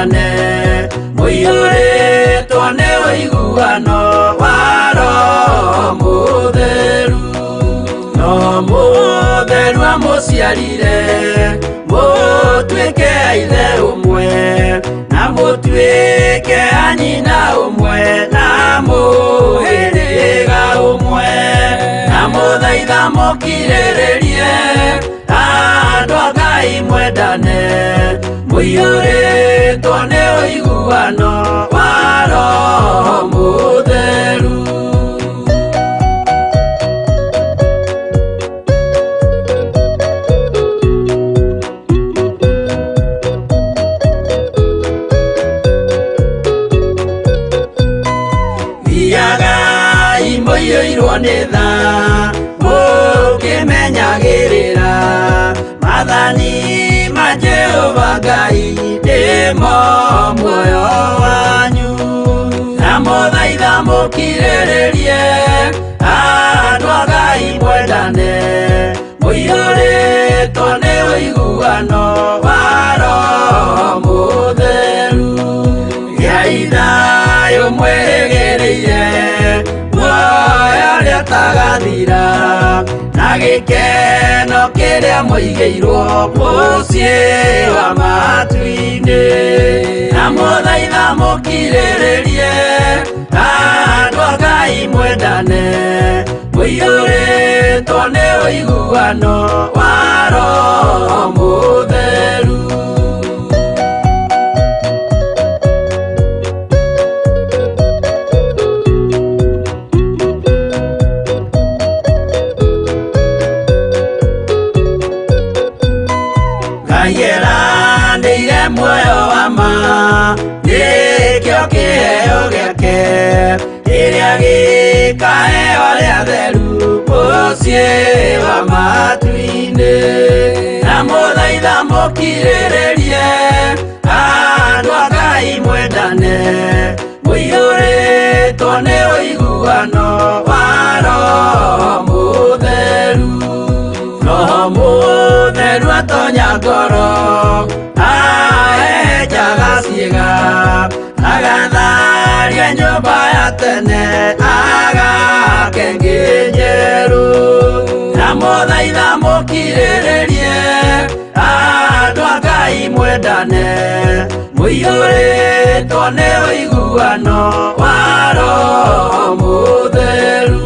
Mwendane, mũiyũrĩtwo nĩ ũiguano wa Roho Mũtheru. No Mũtheru amũciarire, mũtuĩke a ithe ũmwe, na mũtuĩke a nyina ũmwe, na mũhĩrĩga ũmwe. Na mũthaitha mũkirĩrĩrie, andũ a Ngai mwendane, mũiyũrĩtwo nĩ ũiguano wa Roho Mũtheru. Thiagai mũiyũirwo nĩ tha, mũkĩmenyagĩrĩra maathani ma Jehova Ngai, nĩmo muoyo wanyu. Na mũthaitha mũkirĩrĩrie, andũ a Ngai mwendane, mũiyũrĩtwo nĩ ũiguano wa Roho Mũtheru. Gĩai thayũ mwĩrĩgĩrĩire, muoyo ũrĩa ũtagathira, na gĩkeno kĩrĩa mũigĩirwo mũciĩ wa matu-inĩ. Na mũthaitha mũkirĩrĩrie, andũ a Ngai mwendane, mũiyũrĩtwo nĩ ũiguano wa Roho Mũtheru. Ngai eranĩire muoyo wa ma, nĩkĩo kĩheo gĩake, kĩrĩa gĩkaheo arĩa atheru mũciĩ wa matu-inĩ. Na mũthaitha mũkirĩrĩrie, andũ a Ngai mwendane, mũiyũrĩtwo nĩ ũiguano wa Roho Mũtheru. Roho Mũtheru atonya ngoro, ahehenjaga ciĩga, agatharia nyũmba ya tene, agake ĩngĩ njerũ. Na mũthaitha mũkirĩrĩrie, andũ a Ngai mwendane, mũiyũrĩtwo nĩ ũiguano wa Roho Mũtheru.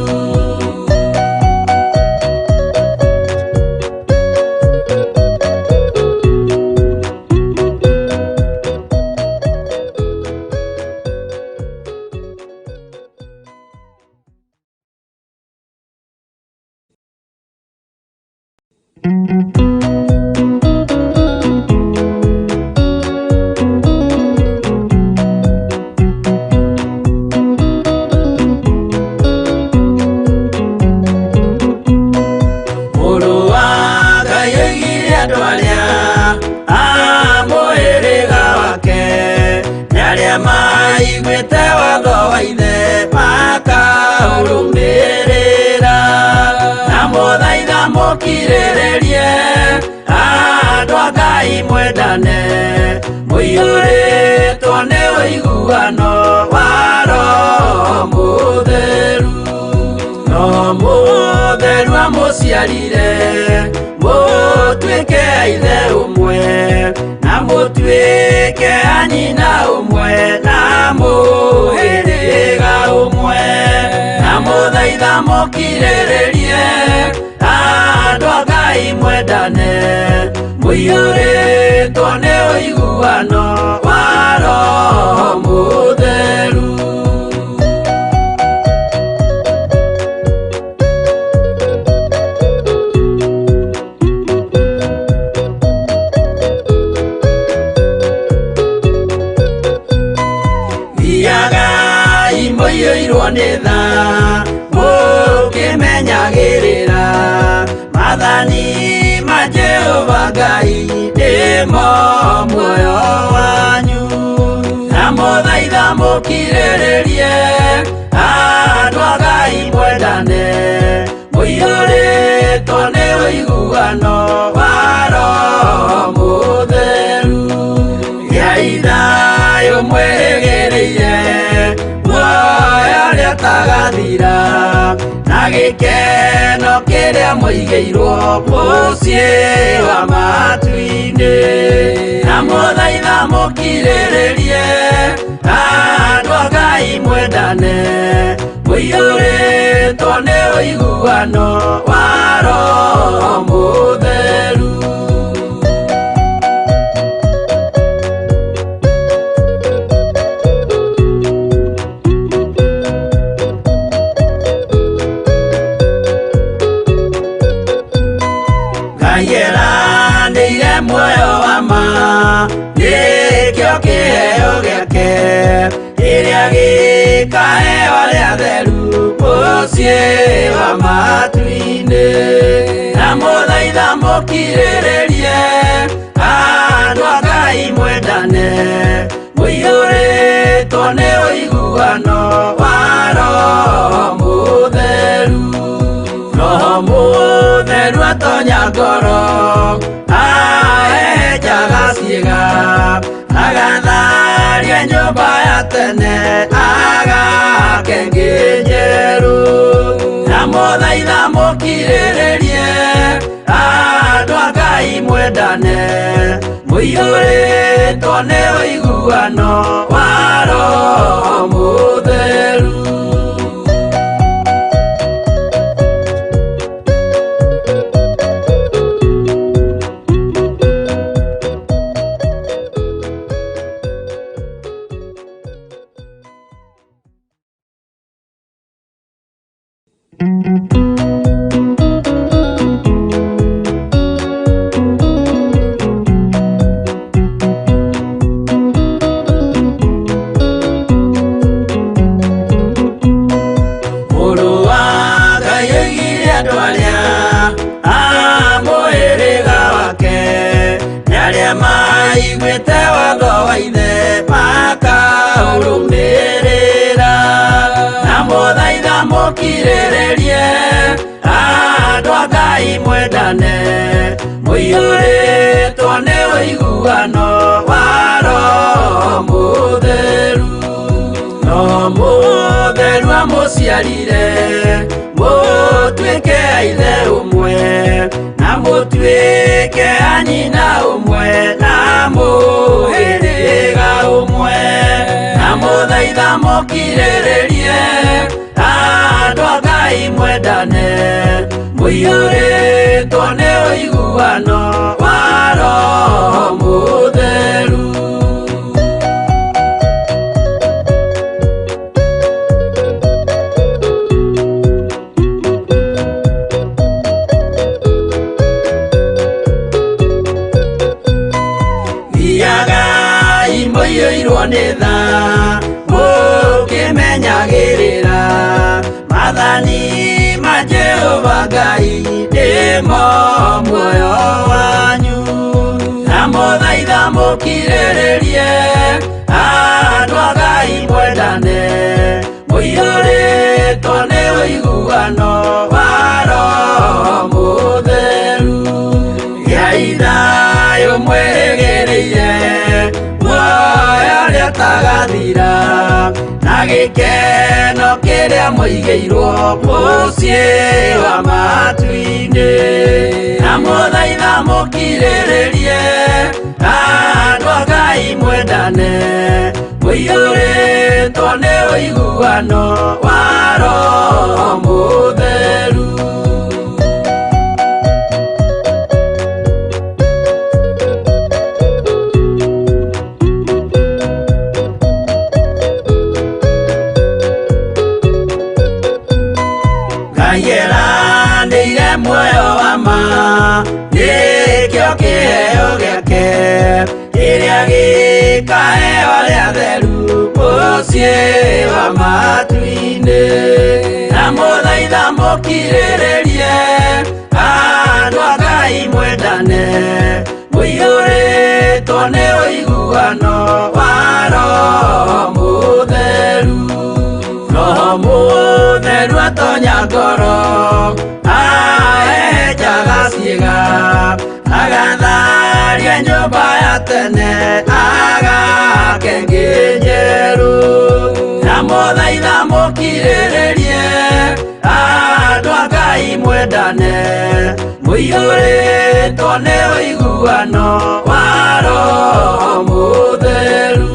Mũrũ wa Ngai oigire andũ arĩa a mũhĩrĩga wake, nĩ arĩa maiguĩte watho wa ithe makaũrũmĩrĩra. Na mũthaitha mũkirĩrĩrie, andũ a Ngai mwendane, mũiyũrĩtwo nĩ ũiguano wa Roho Mũtheru. Roho Mũtheru amũciarire, mũtuĩke a ithe ũmwe, na mũtuĩke a nyina ũmwe, na mũhĩrĩga ũmwe. Na mũthaitha mũkirĩrĩrie, andũ a Ngai mwendane, mũiyũrĩtwo nĩ ũiguano wa Roho Mũtheru. Thiagai mũiyũirwo nĩ tha, mũkĩmenyagĩrĩra maathani ma Jehova Ngai, nĩmo muoyo wanyu. Na mũthaitha mũkirĩrĩrie, andũ a Ngai mwendane, mũiyũrĩtwo nĩ ũiguano wa Roho Mũtheru. Gĩai thayũ. ũtagathira na gĩkeno kĩrĩa mũigĩirwo mũciĩ wa matu-inĩ. Na mũthaitha mũkirĩrĩrie andũ a Ngai mwendane, mũiyũrĩtwo nĩ ũiguano wa Roho Mũtheru. Ngai eranĩire muoyo wa ma, nĩkĩo kĩheo gĩake kĩrĩa gĩkaheo arĩa atheru mũciĩ wa matu-inĩ. Na mũthaitha mũkirĩrĩrie andũ a Ngai mwendane, mũiyũrĩtwo nĩ ũiguano wa Roho Mũtheru. Roho Mũtheru atonya ngoro, ahehenjaga ciĩga, agatharia nyũmba ya tene, agake ĩngĩ njerũ. Na mũthaitha mũkirĩrĩrie andũ a Ngai mwendane, mũiyũrĩtwo nĩ ũiguano wa Roho Mũtheru. Mũrũ wa Ngai oigire andũ arĩa a mũhĩrĩga wake nĩ arĩa maiguĩte watho wa ithe makaũrũmĩrĩra. Na mũthaitha mũkirĩrĩrie andũ a Ngai mwendane, mũiyũrĩtwo nĩ ũiguano wa Roho Mũtheru. Roho Mũtheru amũciarire mũtuĩke a ithe ũmwe, na mũtuĩke a nyina ũmwe, na mũhĩrĩga ũmwe. Na mũthaitha mũkirĩrĩrie andũ a Ngai mwendane, mũiyũrĩtwo nĩ ũiguano wa Roho Mũtheru. Thiagai mũiyũirwo nĩ tha, mũkĩmenyagĩrĩra maathani ma Jehova Ngai nĩmo muoyo wanyu. Na mũthaitha mũkirĩrĩrie andũ a Ngai mwendane, mũiyũrĩtwo nĩ ũiguano wa Roho Mũtheru. Gĩai thayũ mwĩrĩgĩrĩire muoyo ũrĩa ũtagathira, na gĩkeno kĩrĩa mũigĩirwo mũciĩ wa matu-inĩ. Na mũthaitha mũkirĩrĩrie andũ a Ngai mwendane, mũiyũrĩtwo nĩ ũiguano wa Roho Mũtheru. Ngai eranĩire muoyo wa ma, nĩkĩo kĩheo gĩake kĩrĩa gĩkaheo arĩa atheru mũciĩ wa matu-inĩ. Na mũthaitha mũkirĩrĩrie andũ a Ngai mwendane, mũiyũrĩtwo nĩ ũiguano wa Roho Mũtheru. Roho Mũtheru atonya ngoro, ahehenjaga ciĩga, agatharia nyũmba ya tene, agake ĩngĩ njerũ. Na mũthaitha mũkirĩrĩrie Mwendane, mũiyũrĩtwo nĩ ũiguano wa Roho Mũtheru.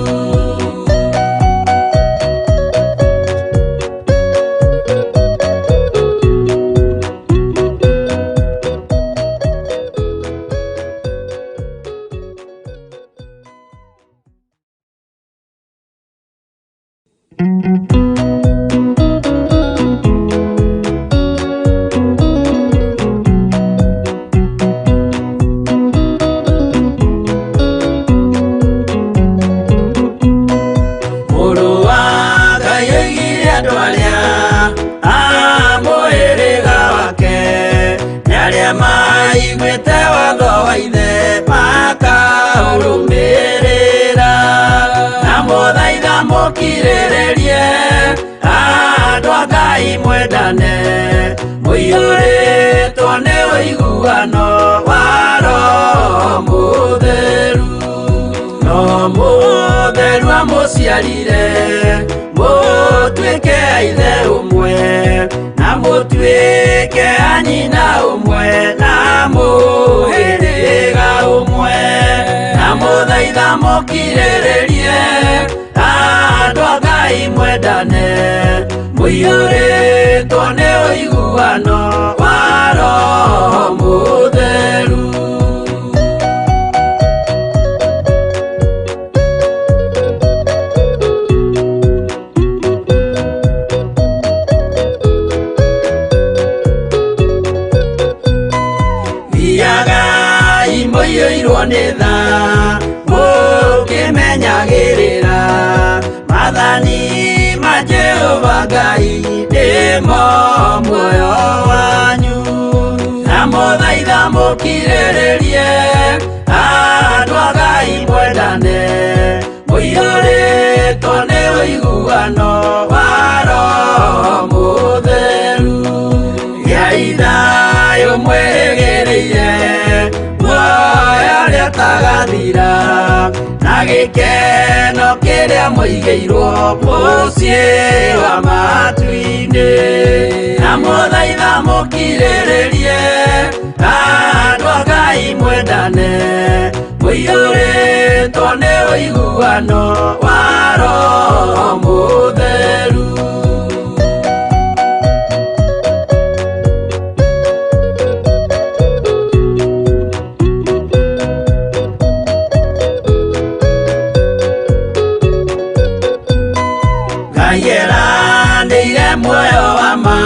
Mũrũ wa Ngai oigire andũ arĩa a mũhĩrĩga wake nĩ arĩa maiguĩte watho wa ithe makaũrũmĩrĩra. Na mũthaitha mũkirĩrĩrie andũ a Ngai mwendane, mũiyũrĩtwo nĩ ũiguano wa Roho Mũtheru. No Mũtheru amũciarire mũtuĩke a ithe ũmwe, na mũtuĩke a nyina ũmwe, na mũhĩrĩga ũmwe. Na mũthaitha mũkirĩrĩrie andũ a Ngai mwendane, mũiyũrĩtwo nĩ ũiguano wa Roho Mũtheru. Thiagai mũiyũirwo nĩ tha, mũkĩmenyagĩrĩra maathani ma Jehova Ngai nĩmo muoyo wanyu. Na mũthaitha mũkirĩrĩrie andũ a Ngai mwendane, mũiyũrĩtwo nĩ ũiguano wa Roho Mũtheru. Gĩai thayũ mwĩrĩgĩrĩire muoyo ũrĩa ũtagathira, na gĩkeno kĩrĩa mũigĩirwo mũciĩ wa matu-inĩ. Na mũthaitha mũkirĩrĩrie andũ a Ngai mwendane, mũiyũrĩtwo nĩ ũiguano wa Roho Mũtheru. Ngai eranĩire muoyo wa ma,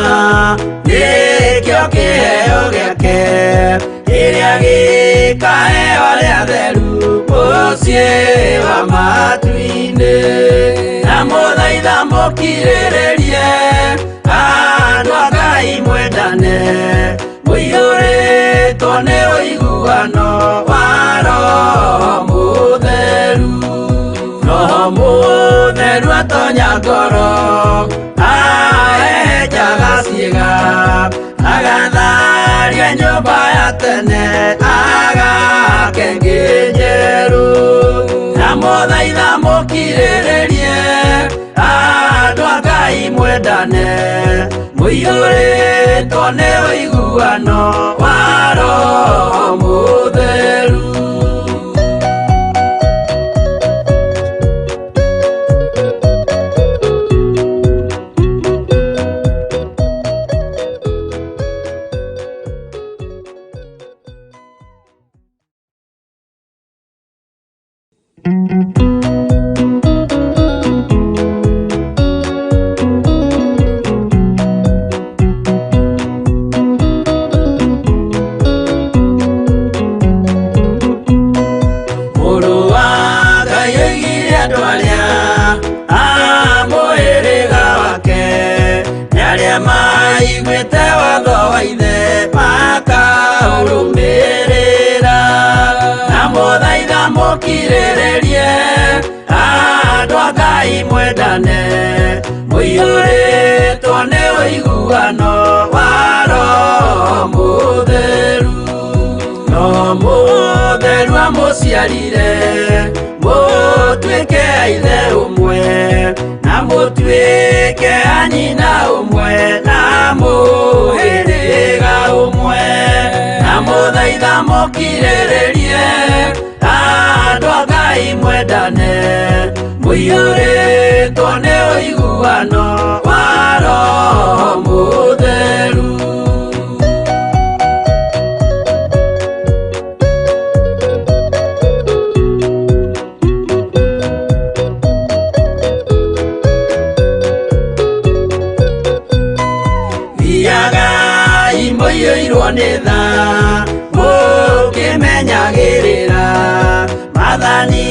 nĩkĩo kĩheo gĩake kĩrĩa gĩkaheo arĩa atheru mũciĩ wa matu-inĩ. Na mũthaitha mũkirĩrĩrie andũ a Ngai mwendane, mũiyũrĩtwo nĩ ũiguano wa Roho Mũtheru. Roho Mũtheru atonya ngoro, ahehenjaga ciĩga, agatharia nyũmba ya tene, agake ĩngĩ njerũ. Na mũthaitha mũkirĩrĩrie andũ a Ngai mwendane, mũiyũrĩtwo nĩ ũiguano wa Roho Mũtheru. Mũrũ wa Ngai oigire andũ arĩa a mũhĩrĩga wake nĩ arĩa maiguĩte watho wa ithe makaũrũmĩrĩra. Na mũthaitha mũkirĩrĩrie andũ a Ngai mwendane, mũiyũrĩtwo nĩ ũiguano wa Roho Mũtheru. Roho Mũtheru amũciarire mũtuĩke a ithe ũmwe, na Na mũtuĩke a nyina ũmwe na mũhĩrĩga ũmwe. Na mũthaitha mũkirĩrĩrie andũ a Ngai mwendane, mũiyũrĩtwo nĩ ũiguano wa Roho Mũtheru. Thiagai mũiyũirwo nĩ tha, mũkĩmenyagĩrĩra maathani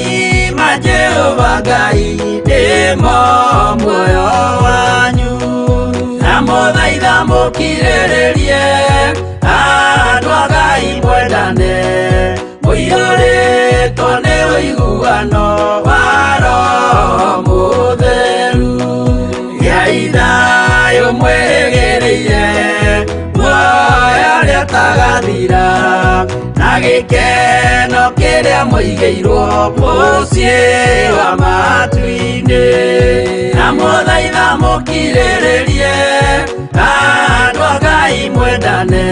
ma Jehova Ngai nĩmo muoyo wanyu. Na mũthaitha mũkirĩrĩrie andũ a Ngai mwendane, mũiyũrĩtwo nĩ ũiguano wa Roho Mũtheru. Gĩai thayũ mwĩrĩgĩrĩire muoyo ũrĩa ũtagathira, na gĩkeno kĩrĩa mũigĩirwo mũciĩ wa matu-inĩ. Na mũthaitha mũkirĩrĩrie andũ a Ngai mwendane,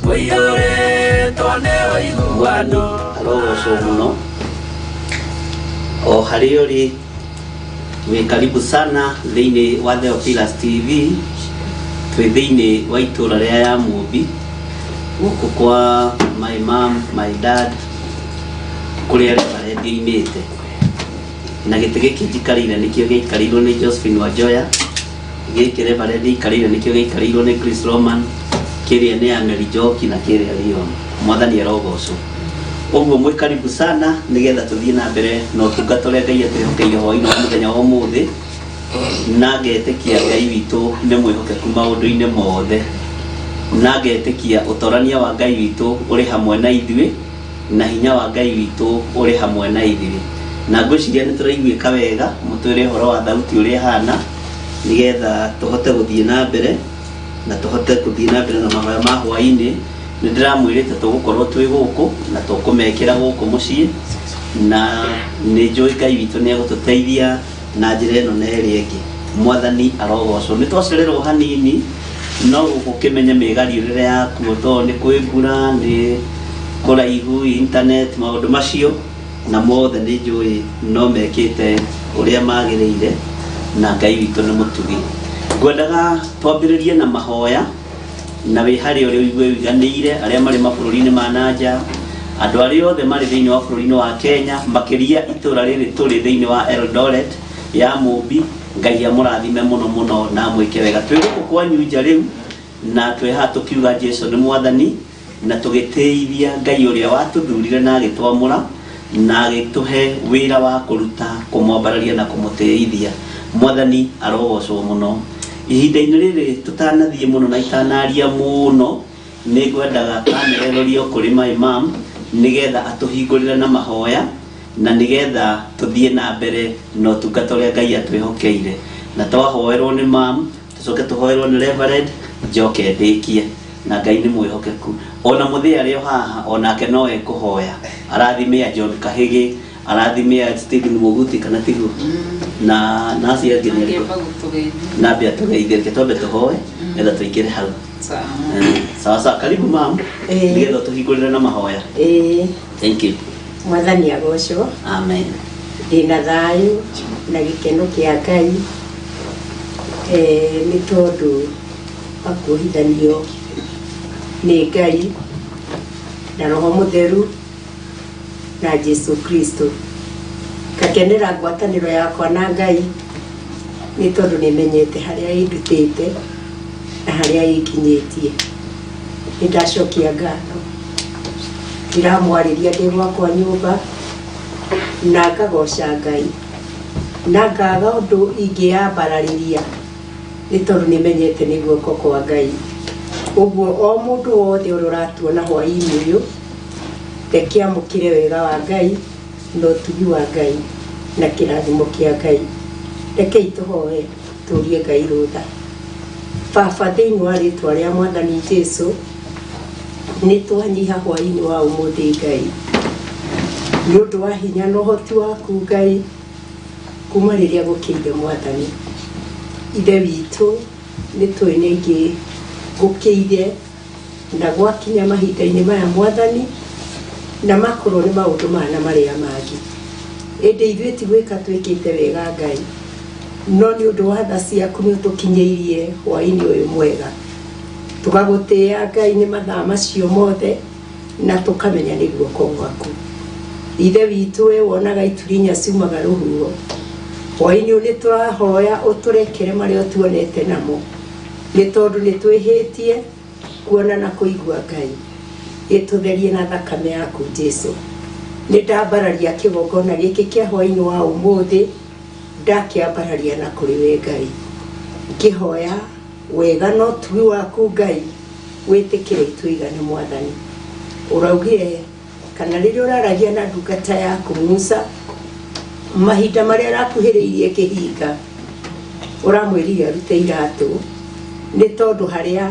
mũiyũrĩtwo nĩ ũiguano. Arogocwo mũno o harĩa ũrĩ. Wĩ karibu sana thĩinĩ wa Theophilus TV. Twĩ thĩinĩ wa itũra rĩa ya Mũmbi, gũkũ kwa my mom, my dad, kũrĩa reverend oimĩte, na gĩtĩ gĩkĩ njikarĩire nĩkĩo gĩaikarĩirwo nĩ Josephine Wanjoya. Gĩkĩ reverend aikarĩire nĩkĩo gĩaikarĩirwo nĩ Chris Roman. Kĩrĩa nĩ ya Mary Njoki na kĩrĩa Leon. Mwathani arogocwo. Ũguo mwĩ karibu sana nĩgetha tũthiĩ na mbere na ũtungata ũrĩa Ngai atwĩhokeire hwaĩ-inĩ wa mũthenya wa ũmũthĩ, na ngetĩkia Ngai witũ nĩ mwĩhokeku maũndũ-inĩ mothe, na ngetĩkia ũtorania wa Ngai witũ ũrĩ hamwe na ithuĩ, na hinya wa Ngai witũ ũrĩ hamwe na ithuĩ. Na ngwĩciria nĩ tũraiguĩka wega. Mũtwĩre ũhoro wa thauti ũrĩa ĩhana, nĩgetha tũhote gũthiĩ na mbere na tũhote gũthiĩ na mbere na mahoya ma hwaĩ-inĩ. Nĩ ndĩramwĩrĩte tũgũkorwo twĩ gũkũ na tũkũmekĩra gũkũ mũciĩ, na nĩ njũĩ Ngai witũ nĩ egũtũteithia na njĩra ĩno na ĩrĩa ĩngĩ. Mwathani arogocwo. Nĩ twacererwo hanini, no gũkĩmenye mĩgariũrĩre yakuo, tondũ nĩ kwĩ mbura, nĩ kũraihu, internet, maũndũ macio na mothe nĩ njũĩ no mekĩte ũrĩa magĩrĩire, na Ngai witũ nĩ mũtugi. Ngwendaga twambĩrĩrie na mahoya, na wĩ harĩa ũrĩ ũigue ũiganĩire. Arĩa marĩ mabũrũri-inĩ ma nanja, andũ arĩa othe marĩ thĩinĩ wa bũrũri-inĩ wa Kenya, makĩria itũra rĩrĩ tũrĩ thĩinĩ wa Eldoret ya Mũmbi, Ngai amũrathime mũno mũno na amwĩke wega. Twĩ gũkũ kwanyu nja rĩu, na twĩ haha tũkiuga Jesu nĩ Mwathani, na tũgĩtĩithia Ngai ũrĩa watũthurire na agĩtwamũra na agĩtũhe wĩra wa kũruta, kũmwambararia na kũmũtĩithia. Mwathani arogocwo mũno. Ihinda-inĩ rĩrĩ tũtanathiĩ mũno na itanaria mũno, nĩ ngwendaga kamera ĩrorio kũrĩ my mom, nĩgetha atũhingũrĩre na mahoya, na nĩgetha tũthiĩ na mbere na ũtungata ũrĩa Ngai atwĩhokeire. Na twahoerwo nĩ mam, tũcoke tũhoerwo nĩ reverend, njoke ndĩkie. Na Ngai nĩ mwĩhokeku. Ona mũthĩ arĩ o haha, onake no ekũhoya arathimĩa John Kahĩgĩ, arathimĩa Stephen Mũguti, kana tiguo? Na acio angĩ nĩ arĩkũ? Angĩamba gũtũgeithia. Nambe atũgeithie. Reke twambe tũhoe nĩgetha tũingĩre hau. Sawa. Sawa sawa, karibu mam, nĩgetha tũhingũrĩre na mahoya. Ĩĩ. Thank you. Mwathani agocwo. Amen. Ndĩna thayũ na gĩkeno kĩa Ngai, nĩ tondũ wa kuohithanio nĩ Ngai na Roho Mũtheru na Jesu Kristo. Ngakenera ngwatanĩro yakwa na Ngai nĩ tondũ nĩ menyete harĩa ĩndutĩte na harĩa ĩnginyĩtie. Nĩ ndacokia ngatho. Ndiramwarĩria ndĩ gwakwa nyũmba na ngagoca Ngai na ngaga ũndũ ingĩyambararĩria, nĩ tondũ nĩ menyete nĩ guoko kwa Ngai. Ũguo o mũndũ wothe ũrĩa ũratuona hwaĩ-inĩ ũyũ, reke amũkĩre wega wa Ngai na ũtugi wa Ngai na kĩrathimo kĩa Ngai. Rekei tũhoe tũrie Ngai rũtha. Baba, thĩinĩ wa rĩtwa rĩa Mwathani Jesu, nĩ twanyiha hwaĩ-inĩ wa ũmũthĩ, Ngai, nĩ ũndũ wa hinya na ũhoti waku, Ngai. Kuma rĩrĩa gũkĩire Mwathani Ithe witũ, nĩ tũĩ nĩ aingĩ gũkĩire na gwakinya mahinda-inĩ maya Mwathani, na makorwo nĩ maũndũ maya na marĩa mangĩ, ĩndĩ ithuĩ ti gwĩka twĩkĩte wega Ngai, no nĩ ũndũ wa tha ciaku nĩ ũtũkinyĩirie hwaĩ-inĩ ũyũ mwega. Tũgagũtĩĩa Ngai nĩ mathaa macio mothe, na tũkamenya nĩ guoko gwaku. Ithe witũ, we wonaga ituri inya ciumaga rũhuho, hwaĩ-inĩ ũyũ nĩ tũrahoya ũtũrekere marĩa ũtuonete namo, nĩ tondũ nĩ twĩhĩtie kuona na kũigua Ngai. Gĩtũtherie na thakame yaku Jesu. Nĩ ndambararia kĩgongona gĩkĩ kĩa hwaĩ-inĩ wa ũmũthĩ, ndakĩambararia na kũrĩ we Ngai, ngĩhoya wega na ũtugi waku Ngai wĩtĩkĩre itũigane. Mwathani, ũraugire kana rĩrĩa ũraragia na ndungata yaku Musa mahinda marĩa arakuhĩrĩirie kĩhinga, ũramwĩrire arute iratũ nĩ tondũ harĩa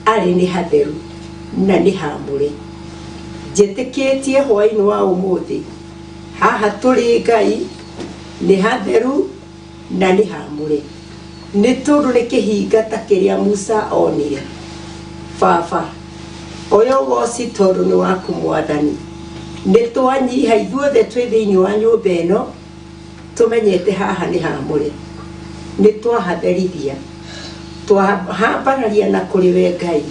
arĩ nĩ hatheru na nĩ hamũre. Njĩtĩkĩtie hwaĩ-inĩ wa ũmũthĩ haha tũrĩ Ngai nĩ hatheru na nĩ hamũre, nĩ tondũ nĩ kĩhinga ta kĩrĩa Musa onire. Baba, oya ũgoci tondũ nĩ waku Mwathani. Nĩ twanyiha ithuothe twĩ thĩinĩ wa nyũmba ĩno, tũmenyete haha nĩ hamũre, nĩ twahatherithia, twahambararia na kũrĩ we Ngai,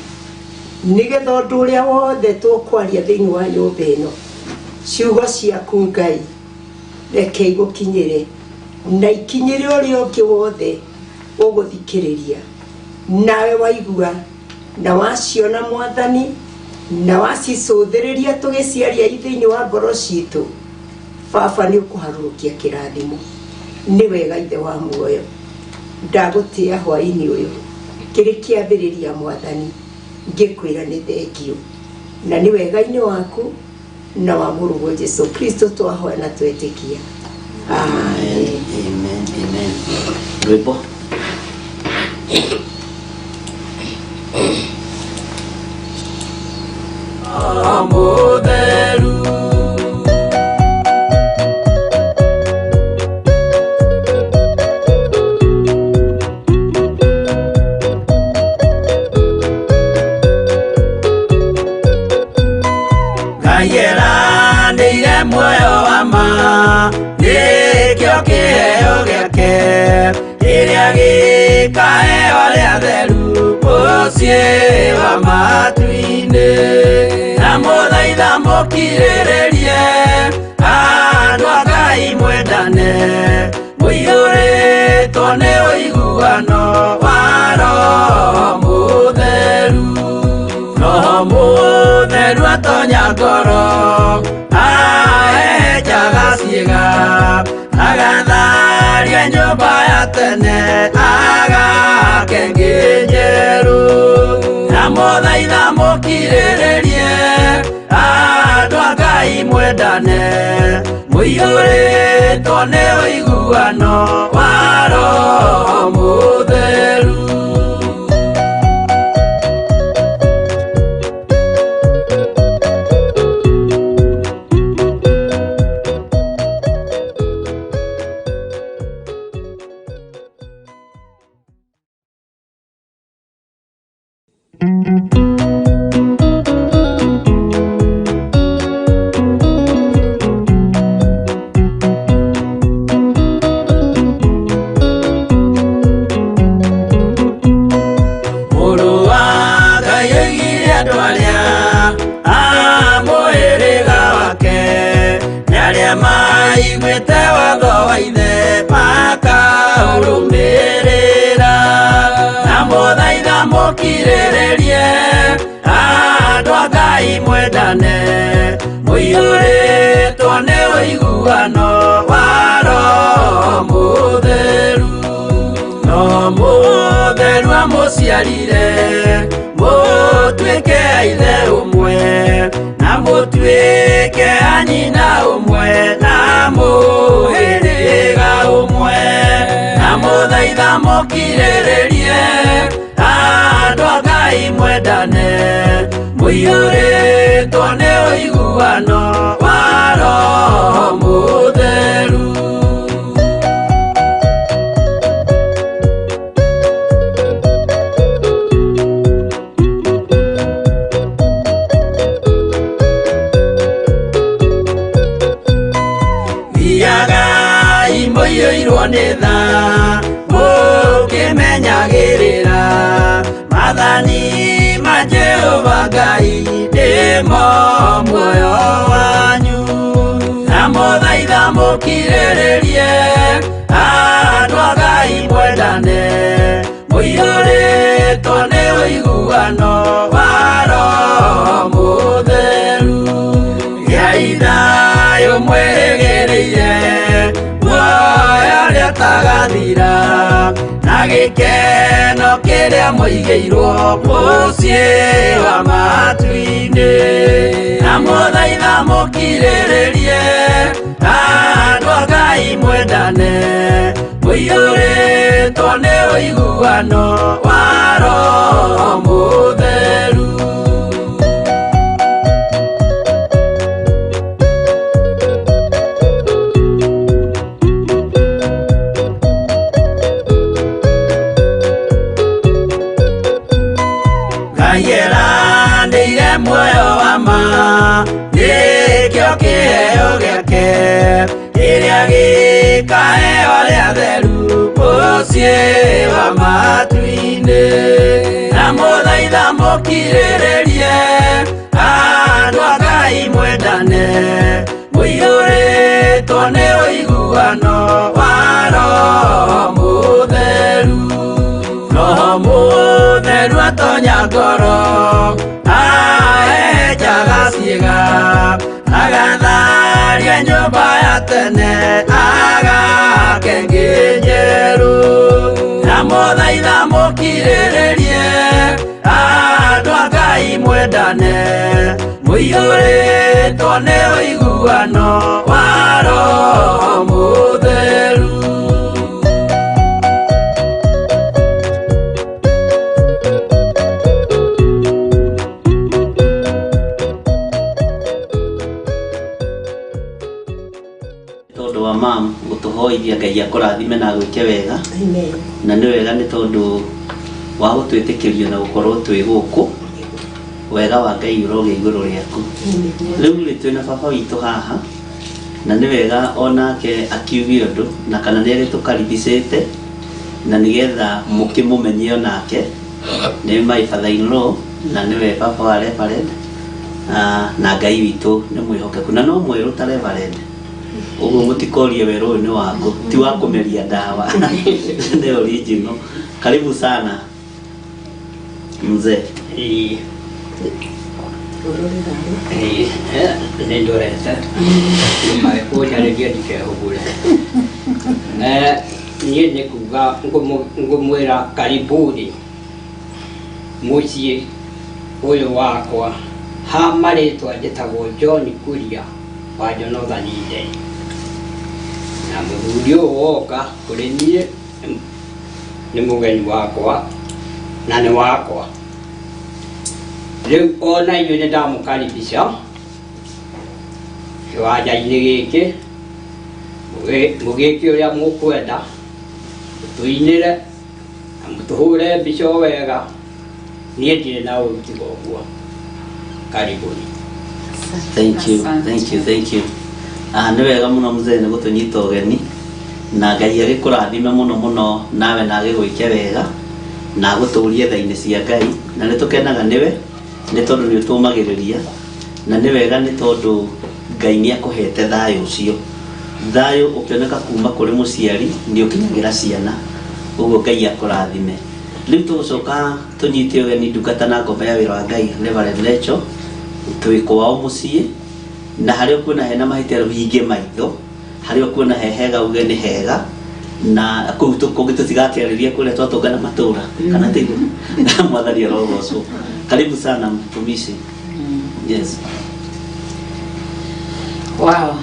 nĩgetha ũndũ ũrĩa wothe tũkwaria thĩinĩ wa nyũmba ĩno, ciugo ciaku Ngai reke igũkinyĩre na ikinyĩre ũrĩa ũngĩ wothe ũgũthikĩrĩria. Nawe waigua na waciona Mwathani, na wacicũthĩrĩria tũgĩciaria thĩinĩ wa ngoro citũ, Baba, nĩ ũkũharũrũkia kĩrathimo. Nĩ wega Ithe wa muoyo, ndagũtĩa hwaĩ-inĩ ũyũ kĩrĩ kĩambĩrĩria Mwathani, ngĩkwĩra nĩ thengio, na nĩ wega-inĩ waku na wa mũrũguo Jesu Kristo twahoya na twetĩkia, amen. Amen, amen. Rwĩmbo. Mũtheru. Ngai eranĩire muoyo wa ma, nĩkĩo kĩheo gĩake kĩrĩa gĩkaheo arĩa atheru mũciĩ wa matu-inĩ. Na mũthaitha mũkirĩrĩrie, andũ a Ngai mwendane, mũiyũrĩtwo nĩ ũiguano wa Roho Mũtheru. Roho Mũtheru atonya ngoro, ahehenjaga ciĩga, agatharia nyũmba ya tene, agake ĩngĩ njerũ. Na mũthaitha mũkirĩrĩrie, andũ a Ngai mwendane, mũiyũrĩtwo nĩ ũiguano wa Roho Mũtheru. Mũrũ wa Ngai oigire andũ arĩa a mũhĩrĩga wake nĩ arĩa maiguĩte watho wa ithe makaũrũmĩrĩra. Na mũthaitha mũkirĩrĩrie, andũ a Ngai mwendane, mũiyũrĩtwo nĩ ũiguano wa Roho Mũtheru. Roho Mũtheru amũciarire mũtuĩke a ithe ũmwe, na mũtuĩke a nyina ũmwe, na mũhĩrĩga ũmwe. Na mũthaitha mũkirĩrĩrie, andũ a Ngai mwendane, mũiyũrĩtwo nĩ ũiguano wa Roho Mũtheru. Mũiyũirwo nĩ tha mũkĩmenyagĩrĩra maathani ma Jehova Ngai nĩmo muoyo wanyu. Ndamũthaitha mũkirĩrĩrie andũ a Ngai mwendane mũiyũrĩtwo nĩ ũiguano wa Roho Mũtheru. Gĩai thayũ mwĩrĩgĩrĩire muoyo ũrĩa ũtagathira na gĩkeno kĩrĩa mũigĩirwo mũciĩ wa matu-inĩ. Ndamũthaitha mũkirĩrĩrie andũ a Ngai mwendane mũiyũrĩtwo nĩ ũiguano wa Roho Mũtheru. Ngai eranĩire muoyo wa ma nĩkĩo kĩheo gĩake kĩrĩa gĩkaheo arĩa atheru mũciĩ wa matu-inĩ. Ndamũthaitha mũkirĩrĩrie andũ a Ngai mwendane mũiyũrĩtwo nĩ ũiguano wa Roho Mũtheru. Roho Mũtheru atonya ngoro ahehenjaga ciĩga agatharia nyũmba ya tene agake ĩngĩ njerũ. Ndamũthaitha mũkirĩrĩrie andũ a Ngai mwendane mũiyũrĩtwo nĩ ũiguano wa Roho Mũtheru. Tondũ wa mam gũtũhoithia Ngai akũrathime na agwĩke wega. Amen. Na nĩ wega nĩ tondũ wa gũtwĩtĩkĩrio na gũkorwo twĩ gũkũ, wega wa Ngai ũrogĩa igũrũ rĩaku. Rĩu rĩ twĩna baba witũ haha na nĩ wega onake akiuge ũndũ na kana nĩ agĩtũkaribicĩte na nĩgetha mũkĩmũmenye onake nĩ my father in law na nĩwe baba wa reverend. Na Ngai witũ nĩ mwĩhokeku na no mwerũ ta reverend, ũguo mũtikorie werũ ũyũ nĩ waku, ti wa kũmeria ndawa, nĩ original. Karibu sana mzee. Ĩĩ. Ũrore thayũ. Ĩĩ, nĩ ndorete kũnjarĩria ndikehũgũre. Niĩ nĩ kuga ngũmwĩra karibuni mũciĩ ũyũ wakwa. Ha marĩtwa njĩtagwo John Kuria wa Jonathan Nderi, na mũthuri ũyũ woka kũrĩ niĩ nĩ mũgeni wakwa na nĩ wakwa. Rĩu ona inyuĩ nĩ ndamũkaribisha kĩwanja-inĩ gĩkĩ, mũgĩke ũrĩa mũkwenda, mũtũinĩre na mũtũhũre mbica o wega. Niĩ ndirĩ na ũru tiga ũguo. Karibuni. Thank you. Asante. Thank you, thank you. Nĩ wega mũno mzee nĩ gũtũnyita ũgeni na Ngai agĩkũrathime mũno mũno nawe na agĩgwĩke wega na agũtũrie tha-inĩ cia Ngai, na nĩ tũkenaga nĩwe nĩ tondũ nĩ ũtũmagĩrĩria, na nĩ wega nĩ tondũ Ngai nĩ akũhete thayũ ũcio. Thayũ ũkĩoneka kuma kũrĩ mũciari nĩ ũkinyagĩra ciana, ũguo Ngai akũrathime. Rĩu tũgũcoka tũnyite ũgeni ndungata na ngombo ya wĩra wa Ngai Reverend Lecho twĩ kwao mũciĩ, na harĩa ũkuona hena mahĩtia rũhinge maitho, harĩa ũkuona he hega uge nĩ hega, na kũu kũngĩ tũtigakĩarĩria kũrĩa twatũngana matũra kana tiguo. Mwathani arogocwo. Karibu sana mtumishi. Yes. Wow,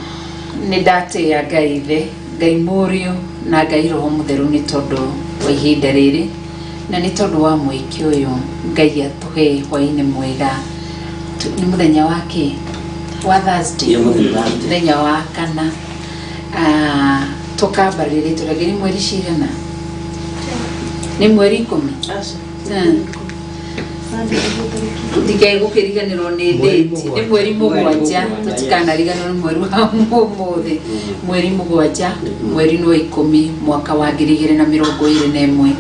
nĩ ndatĩĩa Ngai Ithe, Ngai Mũriũ na Ngai Roho Mũtheru nĩ tondũ wa ihinda rĩrĩ na nĩ tondũ wa mweke ũyũ Ngai atũhe hwaĩ-inĩ mwega. Nĩ mũthenya wa kĩ? Wa Thursday. Nĩ mũthenya wa Thursday. Mũthenya wa kana. Tũkambarĩria rĩtwa rĩake nĩ mweri cigana? Nĩ mweri 10? Tũtikae gũkĩriganĩrwo nĩ Mweri date, nĩ mũgwanja. mweri mũgwanja, Mweri mũgwanja, tũtikanariganĩrwo nĩ mweri wa ũmũthĩ, mweri mũgwanja, mweri wa 10 mwaka wa 2021.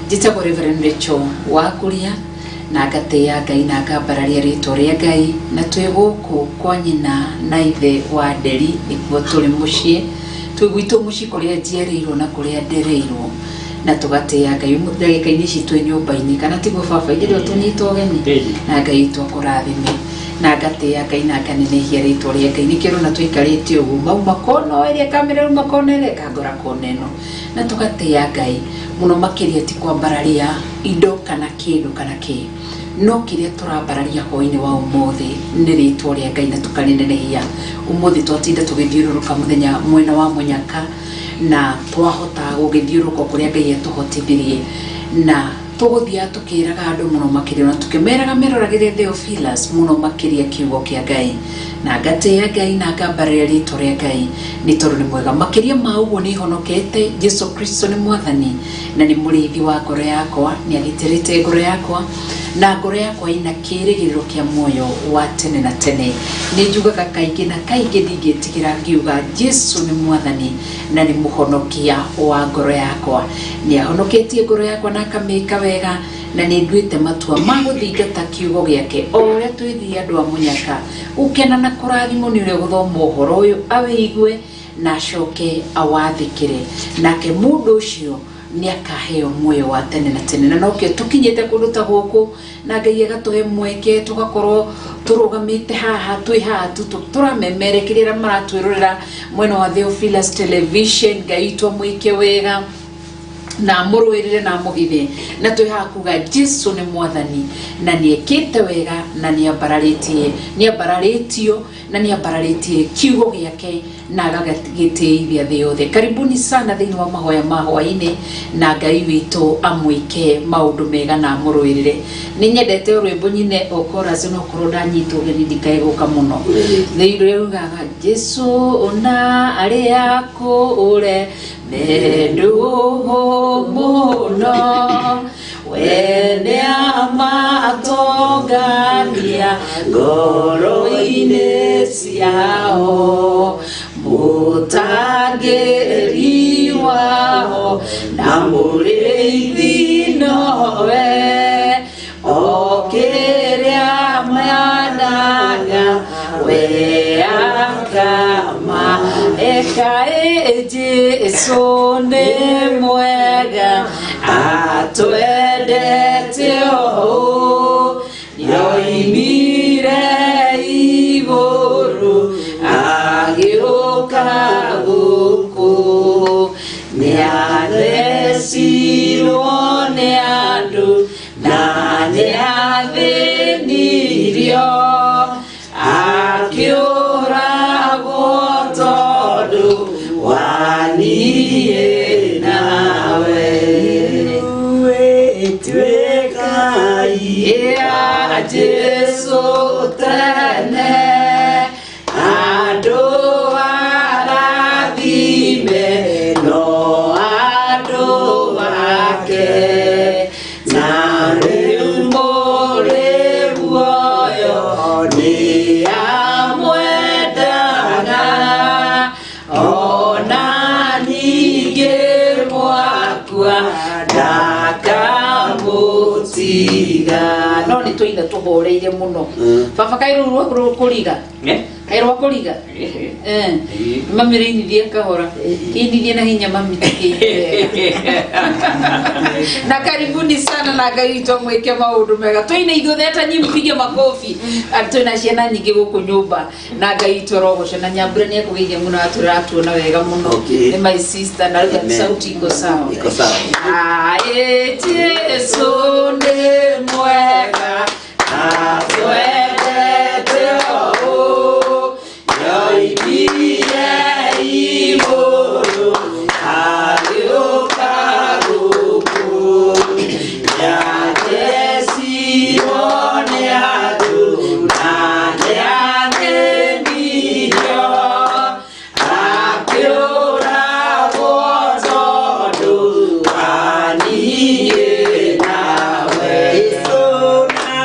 Njĩtagwo Reverend Rachel Wakuria na ngatĩĩa Ngai na ngambararia rĩtwa rĩa Ngai, na twĩ gũkũ kwa nyina na ithe wa Nderi, nĩkuo tũrĩ mũciĩ, twĩ gwitũ mũciĩ kũrĩa njiarĩirwo na kũrĩa ndereirwo, na tũgatĩĩa Ngai. Ndagĩka-inĩ ici twĩ nyũmba-inĩ, kana tiguo baba? Ithuĩ ndio tũnyitwo ũgeni na Ngai witũ akũrathime, na ngatĩĩa Ngai na nganenehia rĩtwa rĩa Ngai. Nĩkĩo ũrona tũikarĩte ũguo, mauma kona ĩrĩa kamera rauma kona ĩrĩa kangora kona ĩno, na tũgatĩĩa Ngai mũno makĩria, ti kwambararia indo kana kĩndũ kana kĩ, no kĩrĩa tũrambararia hwainĩ wa ũmũthĩ nĩ rĩtwa rĩa Ngai na tũkarĩnenehia. Ũmũthĩ twatinda tũgĩthiũrũrũka mũthenya mwena wa Mũnyaka, na twahota gũgĩthiũrũrũka kũrĩa Ngai atũhotithirie, na tũgũthiaga tũkĩraga andũ mũno makĩria, na tũkĩmeraga meroragĩre Theophilus mũno makĩria kiugo kĩa Ngai, na ngatĩĩa Ngai na ngambararia rĩtwa rĩa Ngai nĩ tondũ nĩ mwega. Makĩria ma ũguo nĩ honokete, Jesu Kristo nĩ mwathani na nĩ mũrĩithi wa ngoro yakwa, nĩ agitĩrĩte ngoro yakwa, na ngoro yakwa ina kĩĩrĩgĩrĩro kĩa muoyo wa tene na tene. Nĩ njugaga kaingĩ na kaingĩ, ndingĩtigĩra ngiuga Jesu nĩ mwathani na nĩ mũhonokia wa ngoro yakwa. Nĩ ahonoketie ngoro yakwa na akamĩka wega, na nĩ nduĩte matua ma gũthingata kiugo gĩake o ũrĩa twĩthiĩ. Andũ a Mũnyaka, gũkena na kũrathimwo nĩ ũrĩa gũthoma ũhoro ũyũ, awĩigue na acoke awathĩkĩre, nake mũndũ ũcio nĩ akaheo muoyo wa tene na tene. Na nokĩo tũkinyĩte kũndũ ta gũkũ, na Ngai agatũhe mweke tũgakorwo tũrũgamĩte haha, twĩ haha tu tũramemerekeria arĩa maratwĩrorera mwena wa Theophilus Television. Ngai witũ amwĩke wega na amũrũĩrĩre na amũhithe, na twĩ haha kuga Jesu nĩ mwathani na nĩ ekĩte wega, na nĩ ambararĩtie, nĩ ambararĩtio na nĩ ambararĩtie kiugo gĩake na agagĩtĩithia thĩ yothe. Karibuni sana thĩinĩ wa mahoya ma hwainĩ, na Ngai witũ amwĩke maũndũ mega na amũrũĩrĩre. Nĩ nyendete rwĩmbo nyine o chorus, no korwo ndanyitwo ũgeni ndikae gũka mũno. Thĩinĩ rugaga Jesu na arĩa kũre mendũhũ mũno, we nĩ amatongania ngoro-inĩ ciao, mũtangĩri wao na mũrĩithi nowe, o kĩrĩa managa we akama ekaĩ. Jesu nĩ mwega, atwendete ũũ, nĩoimire igũrũ agĩũka gũkũ, nĩathecirwo nĩ andũ na nĩathĩnirio, akĩũragwo tondũ wa niĩ nawe. Tuĩkai Ya Jesu tene, andũ arathime no andũ ake, na rĩu mũrĩ muoyo nĩ amwendaga, ona ningĩ mwakua ndakamũtiga. No nĩ tũina tũhoreire mũno. Baba, kaĩ rũu rwa kũriga? Kaĩ rwa kũriga? Mami, rĩinithie kahora, kĩinithie na hinya mami, tũkĩigue wega. Na karibuni sana, na Ngai witũ amwĩke maũndũ mega. Tũine ithuothe, hata nyi mpige makofi. Ah, twĩna ciana nyingĩ gũkũ nyũmba, na Ngai witũ arogocwo. Na Nyambura nĩ akũgeithia mũno, atũratuona wega mũno. Nĩ my sister, na rĩu Amen. sauti iko sawa. Iko sawa. Aĩ, Jesu nĩ mwega, atwendete ũũ, nĩoimire igũrũ agĩũka gũkũ, nĩathecirwo nĩ andũ na nĩathĩnirio, akĩũragwo tondũ wa niĩ nawe. Jesu na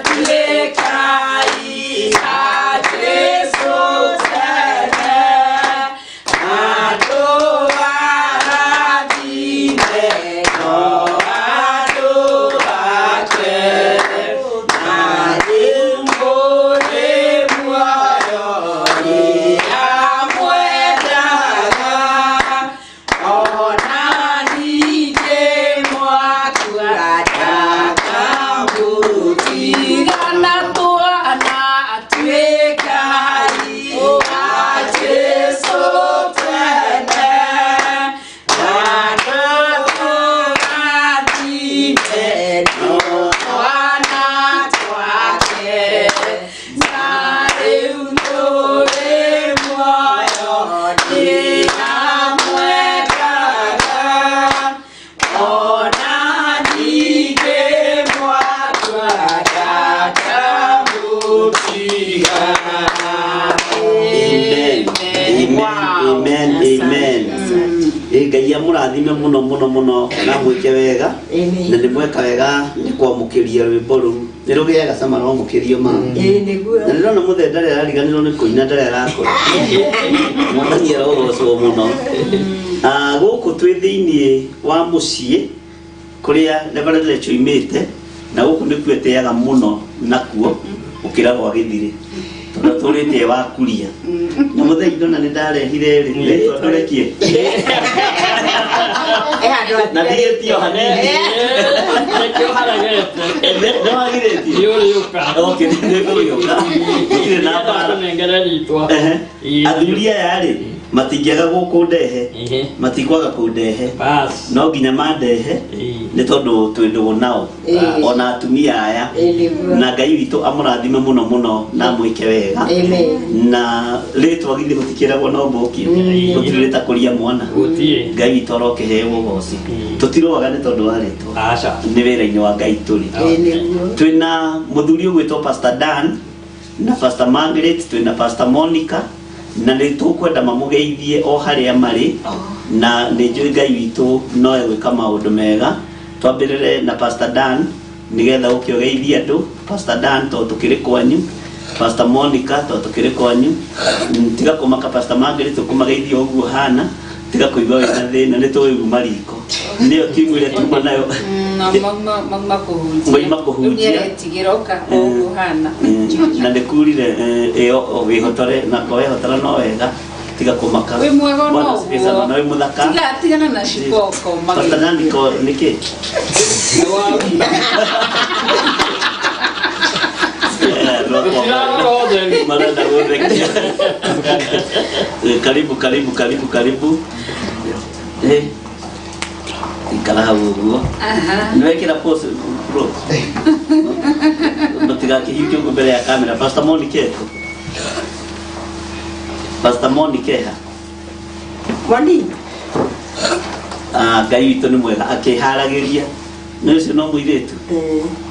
Tuĩkai a Jesũ tene, andũ arathime no andũ ake. Na rĩu mũrĩ muoyo nĩamwendaga, ona ningĩ mwakua ndakamũtigana. Twana tuĩkai a Jesũ tene, andũ arathime no twana twake. Na rĩu tũrĩ muoyo nĩamwendaga, ona ningĩ mwakua ndakamũtiga. Amen. Amen. Amen. Amen. Ĩ Ngai amũrathime mũno mũno mũno na mwĩke wega. Amen. Na nĩ mweka wega nĩ kwamũkĩria rwĩmbo rũu. Nĩ rũgĩaga cama rwamũkĩrio ma. Ĩĩ nĩguo. Na ndĩrona mũthee ndarĩ arariganĩrwo nĩ kũina, ndarĩ arakũra. Mwathani arogocwo mũno. Ah, gũkũ twĩ thĩiniĩ wa mũciĩ kũrĩa Reverend Rachel oimĩte, na gũkũ nĩkuo etĩaga mũno nakuo gũkĩra gwa gĩthirĩ, tondũ atũrĩte e wa kuria. Na mũthee ndona nĩ ndarehire rĩ rĩtwa ndũrekie He handũ na ndigĩtio hanini. Nĩkĩo haragete. Nĩwagirĩtie. Nĩũrĩũka. Okay, nĩngũgĩũka, gũtirĩ na mbara. Kũnengere rĩtwa. Ehe. Athuri aya rĩ matingĩaga gũkũndehe, matikwaga kũndehe. Bas. No nginya mandehe nĩ tondũ twĩ ndũgũ nao, ona atumia aya. Ĩĩ nĩguo. Na Ngai witũ amũrathime mũno mũno na amwĩke wega. Amen. Na rĩtwa githĩ gũtikĩragwo no mbũkio, gũtirĩ rĩtakũria mwana. Gũtirĩ. Ngai witũ arokĩheo ũgoci. Tũtirũaga nĩ tondũ wa rĩtwa. Aca. Nĩ wĩra-inĩ wa Ngai tũrĩ. Ĩĩ nĩguo. Twĩna mũthuri ũgwĩtwo Pastor Dan na Pastor Margaret, twĩna Pastor Monica, na nĩ tũkwenda mamũgeithie o harĩa marĩ, na nĩ njũĩ Ngai witũ no egwĩka maũndũ mega. Twambĩrĩre na Pastor Dan nĩgetha ũke ũgeithie andũ. Pastor Dan, tondũ tũkĩrĩ kwanyu. Pastor Monica, tondũ tũkĩrĩ kwanyu. Tiga kũmaka. Pastor Margaret, ũkũmageithia ũguo hana, tiga kũigua wĩna thĩna, nĩ tũĩ uma riko, nĩyo timu ĩrĩa tuma nayo. Na mauma mauma kũhunjia. Mauma kũhunjia. Rĩu nĩaretigĩra oka ũguo hana. Na ndĩkurire ĩyo wĩhotore na ko wehotora no wega, tiga kũmaka. Wĩ mwega no Bwana asifiwe sana, ũguo. na wĩ mũthaka. Tiga tigana na ciboko. Pastor Dan ko nĩkĩ? Tũtirarora ũtheri. Marenda gũthekia. Karibu, karibu, karibu, karibu. Ikara hau ũguo. Aha. Nĩwekĩra pose bro, matigakĩhiũke ũguo mbere ya kamera. Pastor Monica eko? Pastor Monica eha? Moni. Ah, Ngai witũ nĩ mwega, akĩharagĩria nĩ ũcio no mũirĩtu.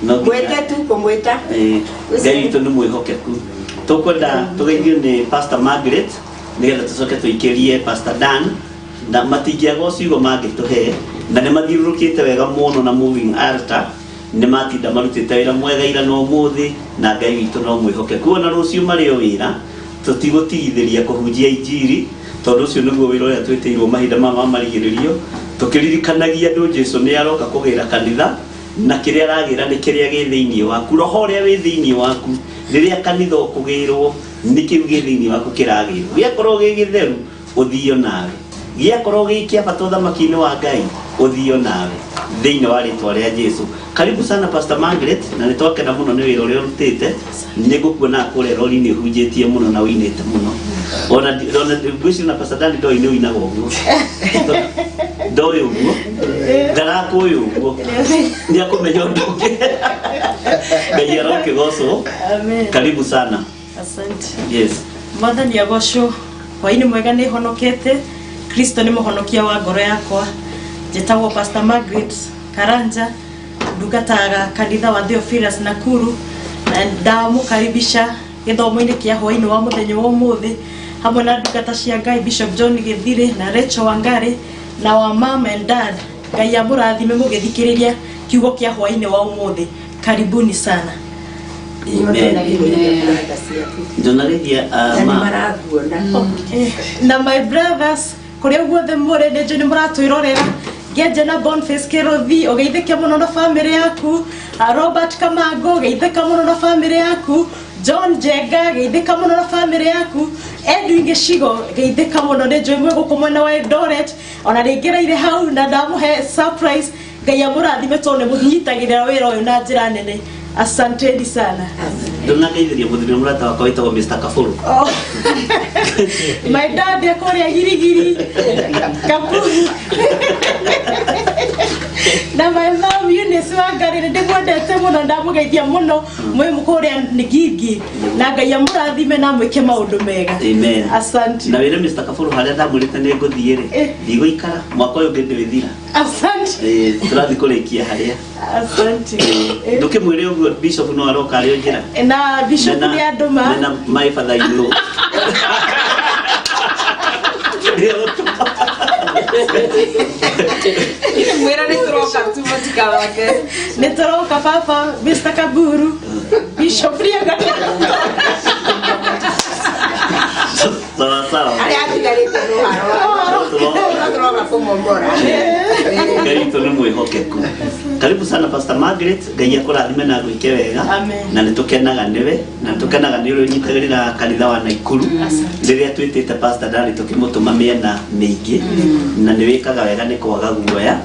No nginya- Mwĩte tu kũmwĩta. Ngai witũ nĩ mwĩhokeku. Tũkwenda tũgeithio nĩ Pastor Margaret nĩgetha tũcoke tũikĩrie Pastor Dan, na matingĩaga o ciugo mangĩtũhe, na nĩ mathiũrũrũkĩte wega mũno na moving altar, nĩ matinda marutĩte wĩra mwega ira na ũmũthĩ, na Ngai witũ no mwĩhokeku. Ona rũciũ marĩ o wĩra, tũtigũtigithĩria kũhunjia injiri, tondũ ũcio nĩguo wĩra ũrĩa twĩtĩirwo mahinda maya ma marigĩrĩrio, tũkĩririkanagia andũ Jesu nĩ aroka kũgĩra kanitha, na kĩrĩa aragĩra nĩ kĩrĩa gĩ thĩinĩ waku, roho ũrĩa wĩ thĩinĩ waku. Rĩrĩa kanitha ũkũgĩrwo, nĩ kĩu gĩ thĩinĩ waku kĩragĩrwo. Gĩakorwo gĩ gĩtheru, ũthio nawe. Gĩakorwo gĩ kĩa bata ũthamaki-inĩ wa Ngai, ũthio nawe thĩinĩ wa rĩtwa rĩa Jesu. Karibu sana, Pastor Margaret, na nĩ twakena mũno nĩ wĩra ũrĩa ũrutĩte. Nĩ ngũkuonaga kũrĩa rori-inĩ ũhunjĩtie mũno na ũinĩte mũno. Ona ngwĩciria na Pastor Dan ndoĩ nĩ ũinaga ũguo, ndoĩ ũguo, ndarakũĩ ũguo, nĩ akũmenya ũndũ ũngĩ. Ngai arokĩgocwo. Amen. Karibu sana. Asante. Yes. Mwathani agocwo. Hwainĩ mwega, nĩ honokete. Kristo nĩ mũhonokia wa ngoro yakwa. Njĩtagwo Pastor Margaret Karanja, ndungataga kanitha wa Theophilus Nakuru, na ndamũkaribisha gĩthomo-inĩ kĩa hwainĩ wa mũthenya wa ũmũthĩ hamwe na ndungata cia Ngai Bishop John Gĩthirĩ na Rachel Wangari na wa mom and dad. Ngai amũrathime mũgĩthikĩrĩria kiugo kĩa hwainĩ wa ũmũthĩ. Karibuni sana. Amen. Nyonagia tha ciaku. Ndonageithia Na nĩ ma maraguona. Na my brothers kũrĩa guothe mũrĩ, nĩ njũĩ nĩ mũratwĩrorera. Ngenje na Boniface Kĩrũthi, ũgeithĩke mũno na famĩlĩ yaku. Robert Kamango, geithĩka mũno na famĩlĩ yaku. John Njenga, geithĩka mũno na famĩlĩ yaku. Edwin Gĩcigo, geithĩka mũno, nĩ njũĩ mwĩ gũkũ mwena wa Eldoret. Ona rĩngĩreire hau na ndamũhe surprise. Ngai amũrathime tondũ nĩ mũnyitagĩrĩra wĩra ũyũ na njĩra nene. Asanteni sana. Ndonageithĩria mũthuri na mũrata wakwa wĩtagwo Mr. Kaburu. Oh. My dad kũrĩa Girigiri Kaburu, na my mom Eunice Wangari, nĩ ndĩmwendete mũno, ndamũgeithia mũno mwĩ kũrĩa Ngingi, na Ngai amũrathime na mwĩke maũndũ mega. Amen. Asante. Na wĩre Mr. Kaburu harĩa ndamwĩrĩte nĩ ngũthiĩ rĩ, ndigũikara mwaka ũyũ ũngĩ ndĩwĩthira. Asante. Tũrathiĩ kũrĩkia harĩa. Asante. Ndũkĩmwĩre ũguo bishop no aroka arĩ o njĩra. Na bishop nĩ andũma. Nena my father in law. Mwĩra nĩ tũroka tu, mũtikamake. Nĩ tũroka baba Mr. Kaburu. Bishop nĩ Sawa sawa. Arĩa atigarĩte rũharo tũroka kũmomora. Ngai witũ nĩ mwĩhokeku. Karibu sana, Pastor Margaret, Ngai akũrathime na gwĩke wega. Amen. Na nĩ tũkenaga nĩwe, na nĩ tũkenaga nĩ ũrĩa ũnyitagĩrĩra kanitha wa Naikuru. Rĩrĩa twĩtĩte Pastor Darĩ tũkĩmũtũma mĩena mĩingĩ, na nĩ wĩkaga wega nĩ kwaga guoya.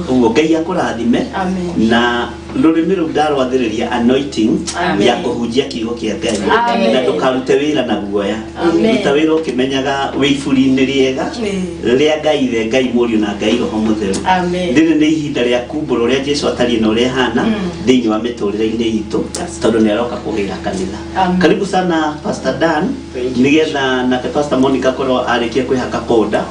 Ũguo Ngai akũrathime. Amen. Na rũrĩmĩ rũu ndarwathĩrĩria anointing Amen. ya kũhunjia kiugo kĩa Ngai. Amen. Na ndũkarute wĩra na guoya. Amen. Ruta wĩra ũkĩmenyaga wĩ iburi-inĩ rĩega rĩa Ngai Ithe, Ngai Mũriũ na Ngai Roho Mũtheru. Amen. Rĩrĩ nĩ ihinda rĩa kumbũra ũrĩa Jesu atariĩ na ũrĩa ahana thĩinĩ wa mĩtũrĩre-inĩ itũ, tondũ nĩ aroka kũgĩra kanitha. Amen. Karibu sana, Pastor Dan, nĩgetha nake Pastor Monica akorwo arĩkia kwĩhaka powder,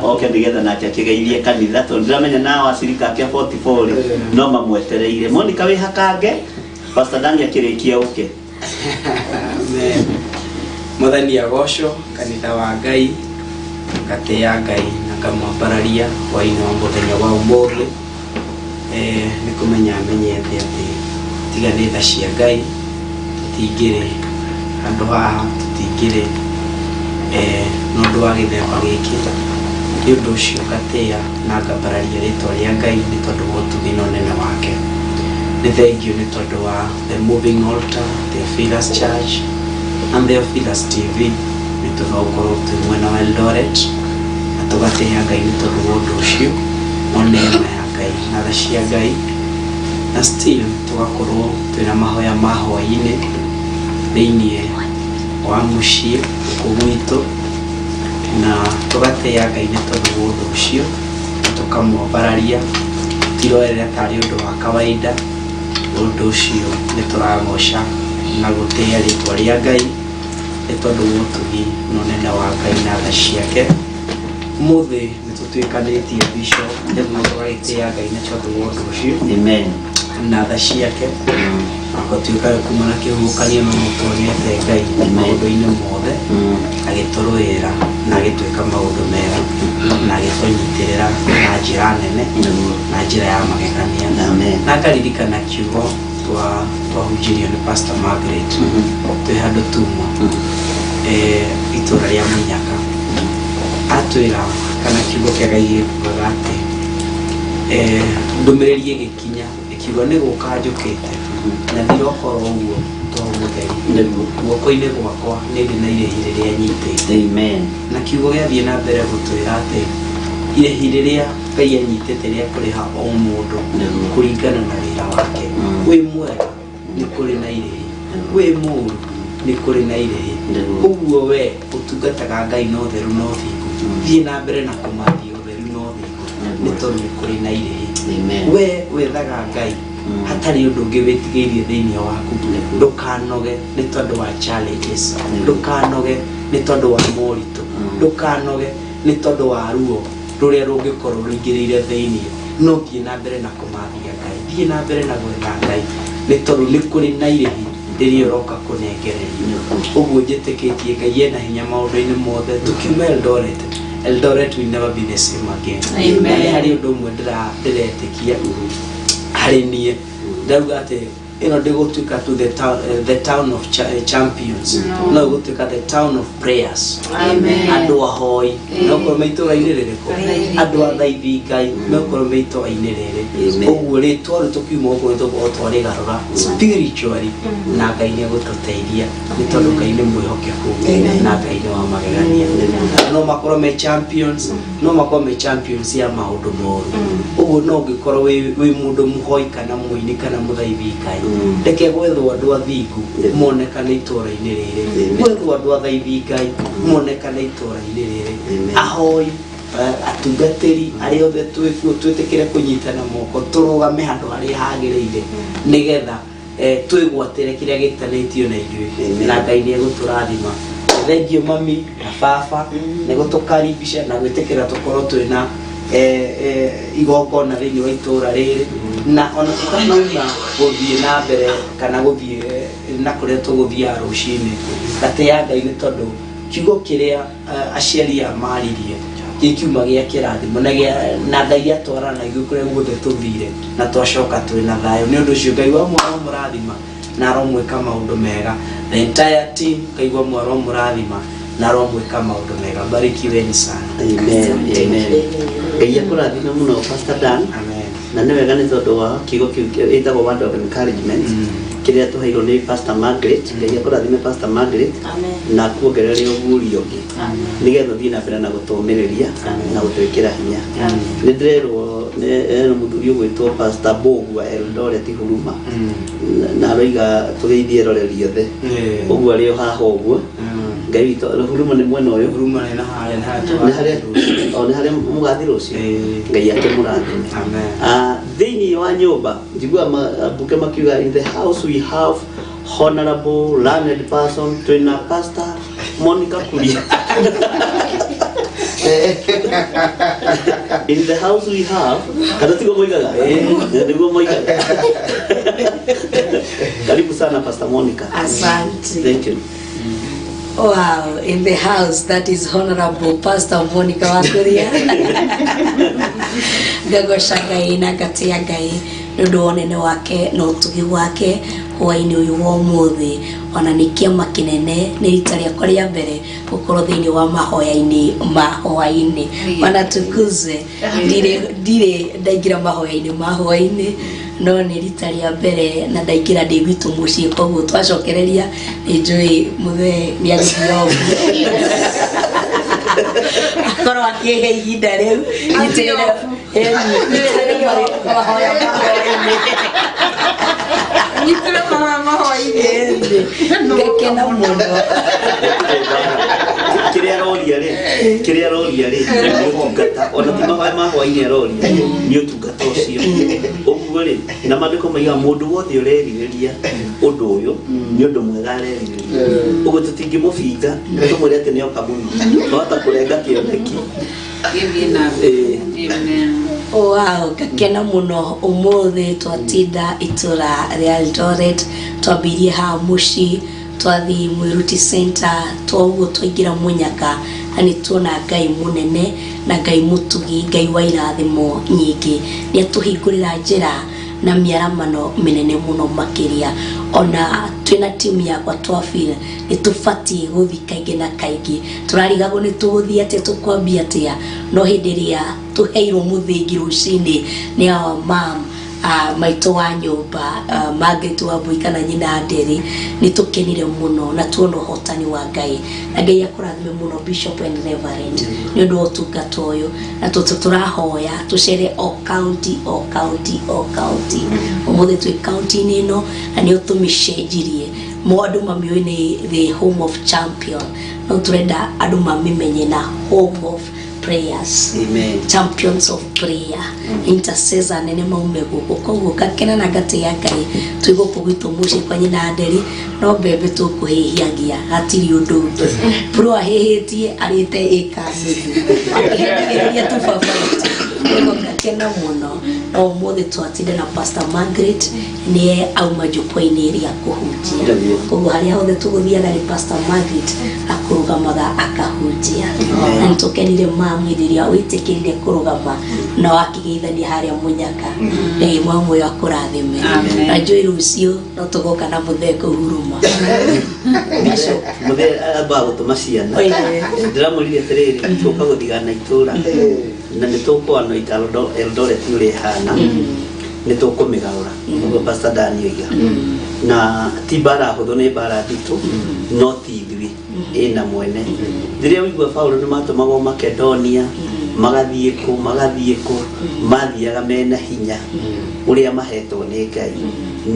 oke nĩgetha nake akĩgeithie kanitha, tondũ ndĩramenya nao acirika ake a 44 rĩ, no mamwetereire. Monica, wĩhakange, Pastor Dan akĩrĩkia ũke. Amen. Mwathani agocwo. Kanitha wa Ngai, ngatĩĩa Ngai na ngamwambararia hwainĩ wa mũthenya wa ũmũthĩ. Nĩ kũmenya menyete atĩ tiga nĩ tha cia Ngai tũtingĩrĩ handũ haha, tũtingĩrĩ na ũndũ wa gĩthemba gĩkĩ. Nĩ ũndũ ũcio ngatĩĩa na ngambararia rĩtwa rĩa Ngai nĩ tondũ wa ũtugi na ũnene wake. Nĩ thengiũ nĩ tondũ wa The Moving Altar, Theophilus Church and Theophilus TV, nĩ tondũ wa gũkorwo twĩ mwena wa Eldoret, na tũgatĩĩa Ngai nĩ tondũ wa ũndũ ũcio wa neema ya Ngai na tha cia Ngai, na still tũgakorwo twĩna mahoya ma hwaĩ-inĩ thĩiniĩ wa mũciĩ gũkũ gwitũ, na tũgatĩĩa Ngai nĩ tondũ wa ũndũ ũcio na tũkamwambararia, tiroerera tarĩ ũndũ wa kawaida. Ũndũ ũcio nĩ tũragoca na gũtĩĩa rĩtwa rĩa Ngai nĩ tondũ wa ũtugi na ũnene wa Ngai na tha ciake. Ũmũthĩ nĩ tũtuĩkanĩtie, Bishop, nĩguo tũgagĩtĩĩa Ngai nĩ tondũ wa ũndũ ũcio Amen. na tha ciake, gũtuĩka kuma na kĩhuhũkanio, no mũtuonete Ngai maũndũ-inĩ mothe, agĩtũrũĩra na agĩtwĩka maũndũ mega na agĩtũnyitĩrĩra na njĩra nene na njĩra ya magegania. Amen. Na ngaririkana kiugo twahunjirio nĩ Pastor Margaret twĩ handũ tuma itũra rĩa Mũnyaka, atwĩra kana kiugo kĩa Ngai gĩkugaga atĩ ndũmĩrĩri ĩgĩkinya ĩkiuga nĩ gũka njũkĩte na ndirokorwo ũguo to mũtheri. Guoko-inĩ gwakwa nĩ ndĩ na irĩhi rĩrĩa nyitĩte. Amen. Na kiugo gĩathiĩ na mbere gũtwĩra atĩ irĩhi rĩrĩa Ngai anyitĩte rĩa kũrĩha o mũndũ kũringana na wĩra wake. Wĩ mwega nĩ kũrĩ na irĩhi, wĩ mũũru nĩ kũrĩ na irĩhi. Ũguo we ũtungataga Ngai na ũtheru na ũthingu, thiĩ na mbere na kũmathia ũtheru na ũthingu, nĩ tondũ nĩ kũrĩ na irĩhi. Amen. We wethaga Ngai hatarĩ ũndũ ũngĩ wĩtigĩirie thĩinĩ waku, ndũkanoge nĩ tondũ wa challenges, ndũkanoge nĩ tondũ wa moritũ, ndũkanoge nĩ tondũ wa ruo rũrĩa rũngĩkorwo rũingĩrĩire thĩinĩ, no thiĩ na mbere na kũmathia Ngai, thiĩ na mbere na gwetha Ngai, nĩ tondũ nĩ kũrĩ na irĩhi rĩrĩa ũroka kũnengererio. Ũguo njĩtĩkĩtie Ngai ena hinya maũndũ-inĩ mothe. Tũkiuma Eldoret, Eldoret will never be the same again. Amen. Na nĩ harĩ ũndũ ũmwe ndĩretĩkia harĩ niĩ, ndauga atĩ Ĩno ndĩgũtuĩka to the town, the town of champions. No. No ĩgũtuĩka the town of prayers. Amen. Andũ ahoi meũkorwo me itũũra-inĩ rĩrĩkũ? Athaithi. Andũ athaithi Ngai meũkorwo me itũũra-inĩ rĩrĩ. Amen. Ũguo rĩtwa rĩu tũkiuma gũkũ nĩ tũgũkorwo twarĩgarũra spiritually, na Ngai nĩ egũtũteithia nĩ tondũ Ngai nĩ mwĩhokeku na Ngai nĩ wa magegania. No makorwo me champions, no makorwo me champions ya maũndũ moru. Ũguo no ũngĩkorwo wĩ mũndũ mũhoi kana mũini kana mũthaithi Ngai, reke gwethwo andũ athingu monekane itũũra-inĩ rĩrĩ, gwethwo andũ athaithi Ngai monekane itũũra-inĩ rĩrĩ, Amen. ahoi, atungatĩri arĩa othe twĩkuo, twĩtĩkĩre kũnyitana moko, tũrũgame handũ harĩa hagĩrĩire nĩgetha twĩgwatĩre kĩrĩa gĩtanĩtio na ithuĩ. Amen. Na Ngai nĩ egũtũrathima. Thengiũ mami na baba nĩ gũtũkaribisha na gwĩtĩkĩra tũkorwo twĩna igongona thĩinĩ wa itũũra rĩrĩ, na ona tũtanauma gũthiĩ na mbere kana gũthiĩ na kũrĩa tũgũthiaga rũcinĩ, gatĩ ya Ngai nĩ tondũ kiugo kĩrĩa aciari aya maririe gĩkiuma gĩa kĩrathimo na Ngai atwarana na ithuĩ kũrĩa guothe tũthire na twacoka twĩna thayũ. Nĩ ũndũ ũcio Ngai wa mwaro mũrathima na aromwĩka maũndũ mega. The entire team, Ngai wa mwaro mũrathima na aromwĩka maũndũ mega. Barikiweni sana. Amen. Amen. Ngai akũrathime mũno, Pastor Dan. Amen. Na nĩ wega nĩ tondũ wa kiugo kĩu ĩtagwo word of encouragement kĩrĩa tũheirwo nĩ Pastor Margaret. Ngai akũrathime, Pastor Margaret, Amen. na kuongerere ũguũrio ũngĩ nĩgetha ũthiĩ na mbere na gũtũũmĩrĩria na gũtwĩkĩra hinya. Nĩ ndĩrerwo hena mũthuri ũgwĩtwo Pastor Bogu wa Eldoret Huruma, na aroiga tũgeithie eroreri othe. Ũguo arĩ o haha ũguo. Ngai witũ, Huruma nĩ mwena ũyũ. Huruma nĩ na harĩa, nĩ harĩa. Nĩ harĩa o nĩ harĩa mũgathi rũciũ. Ngai akĩmũrathime. Amen. Ah, thĩinĩ wa nyũmba njiguaga ambunge makiuga, "In the house we have honorable learned person." Twĩna Pastor Monica Kuria. "In the house we have," kana tiguo moigaga? Nĩguo moigaga. Karibu sana, Pastor Monica. Asante. Thank you. Wow, in the house, that is Honorable Pastor Monica Wakuria. Ngagoca Ngai na ngatia Ngai nĩ ũndũ wa ũnene wake na ũtugi wake hwaĩ-inĩ ũyũ wa ũmũthĩ. Ona nĩ kĩama kĩnene, nĩ rita rĩakwa rĩa mbere gũkorwo thĩinĩ wa mahoya-inĩ ma hwaĩ-inĩ. Ona tukuzwe, ndirĩ ndaingĩra mahoya-inĩ ma hwaĩ-inĩ, no nĩ rita rĩa mbere na ndaingĩra ndĩ gwitũ mũciĩ, koguo twacokereria nĩ njũĩ mũthee nĩ agũthiĩ o ũguo akorwo akĩhe ihinda rĩu nyitĩrĩre, nyitĩrĩre mahoya ma hwaĩ-inĩ. Nyitĩre mahoya ma hwaĩ-inĩ. Ngakena mũno. Kĩrĩa aroria rĩ nĩ ũtungata, ona ti mahoya ma hwaĩ-inĩ aroria, nĩ ũtungata ũcio. Ũguo rĩ, na maandĩko maigaga mũndũ wothe ũrerirĩria ũndũ ũyũ nĩ ũndũ mwega arerirĩria. Ũguo tũtingĩmũbinga tũmwĩre atĩ nĩoka mũno, twahota kũrenga kĩoneki. Gĩthiĩ na mbere. Amen. Wow, ngakena mũno. Ũmũthĩ twatinda itũra rĩa Eldoret, twambĩirie haha mũciĩ, twathiĩ Mwĩruti Center, twoguo twaingĩra Mũnyaka, na nĩ tuona Ngai mũnene na Ngai mũtugi, Ngai wa irathimo nyingĩ. Nĩ atũhingũrĩra njĩra na mĩaramano mĩnene mũno makĩria. Ona twĩna timu yakwa twa feel nĩ tũbatiĩ gũthiĩ kaingĩ na kaingĩ. Tũrarigagwo nĩ tũgũthiĩ atĩa, tũkwambia atĩa, no hĩndĩ ĩrĩa tũheirwo mũthĩngi rũcinĩ nĩ our mom, maitũ wa nyũmba, Margaret Wambui kana nyina Nderi, nĩ tũkenire mũno na tuona ũhotani wa Ngai. Na Ngai akũrathime mũno, Bishop and Reverend, nĩ ũndũ wa ũtungata ũyũ, na tũtũ tũrahoya tũcere o county, o county, o county. Ũmũthĩ twĩ county-inĩ ĩno na nĩ ũtũmĩcenjirie. Mo andũ mamĩũĩ nĩ the home of champion, no tũrenda andũ mamĩmenye na home of prayers. Amen. Champions of prayer, intercessor nene maume gũkũ. Koguo ngakena na ngatĩa Ngai. Twĩ gũkũ gwitũ mũciĩ kwa nyina Nderi, no mbembe tũkũhĩhiagia, hatirĩ ũndũ ũngĩ. Bro ahĩhĩtie arĩte ĩka nuthu, akĩhenagĩrĩria tũbabaiti. Koguo ngakena mũno. Na No ũmũthĩ twatinda na Pastor Margaret nĩye auma jukwaa-inĩ rĩa kũhunjia. Koguo harĩa hothe tũgũthiaga nĩ Pastor Margaret akũrũgamaga akahunjia. Na nĩtũkenire mamu hĩndĩ ĩrĩa wĩtĩkĩrire kũrũgama na wakĩgeithania harĩa mũnyaka. Ngai wa muoyo akũrathime. Na njũĩ rũciũ no tũgoka na mũthee kũu huruma. Mũthee ambaga gũtũma ciana. Ndĩramwĩrire atĩrĩrĩ, tũka gũthigana itũra na nĩ tũkũanoita Eldoret ũrĩa ĩhana, nĩ tũkũmĩgarũra ũguo Pastor Dan oiga. Na ti mbara hũthũ, nĩ mbara nditũ, no ti ithuĩ ĩna mwene. Rĩrĩa ũigua Paulo nĩ matũmagwo Makedonia, magathiĩ kũ, magathiĩ kũ, mathiaga mena hinya ũrĩa mahetwo nĩ Ngai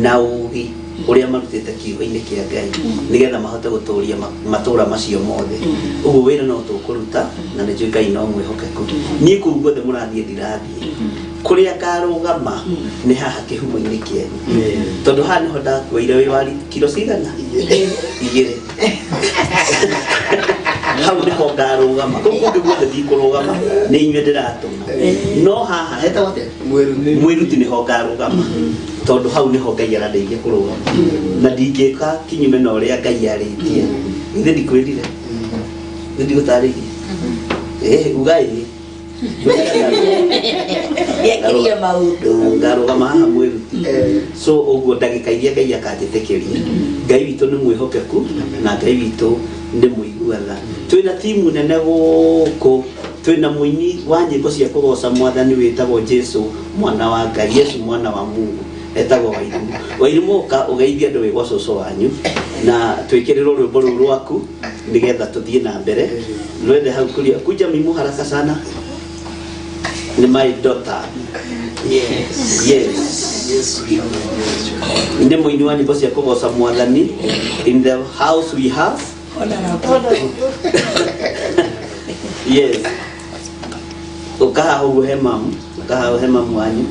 na ũgĩ ũrĩa marutĩte kiugo-inĩ kĩa Ngai nĩgetha mahote gũtũria matũra macio mothe. Ũguo wĩra no tũkũruta na nĩ njũĩ Ngai no mwĩhokeku. Niĩ kũu guothe mũrathiĩ ndirathiĩ, kũrĩa ngarũgama nĩ haha kĩhumo-inĩ kĩanyu, tondũ haha nĩho ndakuoire wĩ wa kiro cigana igĩrĩ. Hau nĩho ngarũgama, kũu kũngĩ guothe ndikũrũgama, nĩ inyuĩ ndĩratũma. No haha hetagwo atĩa? Mwĩruti nĩho ngarũgama, tondũ hau nĩho Ngai arandeithia kũrũgama na ndingĩka kinyume na ũrĩa Ngai arĩtie. Githĩ ndikwĩrire? Githĩ ndigũtarĩirie? Uga ĩĩ. Nĩekĩrire maũndũ. Ngarũgama haha mwĩruti. So ũguo ndagĩka iria Ngai akanjĩtĩkĩria. Ngai witũ nĩ mwĩhokeku na Ngai witũ nĩ mũigua tha. Twĩna timu nene gũkũ, twĩna mũini wa nyĩmbo cia kũgoca mwathani wĩtagwo Jesu mwana wa Ngai, Yesu mwana wa Mungu, etagwo Wairimu. Wairimu, ũka ũgeithie andũ wĩ gwa cũcũ wanyu na twĩkĩrĩrwo rwĩmbo rũu rwaku nĩgetha tũthiĩ na mbere. Rwende hau kuria kuja mimu haraka sana ni my daughter. Yes, nĩ mũini wa nyĩmbo cia kũgoca mwathani. In the house we have, yes, ũka haha ũguo he mamu, ũka haha he mamu wanyu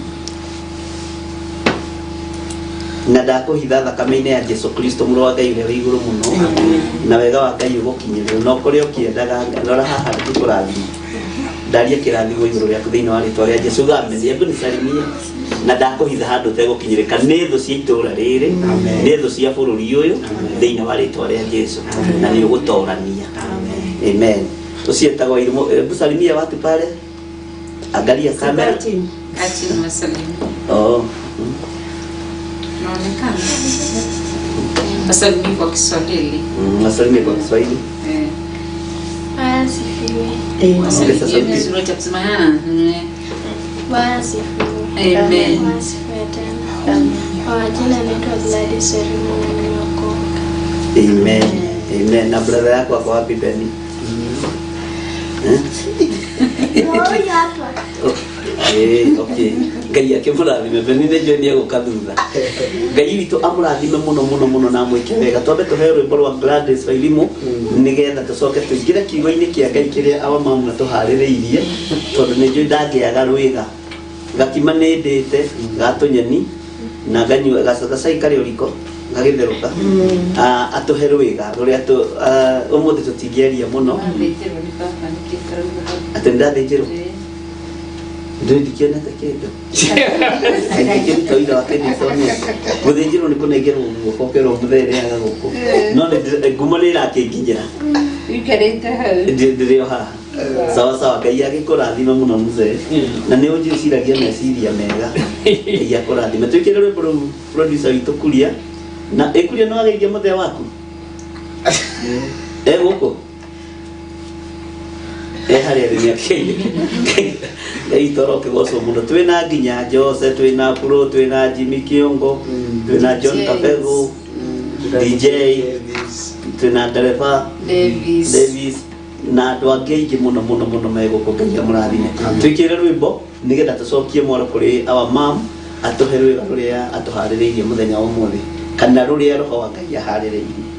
na ndakũhitha thakame-inĩ ya Jesu Kristo mũrũ wa Ngai ũrĩa wĩ igũrũ mũno, na wega wa Ngai ũgũkinyĩrĩra na ũkũrĩa ũkĩendaga. Rora haha, ndikũrathima, ndaria kĩrathimo igũrũ rĩaku thĩinĩ wa rĩtwa rĩa Jesu. Gameni, hebu nisalimie na ndakũhitha handũ ũtegũkinyĩrĩka nĩ thũ cia itũũra rĩrĩ, nĩ thũ cia bũrũri ũyũ, thĩinĩ wa rĩtwa rĩa Jesu, na nĩ ũgũtorania. Amen. Ũcio etagwo Irimo. Hebu salimia watu pale, angalia kamera. Ati niwasalimie. Oh. Naonekana. Wasalimie kwa Kiswahili. Wasalimie kwa Kiswahili. Bwana asifiwe. Ongeza Wasalimie sauti. vizuri acha kusema Bwana asifiwe. Amen. Bwana asifiwe tena. Kwa majina naitwa Gladys Erimo na nimeokoka. Amen. Amen. Na brother yako ako wapi, Benny? Eh? Huyu hapa. Oh, okay. Ngai akĩmũrathime. Benny nĩ njũĩ nĩ egũka thutha. Ngai witũ amũrathime mũno mũno mũno na amwĩke wega. Twambe tũheo rwĩmbo rwa Gladys Wairimu nĩgetha tũcoke tũingĩre kiugo-inĩ kĩa Ngai kĩrĩa awa mamu atũharĩrĩirie, tondũ nĩ njũĩ ndangĩaga rwĩga. Gakima nĩ ndĩte ga tũnyeni na nganyua gacai karĩ o riko gagĩtherũka. Ah, atũhe rwĩga rũrĩa ũmũthĩ tũtingĩaria mũno. Athĩnjĩrwo nĩ baba nĩkĩ karauga hau. Atĩ nĩndathĩnjĩrwo? Ndũĩ ndikĩonete kĩndũ ndikĩruta ũira wa kĩndũ. Gũthĩnjĩrwo nĩ kũnengerwo guoko ũkerwo mũthee rĩaga gũkũ, no ngumo nĩ ĩrakĩnginyĩra. Ũikarĩte hau. Ndĩrĩ o haha. Sawa sawa, Ngai agĩkũrathime mũno mzee, na nĩ ũnjĩciragia meciria mega. Ngai akũrathime. Twĩkĩre rwĩmbo rũu, producer witũ Kuria. Na ĩkuria nĩ wageithia mũthee waku e gũkũ e harĩa rĩ nĩakĩire. Ngai toro kĩgocwo mũno. Twĩna nginya Jose, twĩna Pro, twĩna Jimmy Kiongo, twĩna John James. Kapego DJ, twĩna ndereba Davis. Davis na andũ angĩ aingĩ mũno mũno mũno me gũkũ. Ngai amũrathime. Twĩkĩre rwĩmbo nĩgetha tũcokie mwaro kũrĩ our mom atũhe rwĩga rũrĩa atũharĩrĩirie mũthenya wa ũmũthĩ, kana rũrĩa roho wa Ngai aharĩrĩirie.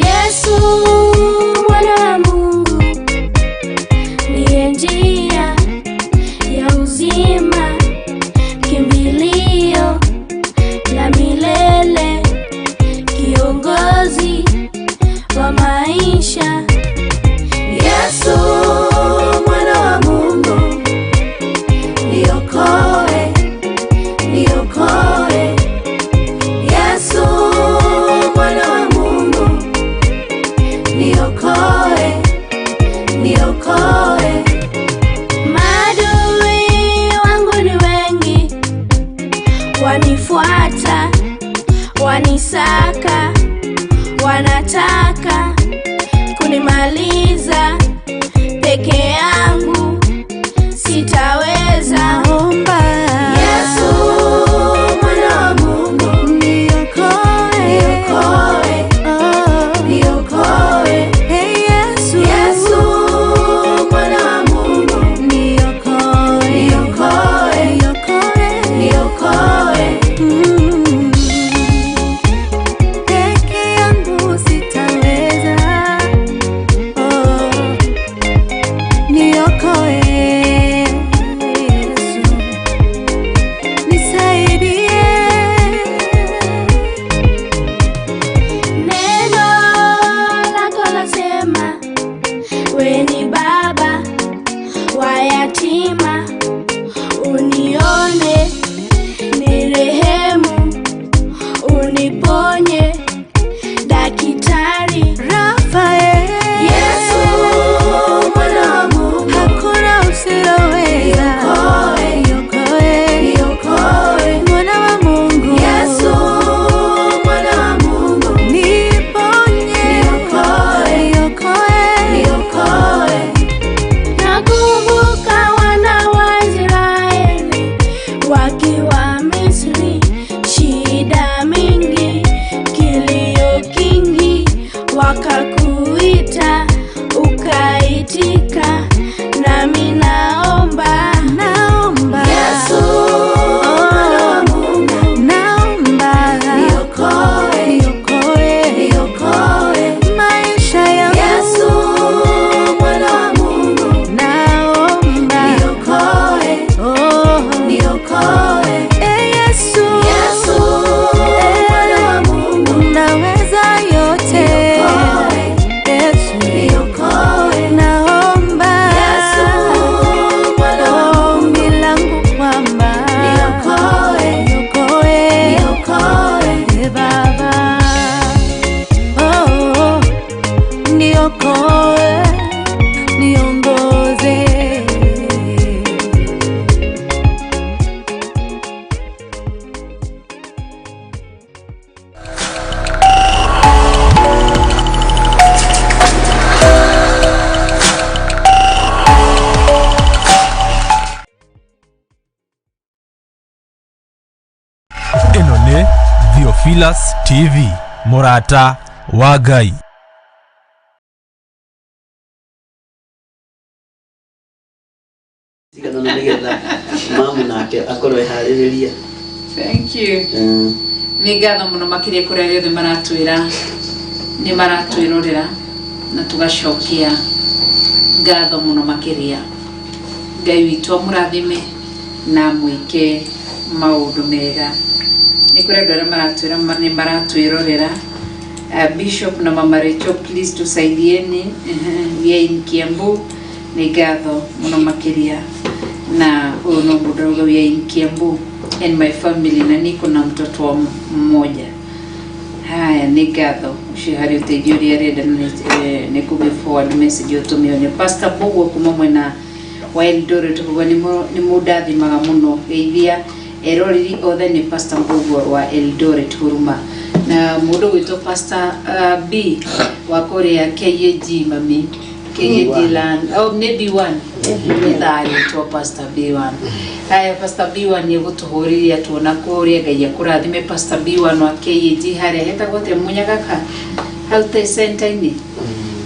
Yesu mwana wa Mungu ndiye njia ya Wanifuata, wanisaka, wanataka kunimaliza. Peke yangu sitaweza. Omba Yesu mwana wa Mungu, niokoe, niokoe, oh. niokoe. Hey Yesu, Yesu mwana wa Mungu, niokoe, niokoe, niokoe, niokoe. Peke yangu sitaweza, oh, niokoe Yesu, nisaidie. Neno lako lasema, we ni baba wa yatima, unione nirehemu, uniponye dakitari. Rafael, Yesu mwana wa Mungu, hakuna usiloweza, Niokoe, niokoe, niokoe. mwana wa Mungu, Yesu mwana wa Mungu, niponye, Niokoe, niokoe, niokoe. Nakumbuka wana wa Israeli wakiwa Misri, shida mingi, kilio kingi, wakakuita ukaitika, nami naomba naomba, Yesu mwana wa Mungu, naomba, niokoe, niokoe, niokoe. maisha yangu, Yesu mwana wa Mungu, naomba, niokoe, oh, niokoe. eh, Yesu, Yesu mwana wa Mungu, unaweza yote, Niokoe, Yesu, niokoe. naomba, Yesu mwana wa Mungu, ombi langu kwamba niokoe, niokoe, niokoe. eh, Baba, oh, oh, niokoe, niongoze. Ĩno nĩ Theophilus TV mũrata wa Ngai. Cigana na nĩgetha mamu nake akorwo eharĩrĩria. Thank you. Nĩ ngatho mũno makĩria kũrĩ arĩa othe maratwĩra nĩ maratwĩrorera na tũgacokia ngatho mũno makĩria. Ngai witũ amũrathime na amwĩke maũndũ mega. Nĩ kũrĩ andũ arĩa maratwĩra nĩ maratwĩrorera. Bishop na Mama Rachel, please tusaidieni. We are in Kiambu. Nĩ ngatho mũno makĩria na ũyũ no mũndũ arauga we are in Kiambu and my family na niko na mtoto wa mmoja. Haya, nĩ ngatho ũcio harĩ ũteithio ũrĩa arenda na nĩ kũgĩ forward message ũtũmĩo nĩ Pastor Mbũguo kuma mwena wa Eldoret kuga nĩ mũndathimaga mũno geithia eroreri othe nĩ Pastor Mbũguo wa Eldoret Huruma na mũndũ gwĩtwo Pastor B wa kũrĩa KAG mami KAG land oh, nĩ B1 nĩ thayũ twa Pastor B1. Haya, Pastor B1 nĩ egũtũhũrĩria tuona kũrĩa. Ngai akũrathime Pastor B1 wa KAG harĩa hetagwo atĩa Munyagaka hau te center-inĩ.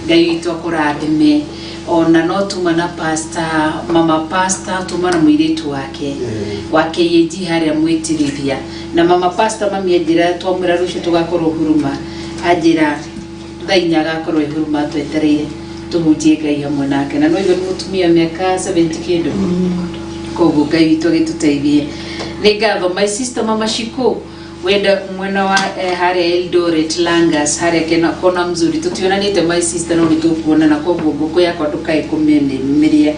Ngai witũ akũrathime ona no tuma na pastor mama pastor tuma na mũirĩtu wake wa KAG harĩa mwĩtirithia na mama pastor mami anjĩra twamwĩra rũciũ tũgakorwo huruma anjĩra thaa inya agakorwo e huruma twetereire tũhunjie Ngai hamwe nake na no igue nĩ mũtumia wa mĩaka 70 kĩndũ koguo Ngai witũ agĩtũteithie. Nĩ ngatho my sister mama Shiko wenda mwena wa harĩa Eldoret Langas harĩa kena kona mzuri tũtionanĩte my sister no nĩ tũkuonana koguo ngũkũ yakwa ndũkae kũmĩmĩrĩa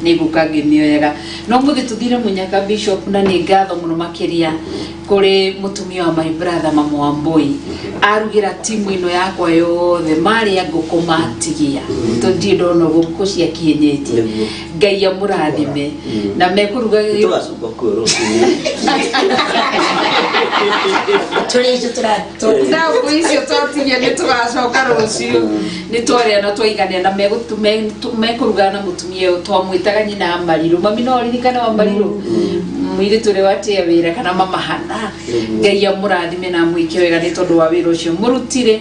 nĩ ngũka ngĩmĩoyaga no mũthĩ tũthire mũnyaka bishop na nĩ ngatho mũno makĩria kũrĩ mũtumia wa my brother mama wa Mbui arugĩra timu ĩno yakwa yothe marĩa ngũkũ matigia tũndirĩ ndona ũguo ngũkũ cia kienyeji. Nĩguo. Ngai amũrathime na mekũruga. Tũgacunga kuo rũcinĩ. Tũrĩa icio tũratũ icio twatigia nĩ tũgacoka rũciũ nĩ twarĩa na twaiganĩra na megũtu- me- tu- mekũruga na mũtumia ũyũ twamwĩtaga nyina wa marirũ mami no ũririkane wa marirũ mũirĩtu ũrĩa watĩa wĩra kana mama hana ngai amũrathime na amwĩke wega nĩ tondũ wa wĩra ũcio mũrutire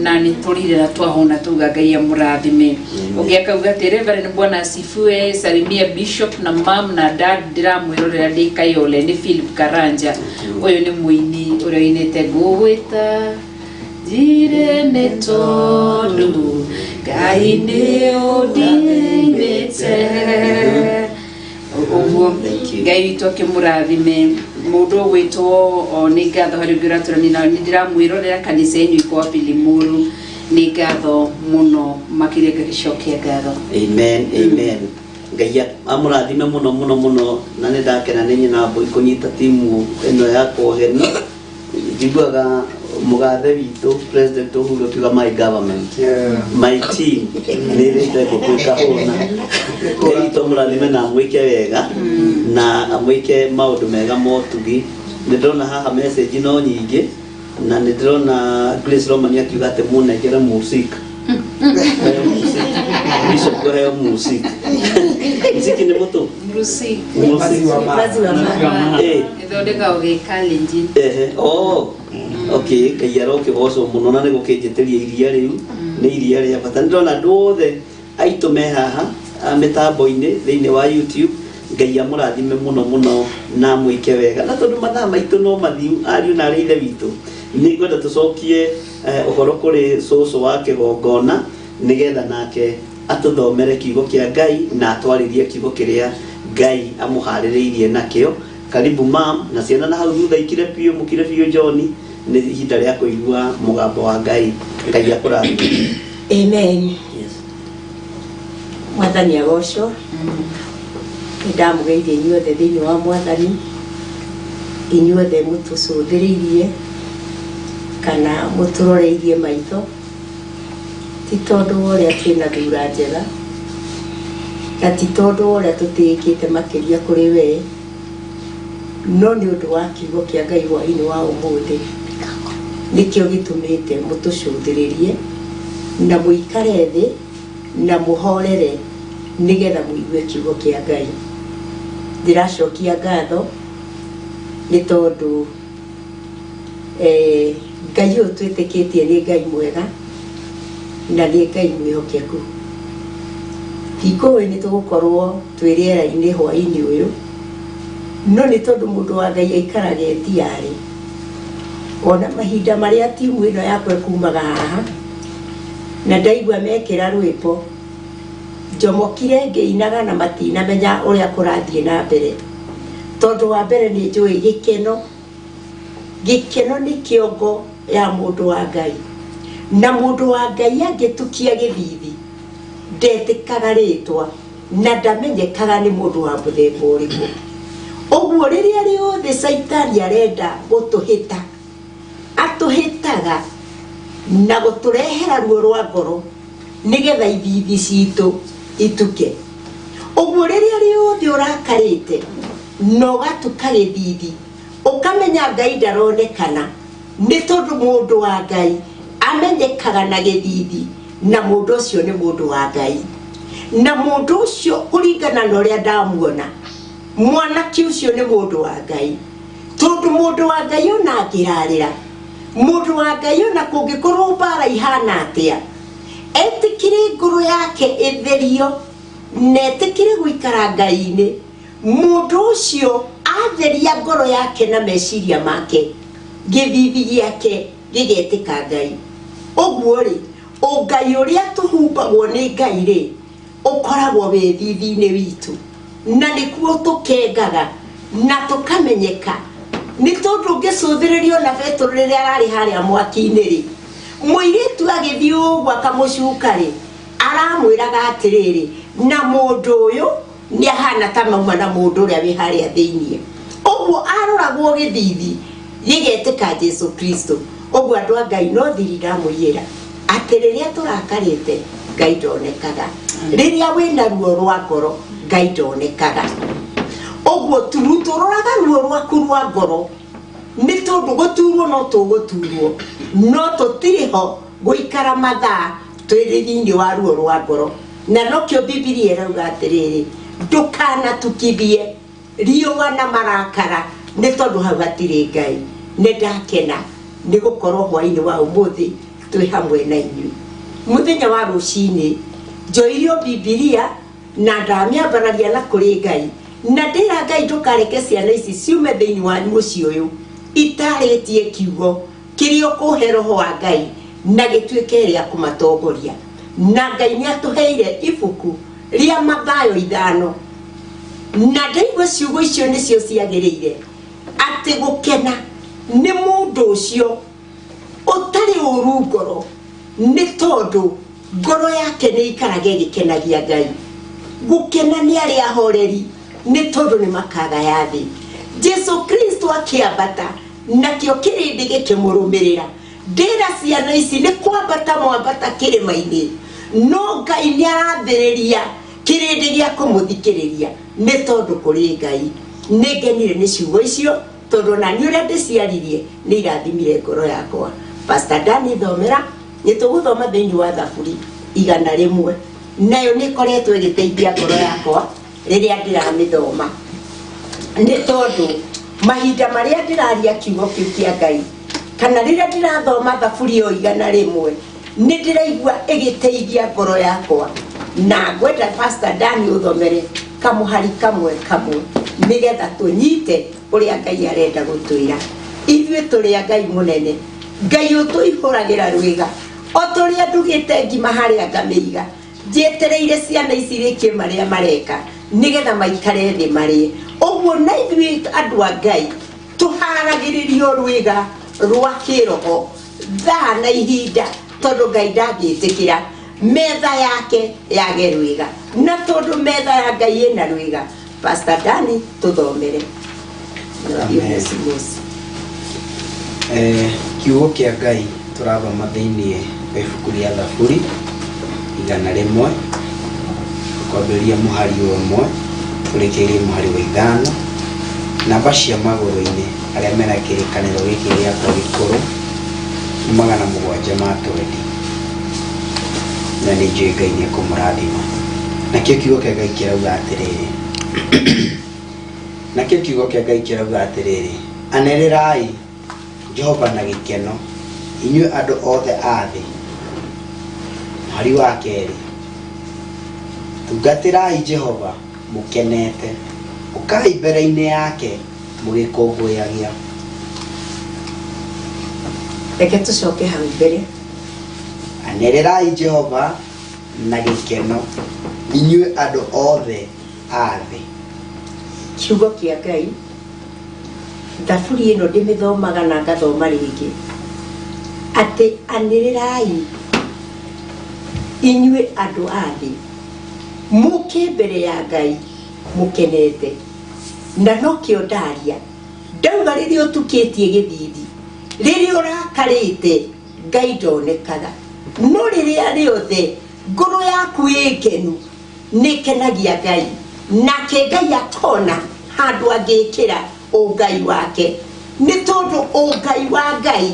na nĩ tũrire na twahũna tuga ngai amũrathime ũngĩ akauga atĩ reverend bwana asifiwe salimia bishop na mam na dad ndĩramwĩrorera ndĩ kayole nĩ philip karanja ũyũ nĩ mũini ũrĩa ũinĩte ngũgwĩta njire nĩ tondũ ngai nĩ ũndimĩte ũguo ngai witũ akĩmũrathime mũndũ ũgwĩtwo o nĩ ngatho harĩ ũngĩ ũratũrani na nĩ ndĩramwĩrorera kanitha yenyu ikwa Bilimuru nĩ ngatho mũno makĩria ngagĩcokia ngatho amen amen ngai amũrathime mũno mũno mũno na nĩ ndakena nĩ nyina mbũi kũnyita timu ĩno yakwa ũgeni njiguaga mũgathe witũ president Uhuru akiuga my government my team nĩ ĩrĩte ngũkũ ĩkahũna ngai witũ amũrathime na amwĩke wega na amwĩke maũndũ mega motugi nĩ ndĩrona haha message no nyingĩ na nĩ ndĩrona Grace Romani akiuga atĩ mũnengere music Heo music bishop heo music muziki nĩ mũtũ Mrusi Music. Maziwa mara. Eh. ĩthondekagwo gĩkalenjin Ehe, oh, okay, Ngai arokĩgocwo mũno na nĩ gũkĩnjĩtĩria iria rĩu nĩ iria rĩa bata nĩ ndĩrona andũ othe aitũ me haha a, mĩtambo-inĩ thĩinĩ wa YouTube Ngai amũrathime mũno mũno na amwĩke wega na tondũ mathaa maitũ no mathiu ariũ na arĩ ithe witũ nĩ ngwenda tũcokie eh, ũhoro kũrĩ cũcũ wa kĩgongona nĩgetha nake atũthomere kiugo kĩa Ngai na atwarĩrie kiugo kĩrĩa Ngai amũharĩrĩirie nakĩo karibu mam na ciana na hau thutha ikire biũ mũkire biũ John nĩ ihinda rĩa kũigua mũgambo wa Ngai Ngai akũrathime Amen. yes. Mwathani agocwo. Nĩ ndamũgeithia inyuothe thĩinĩ wa mwathani inyuothe mũtũcũthĩrĩirie kana mũtũroreirie maitho ti tondũ wa ũrĩa twĩna thura njega na ti tondũ wa ũrĩa tũtĩĩkĩte makĩria kũrĩ wee no nĩ ũndũ wa kiugo kĩa Ngai hwaĩ-inĩ wa ũmũthĩ nĩkĩo gĩtũmĩte mũtũcũthĩrĩrie na mũikare thĩ na mũhorere nĩgetha mũigue kiugo kĩa Ngai ndĩracokia ngatho nĩ tondũ eh, Ngai ũyũ twĩtĩkĩtie nĩ Ngai mwega na nĩ Ngai mwĩhokeku ndikũĩ nĩ tũgũkorwo twĩ rĩera-inĩ hwaĩ-inĩ ũyũ no nĩ tondũ mũndũ wa Ngai aikaraga etiarĩ ona mahinda marĩa timu ĩno yakwa ĩkumaga haha na ndaigua mekĩra rwĩmbo njomokire ngĩinaga na matinamenya ũrĩa kũrathiĩ na mbere tondũ wa mbere nĩ njũĩ gĩkeno gĩkeno nĩ kĩongo ya mũndũ wa Ngai na mũndũ wa Ngai angĩtukia gĩthithi ndetĩkaga rĩtwa na ndamenyekaga nĩ mũndũ wa mũthemba ũrĩkũ ũguo rĩrĩa rĩothe caitani arenda gũtũhĩta atũhĩtaga na gũtũrehera ruo rwa ngoro nĩgetha ithithi citũ ituke ũguo rĩrĩa rĩothe ũrakarĩte na ũgatuka gĩthithi ũkamenya ngai ndaronekana nĩ tondũ mũndũ wa ngai amenyekaga na gĩthithi na mũndũ ũcio nĩ mũndũ wa ngai na mũndũ ũcio kũringana na ũrĩa ndamuona mwanake ũcio nĩ mũndũ wa ngai tondũ mũndũ wa ngai ona angĩrarĩra mũndũ wa ngai ona kũngĩkorwo mbara ihana atĩa etĩkire ngoro yake ĩtherio na etĩkire gũikara ngai-inĩ mũndũ ũcio atheria ngoro yake na meciria make gĩthithi gĩake gĩgetĩka ngai ũguo rĩ ũngai ũrĩa tũhumbagwo nĩ ngai rĩ ũkoragwo wĩ thithi-inĩ witũ na nĩkuo tũkengaga na tũkamenyeka nĩ tondũ ũngĩcũthĩrĩrio na Petero rĩrĩa ararĩ harĩa mwaki-inĩ rĩ mũirĩtu agĩthiĩ ũguo akamũcuka rĩ aramwĩraga atĩrĩrĩ na mũndũ ũyũ nĩ ahana ta mauma na mũndũ ũrĩa wĩ harĩa thĩiniĩ ũguo aroragwo gĩthithi gĩgetĩka Jesu Kristo ũguo andũ a Ngai no thiri ndamũiyĩra atĩ rĩrĩa tũrakarĩte Ngai ndonekaga rĩrĩa wĩna ruo rwa ngoro Ngai ndonekaga ũguo tũroraga ruo rwaku rwa ngoro Nĩ tondũ gũturwo no tũgũturwo, no tũtirĩ ho gũikara mathaa twĩrĩ thĩinĩ wa ruo rwa ngoro. Na nokĩo Bibilia ĩrauga atĩrĩrĩ, ndũkanatukithie riũa na marakara, nĩ tondũ hau hatirĩ Ngai. Nĩ ndakena nĩ gũkorwo hwainĩ wa ũmũthĩ twĩ hamwe na inyuĩ. Mũthenya wa rũcinĩ njoirio Bibilia na ndamĩambararia na kũrĩ Ngai, na ndĩra Ngai ndũkareke ciana ici ciume thĩinĩ wa mũciĩ ũyũ itarĩtie kiugo kĩrĩa ũkũhe roho wa Ngai na gĩtuĩke rĩa kũmatongoria. Na Ngai nĩ atũheire ibuku rĩa Mathayo 5, na ndaigua ciugo icio nĩcio ciagĩrĩire, atĩ gũkena nĩ mũndũ ũcio ũtarĩ ũru ngoro, nĩ tondũ ngoro yake nĩ ikaraga ĩgĩkenagia Ngai. Gũkena nĩ arĩa ahoreri, nĩ tondũ nĩ makagaya thĩ. Jesu Kristo akĩambata, nakĩo kĩrĩndĩ gĩkĩmũrũmĩrĩra. Ndĩra ciana ici nĩ kwambata mwambata kĩrĩma-inĩ, no Ngai nĩ arathĩrĩria kĩrĩndĩ gĩa kũmũthikĩrĩria, nĩ tondũ kũrĩ Ngai. Nĩ ngenire nĩ ciugo icio, tondũ ona niĩ ũrĩa ndĩciaririe nĩ irathimire ngoro yakwa. Pastor Dani, thomera. Nĩ tũgũthoma thĩinĩ wa Thaburi 100, nayo nĩ ĩkoretwo ĩgĩteithia ngoro yakwa rĩrĩa ndĩramĩthoma, nĩ tondũ mahinda marĩa ndĩraria kiugo kĩu kĩa Ngai kana rĩrĩa ndĩrathoma Thaburi ĩyo 100, nĩ ndĩraigua ĩgĩteithia ngoro yakwa. Na ngwenda Pastor Dani ũthomere kamũhari kamwe kamwe, nĩgetha tũnyite ũrĩa Ngai arenda gũtwĩra. Ithuĩ tũrĩ a Ngai mũnene, Ngai ũtũihũragĩra rwĩga. O tũrĩa ndugĩte ngima harĩa ngamĩiga, njetereire ciana ici rĩkie marĩa mareka, nĩgetha maikare thĩ marĩe. Ũguo na ithuĩ andũ a Ngai tũharagĩrĩrio rwĩga rwa kĩroho thaa na ihinda, tondũ Ngai ndangĩtĩkĩra metha yake yage rwĩga. Na tondũ metha ya Ngai ĩna rwĩga, Pastor Dani, tũthomere. Amen. Kiugo kĩa Ngai tũrathoma thĩinĩ wa ibuku rĩa Thaburi 100, kwambĩrĩria mũhari wa 1 tũrĩkĩrĩrie mũhari wa 5. Namba cia magũrũ-inĩ arĩa mena kĩrĩkanĩro gĩkĩ gĩakwa gĩkũrũ nĩ 720, na nĩ njũĩ Ngai nĩ ekũmũrathima. Nakĩo kiugo kĩa Ngai kĩrauga atĩrĩrĩ, nakĩo kiugo kĩa Ngai kĩrauga atĩrĩrĩ, anĩrĩrai Jehova na gĩkeno, inyuĩ andũ othe a thĩ. Mũhari wa 2, tungatĩrai Jehova mũkenete, ũkai mbere-inĩ yake mũgĩkũngũyagia. Reke tũcoke hau mbere. Anĩrĩrai Jehova na gĩkeno, inyuĩ andũ othe a thĩ. Kiugo kĩa Ngai, Thaburi ĩno ndĩmĩthomaga na ngathoma rĩngĩ, atĩ anĩrĩrai inyuĩ andũ a thĩ, mũke mbere ya Ngai mũkenete. Na nokĩo ndaria, ndauga rĩrĩa ũtukĩtie gĩthithi, rĩrĩa ũrakarĩte, Ngai ndonekaga. No rĩrĩa rĩothe ngoro yaku ĩ ngenu, nĩ ĩkenagia Ngai, nake Ngai akona handũ angĩkĩra ũngai wake. Nĩ tondũ ũngai wa Ngai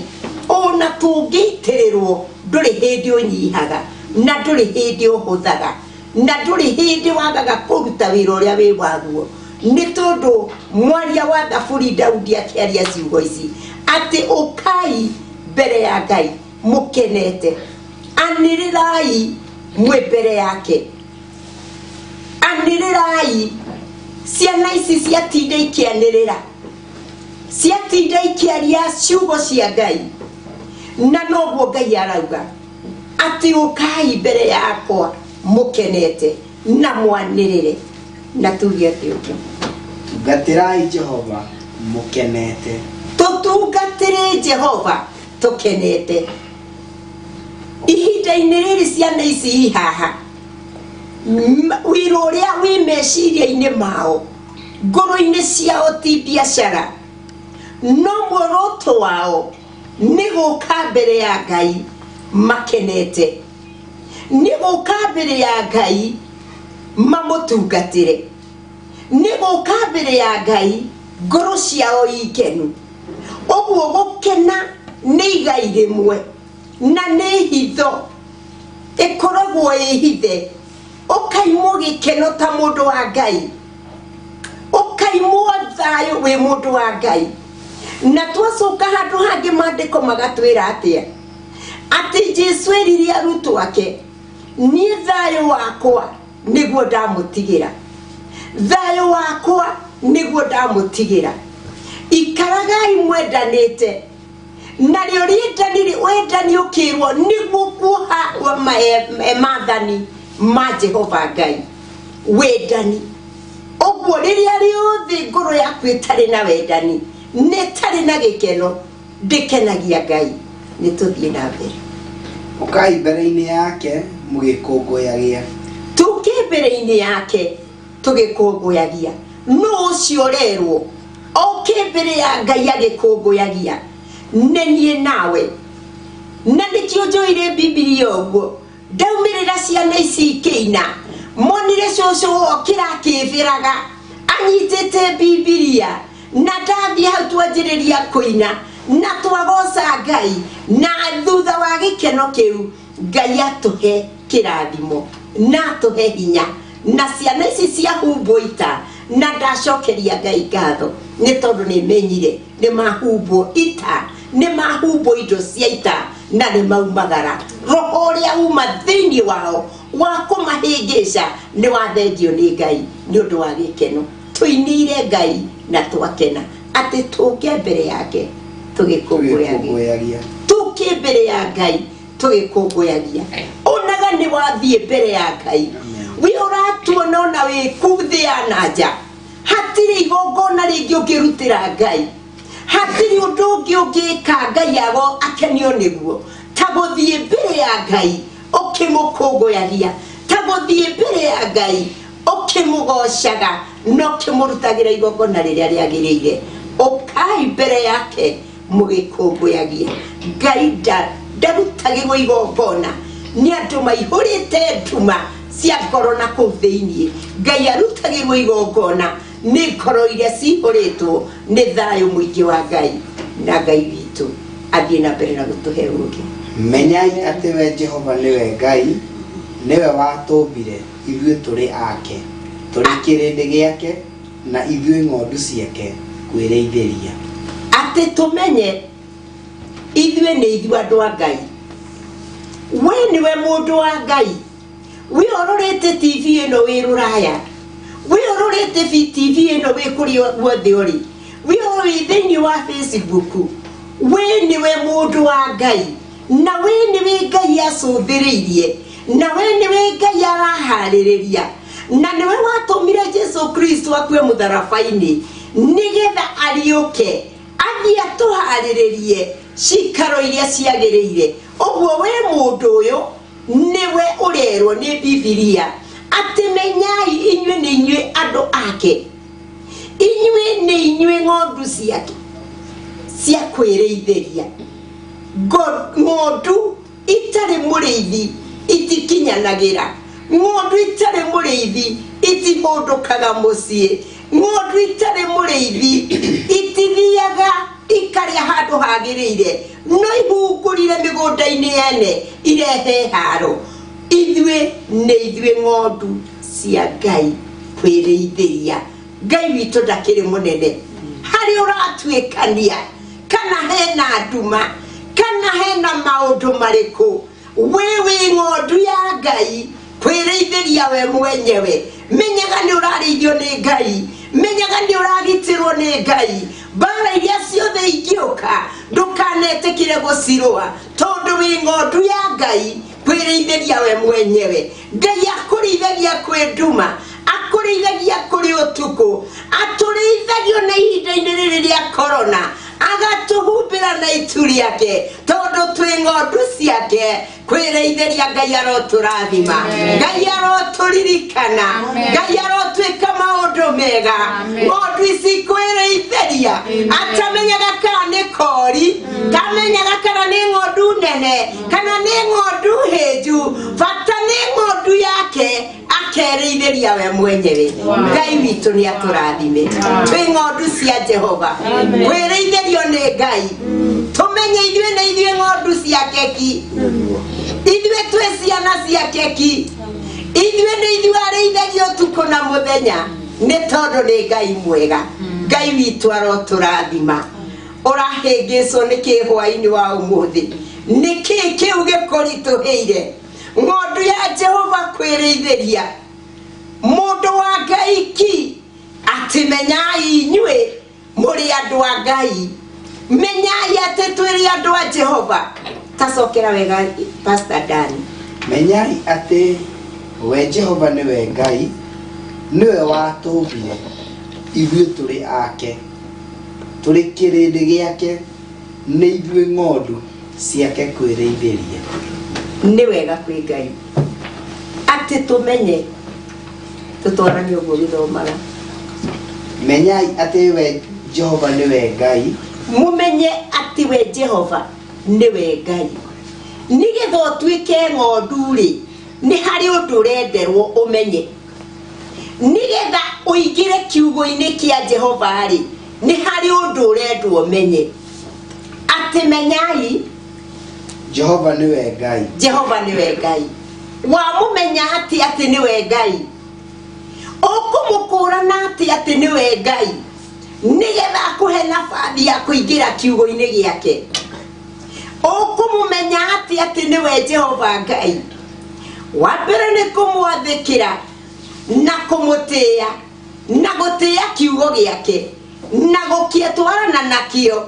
ona tũngĩitĩrĩrwo ndũrĩ hĩndĩ ũnyihaga, na ndũrĩ hĩndĩ ũhũthaga, na ndũrĩ hĩndĩ wagaga kũruta wĩra ũrĩa wĩ waguo. Nĩ tondũ mwaria wa Thaburi Daudi akĩaria ciugo ici, atĩ ũkai mbere ya Ngai mũkenete, anĩrĩrai mwĩ mbere yake, anĩrĩrai. Ciana ici ciatinda ikĩanĩrĩra, ciatinda ikĩaria ciugo cia Ngai, na noguo Ngai arauga atĩ ũkai mbere yakwa mũkenete na mwanĩrĩre. Na tuge atĩ ũguo, Tungatĩrai Jehova mũkenete. Tũtungatĩre Jehova tũkenete. Ihinda-inĩ rĩrĩ ciana ici i haha, wĩra ũrĩa wĩ meciria-inĩ mao, ngoro-inĩ ciao ti biacara, no muoroto wao nĩ gũka mbere ya Ngai makenete, nĩ gũka mbere ya Ngai mamũtungatĩre, nĩ gũka mbere ya Ngai ngoro ciao i ngenu. Ũguo gũkena nĩ igai rĩmwe na nĩ hitho ĩkoragwo ĩ hithe, ũkaimwo gĩkeno ta mũndũ wa Ngai, ũkaimwo thayũ wĩ mũndũ wa Ngai. Na twacoka handũ hangĩ maandĩko magatwĩra atĩa? Atĩ Jesu erire arutwo ake, niĩ thayũ wakwa nĩguo ndamũtigĩra, thayũ wakwa nĩguo ndamũtigĩra, ikaragai mwendanĩte. Narĩo rĩendani rĩ, wendani ũkĩrwo nĩguo kuoha maathani ma Jehova Ngai, wendani. Ũguo rĩrĩa rĩothe ngoro yaku ĩtarĩ na wendani, nĩ ĩtarĩ na gĩkeno, ndĩkenagia Ngai. Nĩ tũthiĩ na mbere. Ũkai mbere-inĩ yake mũgĩkũngũyagia. Tũke mbere-inĩ yake tũgĩkũngũyagia. Nũ ũcio ũrerwo oke mbere ya Ngai agĩkũngũyagia? Nĩ niĩ nawe. Na nĩkĩo njoire Bibilia ũguo, ndaumĩrĩra ciana ici ikĩina, monire cũcũ okĩra akĩbĩraga anyitĩte Bibilia, na ndathiĩ hau twanjĩrĩria kũina na twagoca Ngai, na thutha wa gĩkeno kĩu Ngai atũhe kĩrathimo na atũhe hinya, na ciana ici ciahumbwo ita, na ndacokeria Ngai ngatho nĩ tondũ nĩ menyire nĩ mahumbwo ita, nĩ mahumbwo indo cia ita, na nĩ maumagara. Roho ũrĩa uma thĩinĩ wao wa kũmahĩngĩca nĩ wathengio nĩ Ngai nĩ ũndũ wa gĩkeno. Tũinĩire Ngai na twakena atĩ tũke mbere yake tũgĩkũngũyagia, tũke mbere ya Ngai tũgĩkũngũyagia. Onaga nĩ wathiĩ mbere ya Ngai, wĩ ũratuona ona wĩ kuu thĩ ya na nja, hatirĩ igongona rĩngĩ ũngĩrutĩra Ngai, hatirĩ ũndũ ũngĩ ũngĩka Ngai ago akenio nĩguo ta gũthiĩ mbere ya Ngai ũkĩmũkũngũyagia, ta gũthiĩ mbere ya Ngai ũkĩmũgocaga na ũkĩmũrutagĩra igongona rĩrĩa rĩagĩrĩire. Ũkai mbere yake mũgĩkũngũyagia. Ngai ndarutagĩrwo igongona nĩ andũ maihũrĩte nduma cia ngoro na kũu thĩinĩ. Ngai arutagĩrwo igongona nĩ ngoro iria cihũrĩtwo nĩ thayũ mũingĩ wa Ngai, na Ngai witũ athiĩ na mbere na gũtũhe ũũgĩ. Menyai atĩ we Jehova nĩwe Ngai, nĩwe watũmbire, ithuĩ tũrĩ ake, tũrĩ kĩrĩndĩ gĩake, na ithuĩ ng'ondu ciake kwĩrĩithĩria. Atĩ tũmenye ithuĩ nĩ ithuĩ andũ a Ngai. We nĩwe mũndũ wa Ngai. We ũrorete TV ĩno wĩ rũraya, we ũrorete TV ĩno wĩ kũrĩa guothe ũrĩ, we wĩ thĩinĩ wa Facebook, we nĩwe mũndũ wa Ngai, na we nĩwe Ngai acũthĩrĩirie, na we nĩwe Ngai araharĩrĩria, na nĩwe watũmire Jesu Kristo akue mũtharaba-inĩ nĩgetha ariũke athiĩ atũharĩrĩrie cikaro iria ciagĩrĩire. Ũguo we mũndũ ũyũ nĩwe ũrerwo nĩ Bibilia atĩ menyai inyuĩ nĩ inyuĩ andũ ake, inyuĩ nĩ inyuĩ ng'ondu ciake cia kwĩrĩithĩria. Ng'ondu itarĩ mũrĩithi itikinyanagĩra, ng'ondu itarĩ mũrĩithi itihũndũkaga mũciĩ, ng'ondu itarĩ mũrĩithi itithiaga ikarĩa handũ hagĩrĩire, no ihungurire mĩgũnda-inĩ yene irehe haro. Ithuĩ nĩ ithuĩ ng'ondu cia Ngai kwĩrĩithĩria. Ngai witũ ndakĩrĩ mũnene harĩ ũratuĩkania, kana hena nduma, kana hena maũndũ marĩkũ, we wĩ ng'ondu ya Ngai kwĩrĩithĩria we mwenyewe. Menyaga nĩ ũrarĩithio nĩ Ngai, menyaga nĩ ũragitĩrwo nĩ Ngai. Mbara iria ciothe ingĩũka ndũkanetĩkĩre gũcirũa, tondũ wĩ ng'ondu ya Ngai kwĩrĩithĩria we mwenyewe. Ngai akũrĩithagia kwĩ nduma, akũrĩithagia kũrĩ ũtukũ, atũrĩithagia ona ihinda-inĩ rĩrĩ rĩa korona, agatũhumbĩra na itu rĩake, tondũ twĩ ng'ondu ciake kwĩrĩithĩria. Ngai arotũrathima, Ngai arotũririkana, Ngai arotwĩka maũndũ mega. Ng'ondu ici kwĩrĩithĩria, atamenyaga kana nĩ kori, kamenyaga kana nĩ ng'ondu nene, kana nĩ ng'ondu hĩnju, bata nĩ ng'ondu yake. Akerĩithĩria we mwenyewe. Ngai witũ nĩ atũrathime. Twĩ ng'ondu cia Jehova. Kwĩrĩithĩrio nĩ Ngai, tũmenye ithuĩ nĩ ithuĩ ng'ondu ciake ki, ithuĩ twĩ ciana ciake ki, ithuĩ nĩ ithuĩ arĩithagia ũtukũ na mũthenya, nĩ tondũ nĩ Ngai mwega. Ngai witũ arotũrathima. Ũrahĩngĩcwo nĩ kĩ hwainĩ wa ũmũthĩ? Nĩ kĩ kĩu gĩkũritũhĩire? Ng'ondu ya Jehova kwĩrĩithĩria mũndũ wa Ngai ki, atĩ menyai inyuĩ mũrĩ andũ a Ngai, menyai atĩ twĩrĩ andũ a Jehova. Tacokera wega, Pastor Dan. Menyai atĩ we Jehova nĩwe Ngai, nĩwe watũmbire, ithuĩ tũrĩ ake, tũrĩ kĩrĩndĩ gĩake, nĩ ithuĩ ng'ondu ciake kwĩrĩithĩria. Nĩ wega kwĩ Ngai atĩ tũmenye tũtwarane ũguo gĩthomaga. Menyai atĩ we Jehova nĩwe Ngai. Mũmenye atĩ we Jehova nĩwe Ngai. Nĩgetha ũtuĩke ng'ondu rĩ, nĩ harĩ ũndũ ũrenderwo ũmenye. Nĩgetha ũingĩre kiugo-inĩ kĩa Jehova rĩ, nĩ harĩ ũndũ ũrendwo ũmenye. Atĩ menyai Jehova nĩwe Ngai. Jehova nĩwe Ngai. Wamũmenya atĩ atĩ nĩwe Ngai, ũkũmũkũrana atĩ atĩ nĩwe Ngai, nĩgetha akũhe nabathi ya kũingĩra kiugo-inĩ gĩake. Ũkũmũmenya atĩ atĩ nĩwe Jehova Ngai, wa mbere nĩ kũmwathĩkĩra na kũmũtĩĩa na gũtĩĩa kiugo gĩake na gũkĩtwarana nakĩo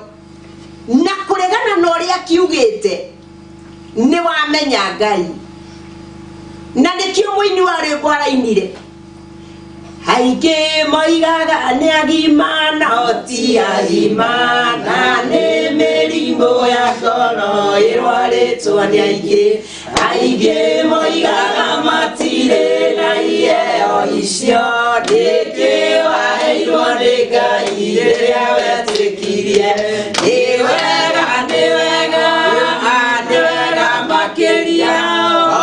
na kũregana na ũrĩa kiugĩte. Nĩ wamenya Ngai, na nĩkĩo mũini wa rwĩmbo arainire, aingĩ moigaga nĩ agima no ti agima, na nĩ mĩrimũ ya ngoro ĩrwarĩtwo nĩ aingĩ. Aingĩ moigaga matirĩ na iheo icio, nĩkĩ waheirwo nĩ Ngai rĩrĩa wetĩkirie. Nĩ wega, nĩ wega, nĩ wega makĩria,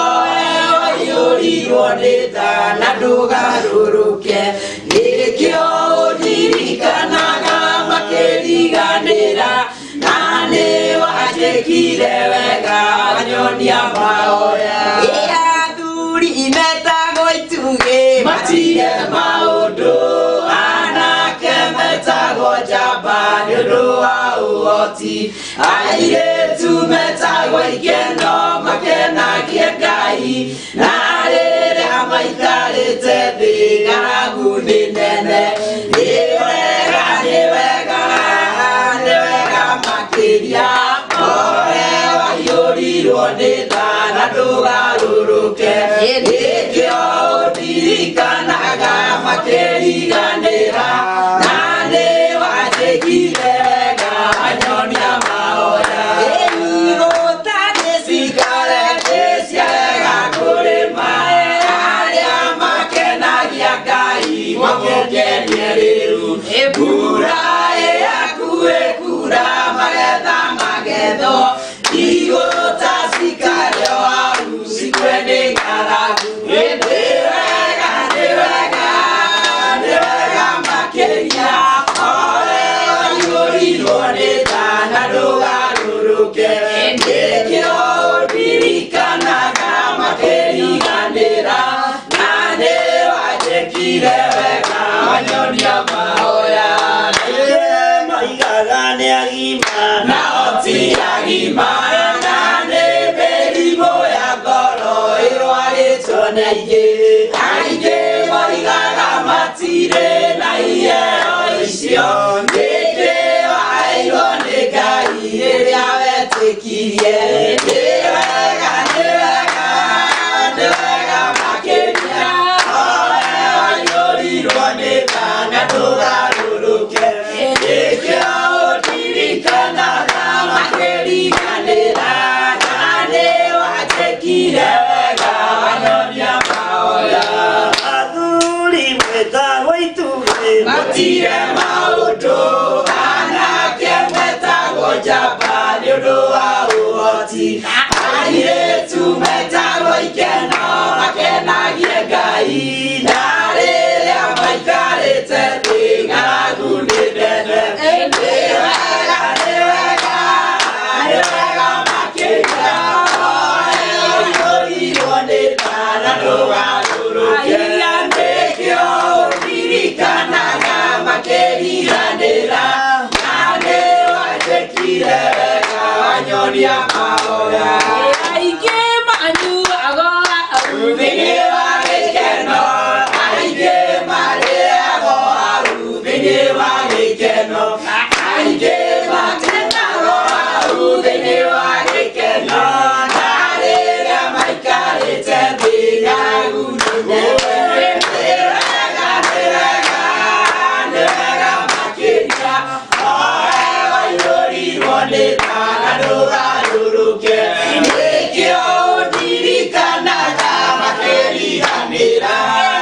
owe waiyũrirwo nĩ tha na ndũgarũrũke. Nĩkĩo ũndirikanaga makĩriganĩra, na nĩ wanjĩkire wega wanyonia mahoya. Ĩ athuri metagwo itugĩ matige maũndũ, anake metagwo njamba nĩ ũndũ wa ũhoti, airĩtu metagwo ikeno makenagie Ngai, na rĩrĩa maikarĩte thĩ ng'aragu nĩ nene. Nĩ wega, nĩ wega, nĩ wega makĩria, owe waiyũrirwo nĩ tha na ndũgarũrũke. Nĩkĩo ũndirikanaga makĩriganĩra, na nĩ wanjĩkire wega wanyonia mahoya. Igũta nĩcikare nĩciarega kũrĩma, arĩa makenagia Ngai mamũkenie rĩu. Mbura ĩyaku ĩkura magetha magethwo, igũta cikarĩo hau cikue nĩ ng'aragu. Nĩ wega, nĩ wega, nĩ wega makĩria, owe waiyũrirwo nĩ tha na ndũgarũrũke. Nĩkĩo ũndirikanaga makĩriganĩra, na nĩ wanjĩkire wega wanyonia mahoya. Aingĩ moigaga nĩ agima nao ti agima, na nĩ mĩrimũ ya ngoro ĩrwarĩtwo nĩ aingĩ. Aingĩ moigaga matirĩ na iheo icio, nĩkĩ waheirwo nĩ Ngai rĩrĩa wetĩkirie. Nĩ wega, nĩ wega, nĩ wega makĩria, owe waiyũrirwo nĩ tha na ndũgarũrũke. Nĩkĩo ũndirikanaga makĩriganĩra, na nĩ wanjĩkire wega wanyonia mahoya. Athuri mwĩtagwo itugĩ matige maũndũ, anake metagwo njamba nĩ ũndũ wa ũhoti, airĩtu metagwo ikeno makenagie Ngai, Ng'aragu nĩ nene. Nĩ wega, nĩ wega, nĩ wega makĩria. Ũiyũrirwo nĩ tha na ndũgarũrũke. Nĩkĩo ũririkanaga makĩriganĩra. Na nĩ wanjĩkire wega wanyonia mahoya. Aingĩ manyuaga au Thĩinĩ wa gĩkeno, aingĩ marĩago hau. Thĩinĩ wa gĩkeno, aingĩ makenago hau. Thĩinĩ wa gĩkeno, na rĩrĩa maikarĩte thĩ ng'aragu nĩ nene. Nĩ wega, nĩ wega, nĩ wega makĩria. Oe waiyũrirwo nĩ tha na ndũgarũrũke. Nĩkĩo ũndirikanaga makĩriganĩra.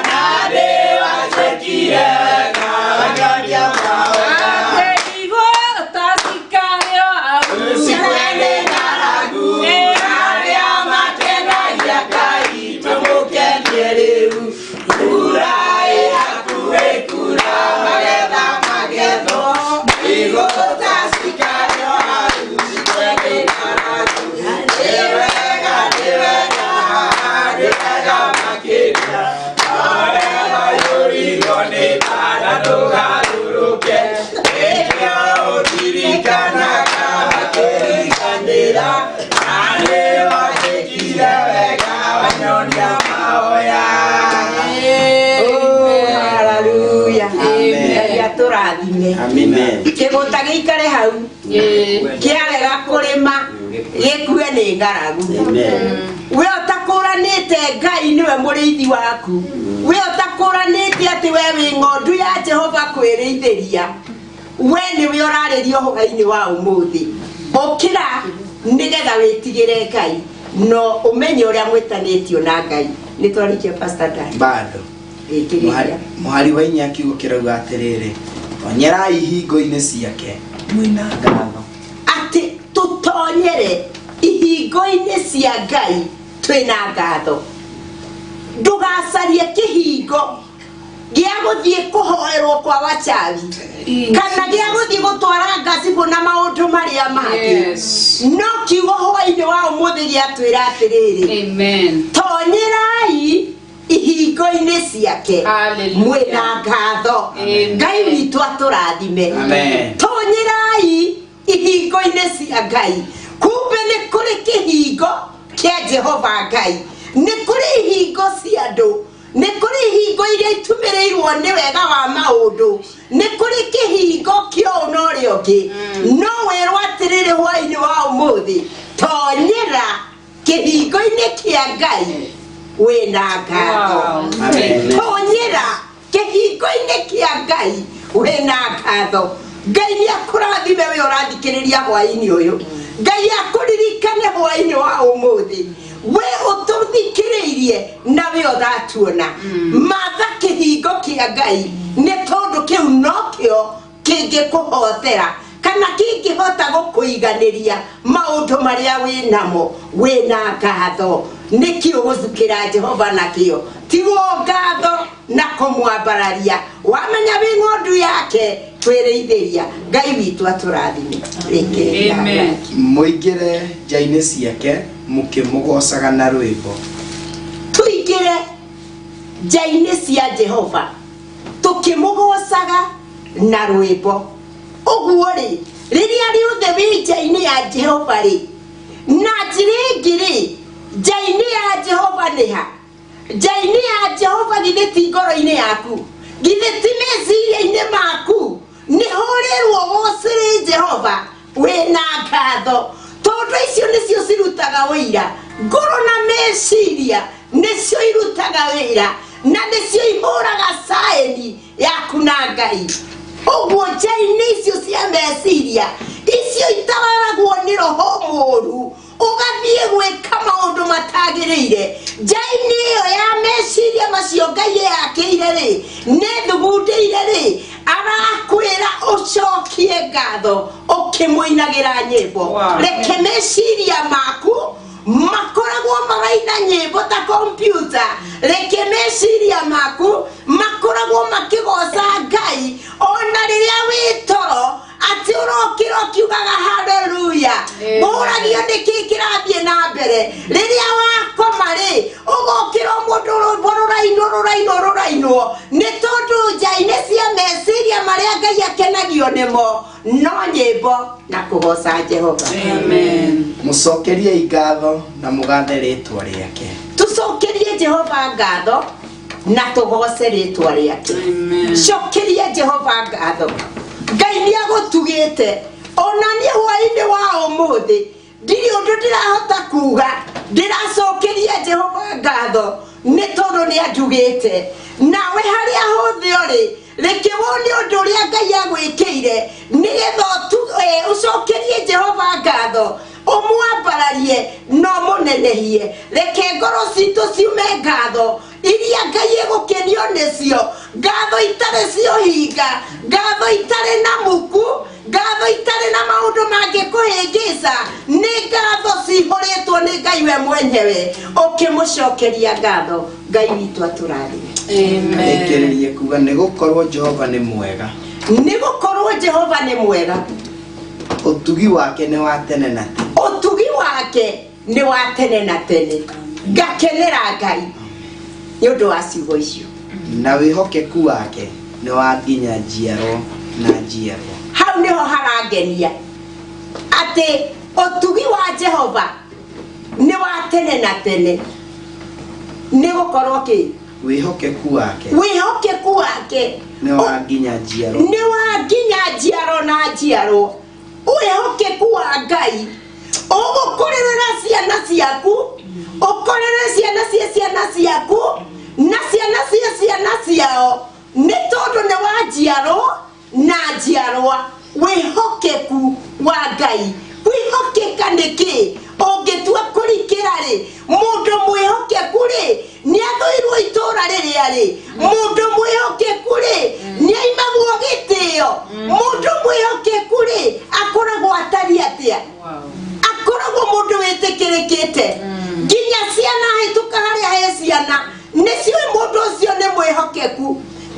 Na nĩ wanjĩkire wega wanyonia mahoya. Igũta cikarĩo au. Cikwene ng'aragu, arĩa makenagia Ngai tũmũkenie rĩu. Mbura ĩ hakuhĩ kura, magetha magethwo. Igũta cikarĩo hau, cikwene ng'aragu. Nĩ wega, nĩ wega, nĩ wega makĩria. Oe waiyũrirwo nĩ tha na ndũgarũrũke. Nĩkĩo ũndirikanaga makĩriganĩra. Na nĩ wanjĩkire wega wanyonia mahoya. Oh, hallelujah. Ngai atũrathime. Amen. Kĩgũta gĩikare hau kĩarega kũrĩma gĩkue nĩ ng'aragu. Amen. We ũtakũranĩte Ngai nĩwe mũrĩithi waku. We ũtakũranĩte atĩ we wĩ ng'ondu ya Jehova kwĩrĩithĩria. We nĩwe ũrarĩrio hwaĩ-inĩ wa ũmũthĩ. Ũkĩra nĩgetha wĩtigĩre Ngai no ũmenye ũrĩa mwĩtanĩtio na Ngai. Nĩ twarĩkia Pastor Dan. Bado. Ĩkĩrĩria. Mũhari wa inya kiugo kĩrauga atĩrĩrĩ, tonyerai ihingo-inĩ ciake mwĩna ngatho. Atĩ tũtonyere ihingo-inĩ cia Ngai twĩna ngatho. Ndũgacarie kĩhingo gĩa gũthiĩ kũhoerwo kwa wachawi kana gĩa gũthiĩ gũtwara ngacibũ na maũndũ marĩa mangĩ. Yes. No kiugo hwaĩ-inĩ wa ũmũthĩ gĩatwĩra atĩrĩrĩ, Amen. tonyerai ihingo-inĩ ciake Hallelujah. mwĩna ngatho. Amen. Ngai witũ atũrathime. Amen. Tonyerai ihingo-inĩ cia Ngai. Kumbe nĩ kũrĩ kĩhingo kĩa Jehova Ngai, nĩ kũrĩ ihingo cia andũ, nĩ kũrĩ ihingo iria itumĩrĩirwo nĩ wega wa maũndũ, nĩ kũrĩ kĩhingo kĩa ũũ na ũrĩa ũngĩ. No werwo atĩrĩrĩ hwaĩ-inĩ wa ũmũthĩ, tonyera kĩhingo-inĩ kĩa Ngai wĩna ngatho. Wow. Amen. Tonyera kĩhingo-inĩ kĩa Ngai wĩna ngatho. Ngai nĩ akũrathime we ũrathikĩrĩria hwaĩ-inĩ ũyũ. Ngai akũririkane hwaĩ-inĩ wa ũmũthĩ. We ũtũthikĩrĩirie na we ũratuona. Matha kĩhingo kĩa Ngai nĩ tondũ kĩu nokĩo kĩngĩkũhotera kana kĩngĩhota gũkũiganĩria maũndũ marĩa wĩ namo wĩna ngatho. Nĩkĩ ũgũcukĩra Jehova nakĩo? Tigwo ngatho na kũmwambararia. Wamenya wĩ ng'ondu yake kwĩrĩithĩria. Ngai witũ atũrathime. Rĩkĩrĩria. Amen. Mũingĩre nja-inĩ ciake mũkĩmũgoocaga na rwĩmbo. Tũingĩre nja-inĩ cia Jehova tũkĩmũgoocaga na rwĩmbo. Ũguo rĩ, rĩrĩa rĩothe wĩ nja-inĩ ya Jehova rĩ, na njĩra ĩngĩ rĩ, nja-inĩ ya Jehova nĩ ha? Nja-inĩ ya Jehova githĩ ti ngoro-inĩ yaku? Githĩ ti meciria-inĩ maku? Nĩ hũrĩrwo gũcĩrĩ Jehova wĩna ngatho, tondũ icio nĩcio cirutaga wĩira. Ngoro na meciria nĩcio irutaga wĩra na nĩcio ihũraga saĩni yaku na Ngai. Ũguo nja-inĩ icio cia meciria icio itawaragwo nĩ roho mũũru ũgathiĩ gwĩka maũndũ matagĩrĩire, nja-inĩ ĩyo ya meciria macio Ngai eyakĩire rĩ, nĩ thugundĩire rĩ, arakwĩra ũcokie ngatho ũkĩmũinagĩra nyĩmbo. Wow. Reke meciria maku makoragwo maraina nyĩmbo ta kompyuta. Reke meciria maku Makoragwo makĩgoca Ngai ona rĩrĩa wĩ toro, atĩ ũrokĩra ũkiugaga haleluya. Ũragio nĩ kĩ kĩrathiĩ na mbere rĩrĩa wakoma rĩ, ũgokĩra mũndũ rwĩmbo rũrainwo rũrainwo rũrainwo, nĩ tondũ nja-inĩ cia meciria marĩa Ngai akenagio nĩmo no nyĩmbo na kũgoca Jehova. Mũcokeriei ngatho na mũgathe rĩtwa rĩake. Tũcokerie Jehova ngatho na tũgoce rĩtwa rĩake. Cokeria Jehova ngatho, Ngai nĩ agũtugĩte. Ona niĩ hwainĩ wa ũmũthĩ ndirĩ ũndũ ndĩrahota kuga, ndĩracokeria Jehova ngatho nĩ tondũ nĩ andugĩte. Nawe harĩa hothe ũrĩ, reke wone ũndũ ũrĩa Ngai agwĩkĩire, nĩgetha ũcokerie Jehova ngatho, ũmwambararie na ũmũnenehie. Reke ngoro citũ ciume ngatho iria Ngai ĩgũkenio nĩcio, ngatho itarĩ cia ũhinga, ngatho itarĩ na muku, ngatho itarĩ na maũndũ mangĩkũhĩngĩca, nĩ ngatho cihũrĩtwo nĩ Ngai we mwenyewe. Ũkĩmũcokeria ngatho, Ngai witũ atũrathime. Rĩkĩrĩrie kuga nĩ gũkorwo Jehova nĩ mwega. Nĩ gũkorwo Jehova nĩ mwega. Ũtugi wake nĩ wa tene na tene. Ũtugi wake nĩ wa tene na tene. Ngakenera Ngai nĩ ũndũ wa ciugo icio. Na wĩhokeku wake nĩ wa nginya njiarwo na njiarwo. Hau nĩho harangenia atĩ ũtugi wa Jehova nĩ wa tene na tene, nĩ gũkorwo kĩ? Wĩhokeku wake. Wĩhokeku wake nĩ wa nginya njiarwo. Nĩ wa nginya njiarwo na njiarwo. Wĩhokeku wa Ngai ũgũkũrĩrĩra ciana ciaku, ũkorere ciana cia ciana ciaku na ciana cia ciana ciao, nĩ tondũ nĩ wa njiarwo na njiarwa. Wĩhokeku wa Ngai, kwĩhokeka nĩ kĩ? Ũngĩtua kũrikĩra rĩ, mũndũ mwĩhokeku rĩ, nĩ athũirwo itũra rĩrĩa rĩ. Mũndũ mwĩhokeku rĩ, nĩ aimagwo gĩtĩo. Mũndũ mwĩhokeku rĩ, akoragwo atariĩ atĩa? Akoragwo mũndũ wĩtĩkĩrĩkĩte, nginya ciana hĩtũka harĩa he ciana nĩ ciũĩ mũndũ ũcio nĩ mwĩhokeku.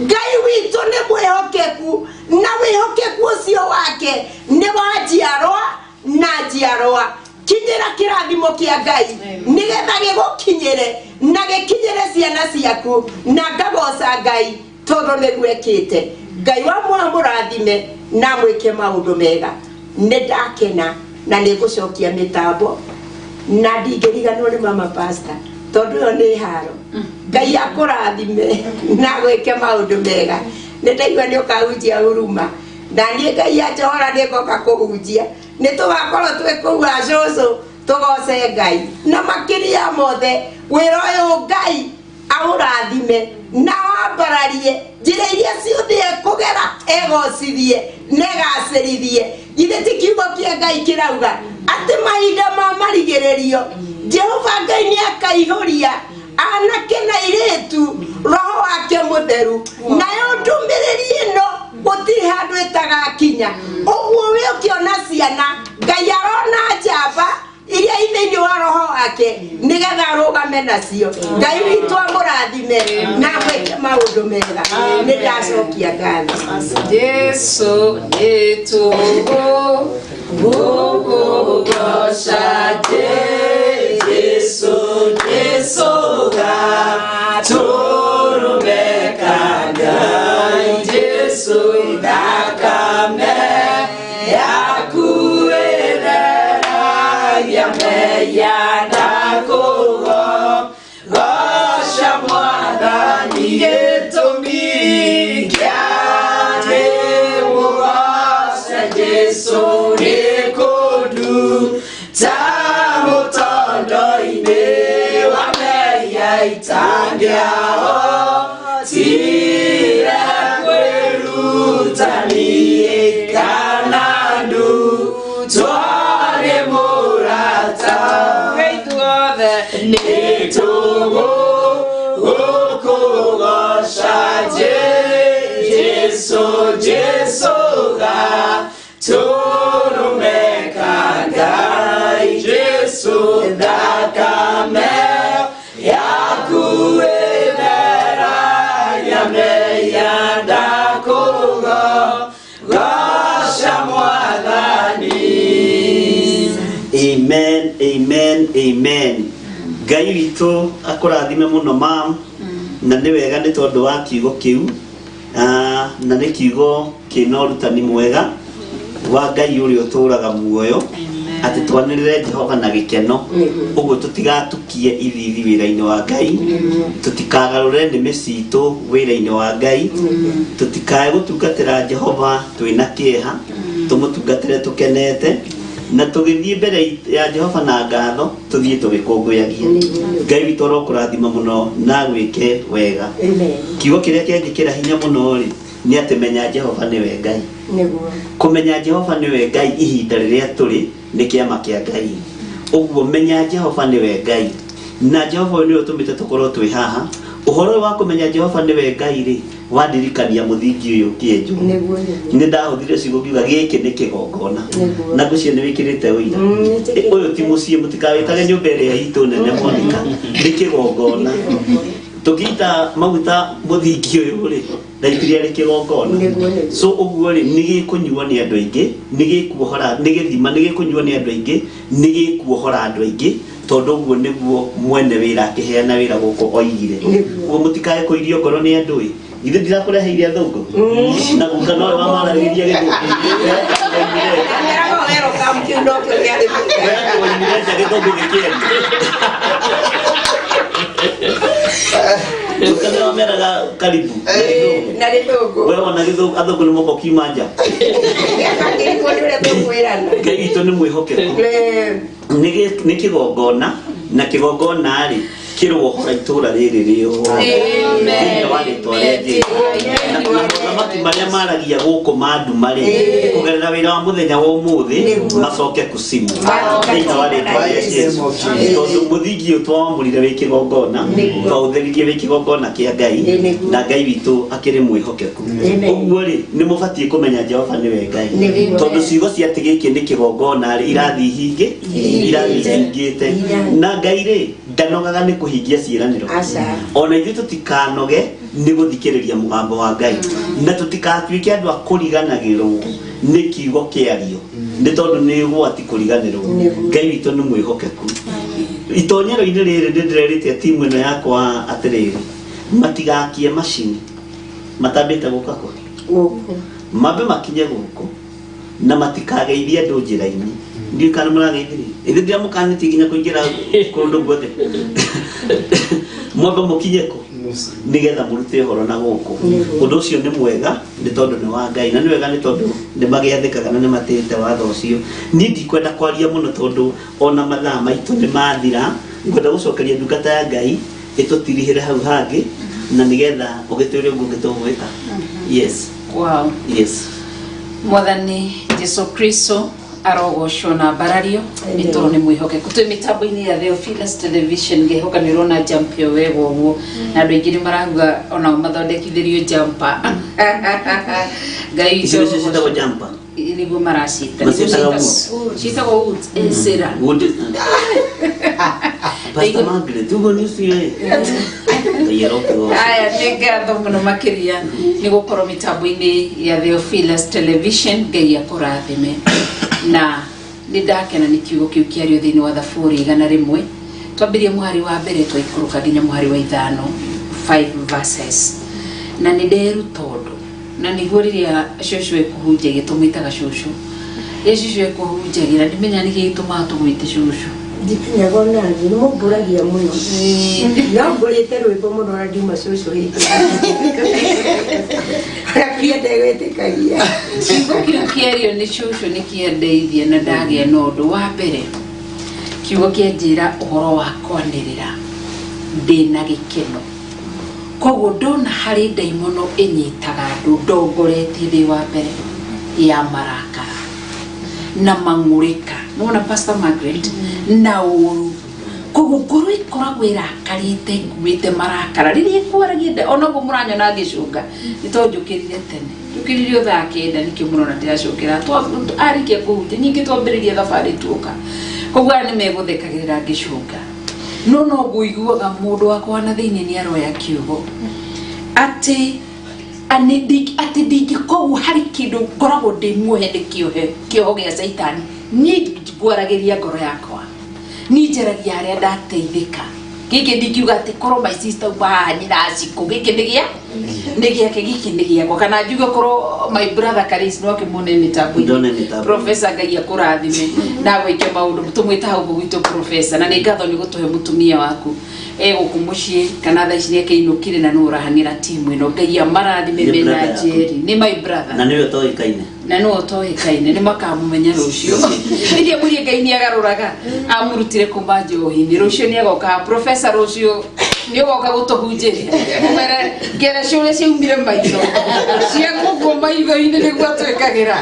Ngai witũ nĩ mwĩhokeku, na wĩhokeku ũcio wake nĩ wa njiarwa na njiarwa. Kinyĩra kĩrathimo kĩa Ngai nĩgetha gĩgũkinyĩre na gĩkinyĩre ciana ciaku. Na ngagoca Ngai tondũ nĩguo ekĩte. Ngai wa muoyo mũrathime na mwĩke maũndũ mega. Nĩ ndakena na nĩ ngũcokia mĩtambo, na ndingĩriganĩrwo nĩ mama pastor tondũ ĩyo nĩ haro. Ngai akũrathime na gwĩke maũndũ mega. Nĩ ndaigua nĩ ũkahunjia huruma, na niĩ Ngai anjohora nĩ ngoka kũhunjia. Nĩ tũgakorwo twĩ kũu acũcũ tũgoce Ngai. Na makĩria mothe, wĩra ũyũ Ngai aũrathime na wambararie njĩra iria ciothe ekũgera, egocithie na egacĩrithie. Githĩ ti kiugo kĩa Ngai kĩrauga atĩ mahinda ma marigĩrĩrio Jehova Ngai nĩ akaihũria anake na airĩtu roho wake mũtheru? Nayo ndũmĩrĩri ĩno gũtirĩ handũ ĩtagakinya. Ũguo wĩ ũkĩona ciana, Ngai arona njamba iria i thĩinĩ wa roho wake nĩgetha arũgame nacio. Ngai witũ amũrathime na amwĩke maũndũ mega. Nĩ ndacokia ngatho. Jesu nĩtũgũkũgoca, Jesu, Jesu gatũrũme ka Ngai, Jesu thakame yaku ĩtheragia mehia na kũgoca Mwathani. Gĩtũmi kĩa nĩgũgoca Jesu nĩ kũnduta mũtondo-inĩ wa mehia itangĩahotire kwĩruta niĩ, kana ndutwo nĩ mũrata. Ithuothe nĩtũgũkũgoca, Jesu, Jesu gatũrũme ka Ngai, Jesu thakame yaku ĩtheragia. Amen, amen, amen. Ngai witũ akũrathime mũno mam, na nĩ wega nĩ tondũ wa kiugo kĩu. Ah, na nĩ kiugo kĩna ũrutani mwega wa Ngai ũrĩa ũtũũraga muoyo atĩ twanĩrĩre Jehova na gĩkeno ũguo tũtigatukie ithithi wĩra-inĩ wa Ngai tũtikagarũre nĩmĩ citũ wĩra-inĩ wa Ngai tũtikae gũtungatĩra Jehova twĩna kĩeha tũmũtungatĩre tũkenete na tũgĩthiĩ mbere ya Jehova na ngatho tũthiĩ tũgĩkũngũyagia Ngai witũ arokũrathima mũno na agwĩke wega Amen. kiugo kĩrĩa kĩanjĩkĩra hinya mũno rĩ nĩ atĩ menya Jehova nĩwe Ngai Nĩguo. kũmenya Jehova nĩwe Ngai ihinda rĩrĩa tũrĩ nĩ kĩama kĩa Ngai ũguo menya Jehova nĩwe Ngai na Jehova ũyũ nĩwe ũtũmĩte tũkorwo twĩ haha ũhoro ũyũ wa kũmenya Jehova nĩwe Ngai rĩ wandirikania mũthingi ũyũ ũkĩenjwo Nĩguo nĩguo. nĩ ndahũthire ciugo ngiuga gĩkĩ nĩ kĩgongona Nĩguo. na ngwĩciria nĩ wĩkĩrĩte ũira Mm, nĩnjĩkĩrĩte. ũyũ ti mũciĩ mũtikawĩtage nyũmba ĩrĩa itũ nene Monica nĩ kĩgongona tũkĩita maguta mũthingi ũyũ rĩ na itiria rĩ kĩgongona Nĩguo, nĩguo. so ũguo rĩ nĩ gĩkũnyuo nĩ andũ aingĩ nĩ gĩkuohora nĩ gĩthima nĩ gĩkũnyuo nĩ andũ aingĩ nĩ gĩkuohora andũ aingĩ tondũ ũguo nĩguo mwene wĩra akĩheana wĩra gũkũ oigire Nĩguo. ũguo mũtikae kũirio ngoro nĩ andũ ĩ githĩ ndirakũreheire athũngũ na guka nowe wamaragĩria gĩthũngũ Ameraga welcome kĩu nokĩo kĩarĩ woimire nja gĩthũngũ gĩkĩario guka nĩwe wameraga karibu na gĩthũngũ. na gĩthũngũ we wona gĩthũngũ athũngũ nĩ moka ũkiuma nja Akĩrigwo nĩ ũrĩa tũkwĩrana Ngai witũ nĩ mwĩhokeku nĩ nĩ kĩgongona na kĩgongona rĩ kĩrohora itũra rĩrĩ rĩothe thĩinĩ wa rĩtwa rĩa Jesũ na na mothamaki marĩa maragia gũkũ ma nduma rĩ kũgerera wĩra wa mũthenya wa ũmũthĩ macoke kusimu thĩinĩ wa rĩtwa rĩa Jesũ tondũ mũthingi ũyũ twawamũrire wĩ kĩgongona twaũtheririe wĩ kĩgongona kĩa Ngai na Ngai witũ akĩrĩ mwĩhokeku ũguo rĩ nĩ mũbatiĩ kũmenya Jehova nĩwe Ngai Nĩguo. tondũ ciugo cia atĩ gĩkĩ nĩ kĩgongona rĩ irathiĩ hingĩ irathiĩ hingĩte na Ngai rĩ ndanogaga nĩ kũhingia ciĩranĩro Aca. ona ithuĩ tũtikanoge nĩ gũthikĩrĩria mũgambo wa Ngai na tũtikatuĩke andũ a kũriganagĩrwo nĩ kiugo kĩario nĩ tondũ nĩ ũgwati kũriganĩrwo Nĩguo. Ngai witũ nĩ mwĩhokeku itonyero-inĩ rĩrĩ nĩ ndĩrerĩte timu ĩno yakwa atĩrĩrĩ matigakie macini matambĩte gũka kũ Gũkũ. mambe makinye gũkũ na matikageithie andũ njĩra-inĩ ndiũĩ kana mũrageithirie ithuĩ ndiramũkanĩtie nginya kũingĩra kũndũ guothe mwambe mũkinye kũ nĩgetha mũrute ũhoro na gũkũ ũndũ ũcio nĩ mwega nĩ tondũ nĩ wa Ngai na nĩ wega nĩ tondũ nĩ magĩathĩkaga na nĩ matĩĩte watho ũcio niĩ ndikwenda kwaria mũno tondũ ona mathaa maitũ nĩ mathira ngwenda gũcokeria ndungata ya Ngai ĩtũtirihĩre hau hangĩ na nĩgetha ũgĩtwĩre ũguo ũngĩ tũgwĩka yes Wow. yes mwathani jesu kristo arogocwo na mbarario nĩ tondũ nĩ mwĩhokeku twĩ mĩtambo-inĩ ya Theophilus television ngĩhoka nĩ ũrona jump ĩyo wega ũguo na andũ aingĩ nĩ marauga onao mathondekithĩrio jumper ngai icio nĩcio ciĩtagwo jumper nĩguo maracita Maciĩtaga Nĩguo ciĩtagwo wood sĩra Wood Pastor Margaret ũguo nĩ ũcio ĩ Ngai arokũgoca aya nĩ ngatho mũno makĩria nĩ gũkorwo mĩtambo-inĩ ya Theophilus television ngai akũrathime na nĩ ndakena nĩ kiugo kĩu kĩario thĩinĩ wa thaburi 101 twambĩrie mũhari wa mbere twaikũrũka nginya mũhari wa 5 5 verses na nĩ nderuta ũndũ na nĩguo rĩrĩa cũcũ ekũhunjagia tũmwĩtaga cũcũ rĩrĩa cũcũ ekũhunjagia na ndimenya nĩkĩ gĩtũmaga tũmwĩte cũcũ ndikinyaga ona niĩ nĩ mũmbũragia mũno no ngũrĩte rwĩmbo mũno na ndiuma cũcũ hĩndĩ ona kũrĩa ndegwĩtĩkagia kiugo kĩu kĩario nĩ cũcũ nĩ kĩandeithia na ndagĩa na ũndũ wa mbere kiugo kĩanjĩra ũhoro wa kwanĩrĩra ndĩna gĩkeno koguo ndona harĩ ndaimono ĩnyitaga andũ ndongoretie ndĩ wa mbere ya marakara na mang'ũrĩka nĩwona Pastor Margaret na ũru koguo ngoro ĩkoragwo ĩrakarĩte ĩkuĩte marakara rĩrĩa ĩkwaragia nda onoguo mũranyona ngĩcũnga nĩ tondũ njũkĩrire tene njũkĩrire o thaa 9 nĩkĩo mũrona ndĩracũkĩra arĩkia kũhunjia ningĩ twambĩrĩria thabarĩ tuoka koguo aya nĩ megũthekagĩrĩra ngĩcũnga no no ngũiguaga mũndũ wakwa na thĩinĩ nĩ aroya kiugo atĩ atĩ ndingĩkorwo harĩ kĩndũ ngoragwo ndĩ muohe nĩ kĩohe kĩoho gĩa caitani niĩ ngwaragĩria ngoro yakwa Niĩ njaragia harĩa ndateithĩka. Gĩkĩ ndingiuga atĩ korwo my sister uma haha nyina acikũ, gĩkĩ nĩ gĩa nĩ gĩake, gĩkĩ nĩ gĩakwa. Kana njuge korwo my brother Karis no akĩmuone mĩtambo-inĩ. Ndone mĩtambo. Professor Ngai akũrathime na gwĩke maũndũ tũmwĩta hau gwitũ professor, na nĩ ngatho nĩ gũtũhe mũtumia waku e gũkũ mũciĩ, kana thaa ici nĩ akĩinũkire na nũ ũrahang'ĩra timu ĩno. Ngai amarathime Nĩ mena brother yaku. Njeri, nĩ my brother Na nĩwe ũtoĩkaine. Na nĩwe ũtoĩkaine, nĩ makamũmenya rũciũ. Nĩkĩo mwĩrie Ngai nĩ agarũraga, amũrutire kuma njohi-inĩ. Rũciũ nĩ agoka professor, rũciũ nĩ ũgoka gũtũhunjĩria, ũmere ngere ciũrĩa ciaumire maitho cia kũguo maitho-inĩ nĩguo atwĩkagĩra.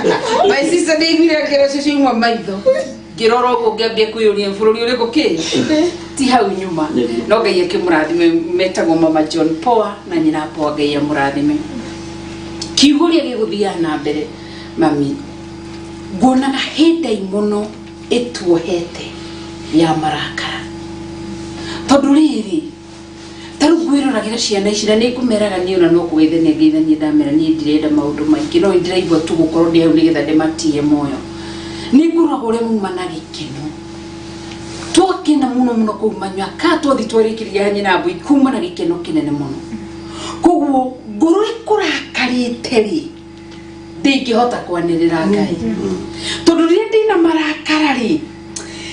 My sister nĩ aiguire ngere cio ciauma maitho, ngĩrora ũguo ngĩambia kwĩyũria bũrũri ũrĩkũ kĩ ti hau nyuma, no Ngai akĩmũrathime. Metagwo Mama John Poa na nyina Poa, Ngai amũrathime. Kiugo ũrĩa gĩgũthiaga na mbere, mami, nguonaga hĩndĩ mũno ĩtuohete ya marakara, tondũ rĩrĩ ta rĩu ngwĩroragĩra ciana ici na nĩ ngũmeraga niĩ ona no kũgeithania ngeithanie, ndamera niĩ ndirenda maũndũ maingĩ, no ndĩraigua tu gũkorwo ndĩ hau nĩgetha ndĩmatie moyo. Nĩ ngũroraga ũrĩa mauma na gĩkeno, twakena mũno mũno kũu manyua ka twathi twarĩkĩria nyina mbui kuma na gĩkeno kĩnene mũno. Koguo ngoro ĩkũrakarĩte rĩ, ndingĩhota kwanĩrĩra Ngai, tondũ rĩrĩa ndĩna marakara rĩ,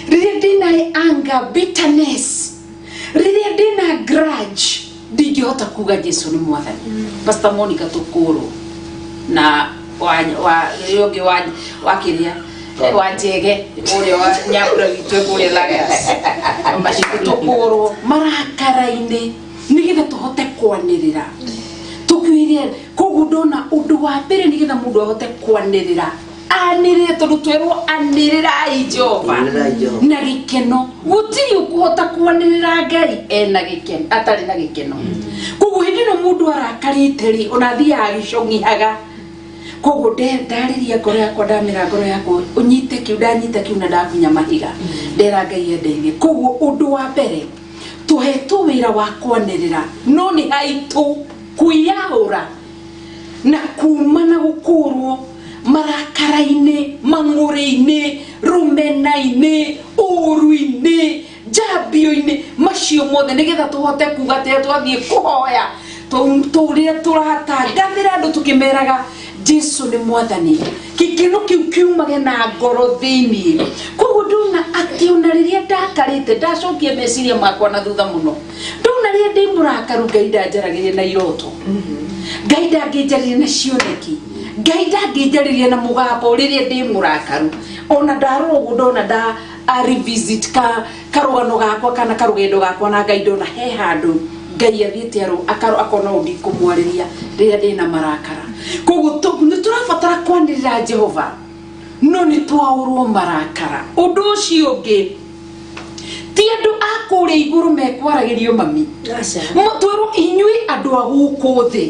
rĩrĩa ndĩna anger, bitterness, rĩrĩa ndĩna grudge, ndingĩhota kuga Jesu nĩ mwathani. Pastor Monica, tũkũrwo na wa wa ũrĩa ũngĩ wa wa kĩrĩa wa njege ũrĩa wa nyambura witũ kũrĩa Lagos macio, tũkũrwo marakara-inĩ nĩgetha tũhote kwanĩrĩra tũkwĩre. Koguo ndona ũndũ wa mbere nĩgetha mũndũ ahote kwanĩrĩra, anĩrĩre, tondũ twerwo anĩrĩrai Jehova Anĩrĩrai Jehova. na gĩkeno. Gũtirĩ ũkũhota kwanĩrĩra Ngai ena gĩkeno atarĩ na gĩkeno. Koguo hĩndĩ ĩno mũndũ arakarĩte rĩ, ona athiaga agĩcong'ihaga. Koguo ndarĩria ngoro yakwa, ndamĩra ngoro yakwa ũnyite kĩu, ndanyita kĩu na ndakunya mahiga, ndera Ngai endeithie. Koguo ũndũ wa mbere, tũhetwo wĩra wa kwanĩrĩra, no nĩ haitũ kwĩyaũra na kuma na gũkũrwo marakara-inĩ, mang'ũrĩ-inĩ, rũmena-inĩ, ũũru-inĩ, njambio-inĩ, macio mothe, nĩgetha tũhote kuga atĩ twathiĩ kũhoya tũrĩa tũratangathĩra andũ tũkĩmeraga Jesu nĩ mwathani, gĩkeno kĩu kiumage na ngoro thĩiniĩ. Koguo ndona atĩ ona rĩrĩa ndakarĩte, ndacokia meciria makwa na thutha mũno, ndona rĩrĩa ndĩ mũrakaru, Ngai ndanjaragĩria na iroto, Ngai ndangĩnjarĩria na cioneki, Ngai ndangĩnjarĩria na mũgambo rĩrĩa ndĩ mũrakaru. Ona ndarora ũguo, ndona nda a revisit ka karũgano gakwa kana karũgendo gakwa na Ngai, ndona he handũ Ngai athiĩte arũ akaro akona ũũ ndikũmwarĩria rĩrĩa ndĩna marakara. Koguo nĩ tũrabatara kwanĩrĩra Jehova, no nĩ twaũrwo marakara. Ũndũ ũcio ũngĩ, ti andũ a kũrĩa igũrũ mekwaragĩrio, mami. Aca. Twĩrwo inyuĩ andũ a gũkũ thĩ.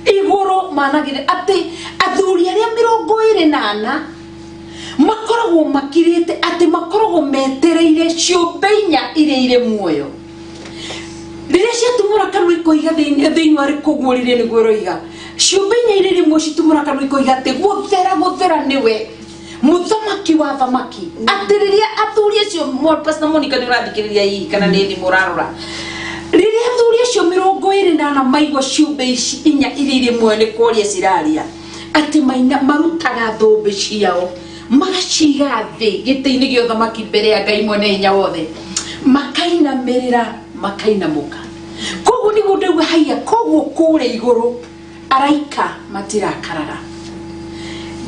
Igũrũ managĩrĩ atĩ athuri arĩa 24 makoragwo makirĩte, atĩ makoragwo metereire ciũmbe inya iria irĩ muoyo rĩrĩa ciatumũra kanua ikoiga thĩinĩ thĩinĩ wa rĩkũguũrĩria, nĩguo ĩroiga ciũmbe inya iria irĩ muoyo citumũra kanua ikoiga atĩ gũthera gũthera nĩwe mũthamaki wa thamaki. Atĩ rĩrĩa athuri acio Pastor Monica, nĩ ũrathikĩrĩria hihi kana nĩ thimũ ũrarora, rĩrĩa athuri acio 24 maigua ciũmbe ici inya iria irĩ muoyo nĩ kwaria ciraria, atĩ maina marutaga thũmbĩ ciao magaciga thĩ gĩtĩ-inĩ gĩa ũthamaki mbere ya Ngai mwene hinya wothe, makainamĩrĩra, makainamũka. Koguo nĩguo ndauga haiya. Koguo kũrĩa igũrũ araika matirakaraga,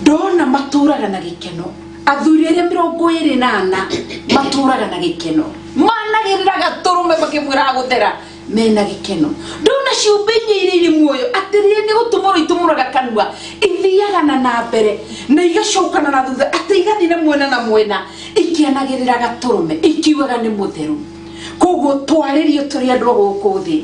ndona matũraga na gĩkeno. Athuri arĩa 24 matũraga na gĩkeno, managĩrĩra gatũrũme makĩmwĩraga gũthera mena gĩkeno. Ndona ciũmbe inya iria irĩ muoyo atĩ rĩrĩa nĩ gũtũmũrwo itũmũraga kanua, ithiaga na na mbere na igacokana na thutha, atĩ igathiĩ na mwena na mwena ikĩanagĩrĩra gatũrũme ikiugaga nĩ mũtheru. Koguo twarĩrio tũrĩ andũ a gũkũ thĩ,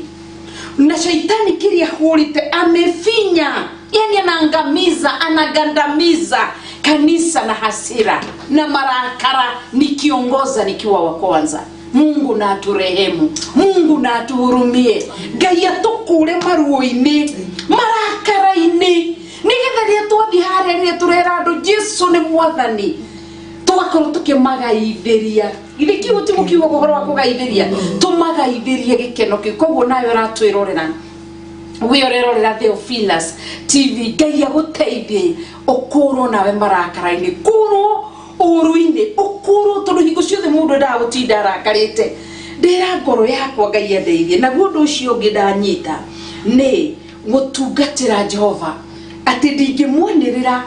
na shaitani kĩrĩa ahũrĩte amefinya, yani anaangamiza, anagandamiza kanisa na hasira na marakara, nikiongoza nikiwa wa kwanza. Mungu na aturehemu, Mungu na atuhurumie, Ngai atũkũre maruo-inĩ, marakara-inĩ, nĩgetha rĩrĩa twathiĩ harĩa, rĩrĩa tũrera andũ Jesu nĩ mwathani, tũgakorwo tũkĩmagaithĩria. Githĩ kiugo ti gũkiuga ũhoro wa kũgaithĩria? Tũmagaithĩrie gĩkeno kĩu. Koguo nawe ũratwĩrorera, we ũrerorera Theophilus TV, Ngai agũteithie ũkũrwo nawe marakara-inĩ, kũrwo ũru-inĩ, ũkũrwo, tondũ hingo ciothe mũndũ endaga gũtinda arakarĩte. Ndĩra ngoro yakwa Ngai andeithie. Naguo ũndũ ũcio ũngĩ ndanyita nĩ gũtungatĩra Jehova, atĩ ndingĩmwanĩrĩra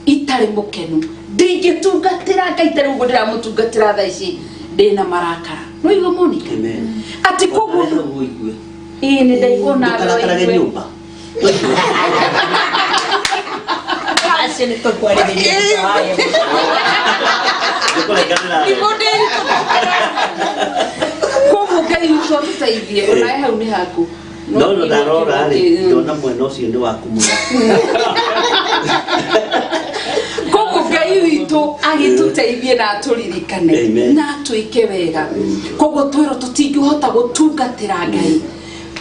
itarĩ mũkenu, ndingĩtungatĩra Ngai itarĩ ũguo ndĩramũtungatĩra thaa ici ndĩna marakara. Nĩwaigua Monica? Amen. Atĩ koguo Hau ũigue. Ĩĩ, nĩ ndaigua nawe Ndũkarakarage ũigue. nyũmba. Acio nĩ tũkwarĩrĩria thutha wa ĩyo. Ndũkũrenganĩra. Nĩguo ndĩritũkĩra. Koguo Ngai witũ atũteithie, onawe hau nĩ haku. No no ndarora rĩ, ndona mwena ũcio nĩ waku mũno. Koguo Ngai witũ agĩtũteithie na atũririkane Amen. na atwĩke wega. Koguo twĩrwo tũtingĩhota gũtungatĩra Ngai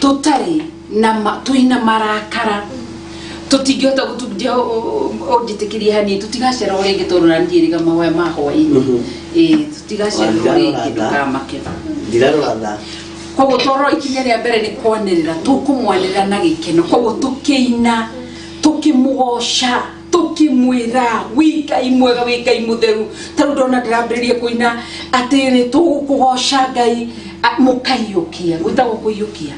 tũtarĩ na twĩna marakara, tũtingĩhota gũtungia. Ũnjĩtĩkĩrie hanini, tũtigacererwo rĩngĩ tondũ na niĩ rĩga mahoya ma hwaĩ-inĩ. Ĩĩ, tũtigacererwo rĩngĩ, ndũkamake. Ndirarora thaa. Koguo twarora ikinya rĩa mbere nĩ kwanĩrĩra, tũkũmwanĩrĩra na gĩkeno. Koguo tũkĩina, tũkĩmũgoca, tũkĩmwĩra wĩ Ngai mwega, wĩ Ngai mũtheru. Ta rĩu ndona ndĩrambĩrĩria kũina atĩrĩ, tũgũkũgoca Ngai, mũkaiyũkia, gwĩtagwo kũiyũkia.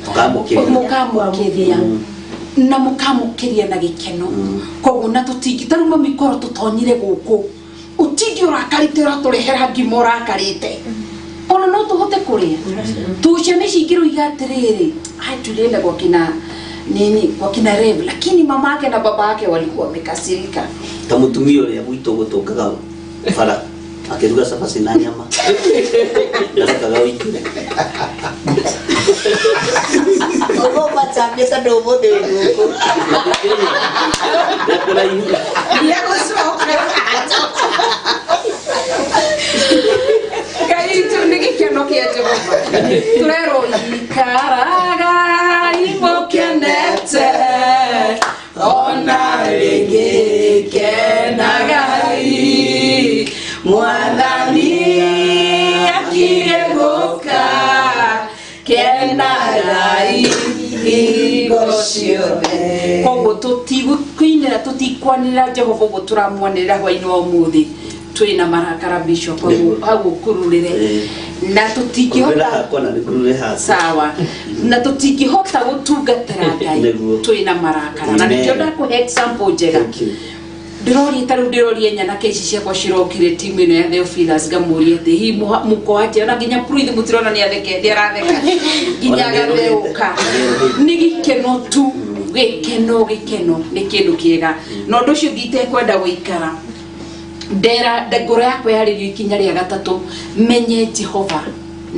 Tũkamũkĩria. Mũkamũkĩria na mũkamũkĩria na gĩkeno. Koguo na tũtingĩ, ta rĩu mami, korwo tũtonyire gũkũ ũtindi ũrakarĩte, ũratũrehera ngima ũrakarĩte, ona no tũhote kũrĩa? Tu ciana ici ingĩroiga atĩrĩrĩ, "Ai, tulienda kwa kina nini, kwa kina Rev, lakini mama yake na baba yake walikuwa wamekasirika." Ta mũtumia ũrĩa gwitũ gũtũngaga bara akĩruga cabaci na nyama ndarekaga ũingĩre. Ũguo macambia tondũ ũmũthĩ wĩ gũkũ. Nĩ kũraihu. Ndiagũcoka. Ngai witũ nĩ gĩkeno kĩa Jehova. Tũrerwo ikaragai mũkenete, ona rĩngĩ kenagai, Mwathani akirie gũka, kenagai hingo ciothe. Koguo tũtigũkũinĩra, tũtikwanĩrĩra Jehova ũguo tũramwanĩrĩra hwainĩ wa ũmũthĩ twĩna marakara. Bishop, hau ũkururĩre na Kũrurĩra tũtingĩhota hakwa na nĩ kũrurĩre haku. Sawa, na tũtingĩhota gũtungatĩra Ngai Nĩguo. twĩna marakara, na Amen. nĩkĩo ndakũhe example njega. Thank you. Ndĩroria, ta rĩu ndĩroria nyanake ici ciakwa cirokire timu ĩno ya Theophilus, ngamũria atĩ hihi mũko atĩa, ona nginya Pruithi mũtirona nĩ atheke, nĩ aratheka nginya Ona nĩ agatheũka. Nĩ gĩkeno tu, gĩkeno, gĩkeno nĩ kĩndũ kĩega. Na ũndũ ũcio ũngĩ itekwenda gũikara ndera ngoro yakwa yarĩrio, ikinya rĩa gatatũ, menye Jehova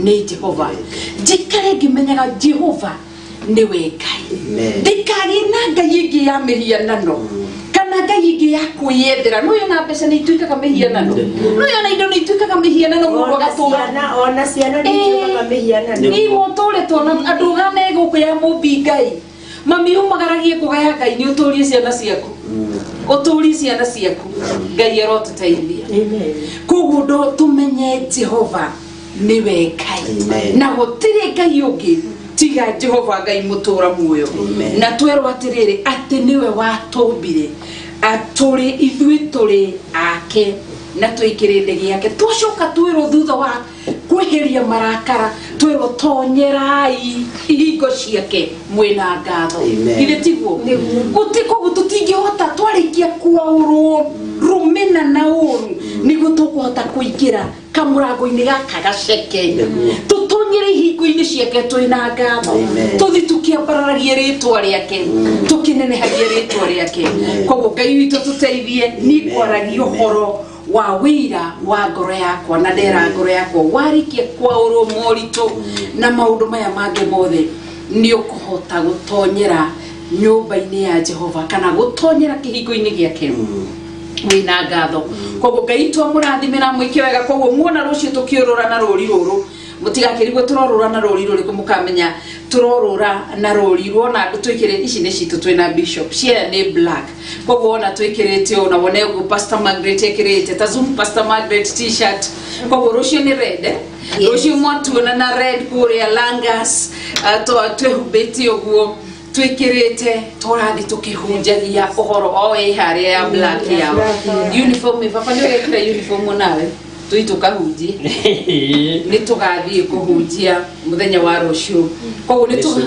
nĩ Jehova, njikare ngĩmenyaga Jehova nĩwe Ngai. Amen. Ndikagĩe na ngai ĩngĩ ya mĩhianano kana ngai ĩngĩ ya kwĩyethera. No yona mbeca nĩ ituĩkaga mĩhianano, no yona indo nĩ ituĩkaga mĩhianano, mũndũ Ona agatũra ciana, ona ciana nĩ ituĩkaga mĩhianano. Iwe ũtũrĩtwo na andũ gane gũkũ ya mũmbi Ngai, mami umagaragie kũgaya Ngai nĩ ũtũrie ciana ciaku, ũtũrie ciana ciaku. Ngai arotũteithia. Amen. Koguo ndo tũmenye Jehova nĩwe Ngai. Amen. Na gũtirĩ ngai ũngĩ tiga Jehova Ngai mũtũra muoyo. Amen. Na twerwo atĩrĩrĩ, atĩ nĩwe watũmbire, atũrĩ ithuĩ tũrĩ ake na twĩ kĩrĩndĩ gĩake. Twacoka twĩrwo thutha wa kwĩhĩria marakara, twĩrwo tonyerai ihingo ciake mwĩna ngatho. Amen. Githĩ tiguo? Gũti koguo tũtingĩhota, twarĩkia kwaũrwo rũmena na ũru, nĩguo tũkũhota kũingĩra kamũrango-inĩ gaka gaceke. Nĩguo. Tũtonyere ihingo-inĩ ciake twĩna ngatho. Amen. Tũthi tũkĩambararagie rĩtwa rĩake, tũkĩnenehagie rĩtwa rĩake. Koguo Ngai witũ tũteithie. Niĩ ngwaragia ũhoro wa wĩira wa ngoro yakwa, na ndera ngoro yakwa, warĩkia kwaũrwo moritũ na maũndũ maya mangĩ mothe, nĩ ũkũhota gũtonyera nyũmba-inĩ ya Jehova kana gũtonyera kĩhingo-inĩ gĩake wĩna ngatho. Koguo Ngai twamũrathime na mwĩke wega. Koguo muona rũciũ tũkĩũrũra na rũri rũrũ, mũtigakĩrigwo tũrorũra na rũri rũrĩkũ, mũkamenya. Tũrorũra na rũri ruona andũ twĩkĩrĩte ici nĩ citũ twĩna bishop cia nĩ black, koguo wona twĩkĩrĩte ũũ na wone ũguo Pastor Margaret ekĩrĩte ta Zoom Pastor Margaret t-shirt, koguo rũciũ nĩ red, eh? Rũciũ mwatuona na red kũrĩa Langas, twĩhumbĩte ũguo twĩkĩrĩte tũrathiĩ tũkĩhunjagia ũhoro o ĩ harĩa ya black yao uniform. Ĩ baba, nĩ ũgekĩra uniform nawe tũi tũkahunjie? Nĩ tũgathiĩ kũhunjia mũthenya wa rũciũ, koguo nĩ tũga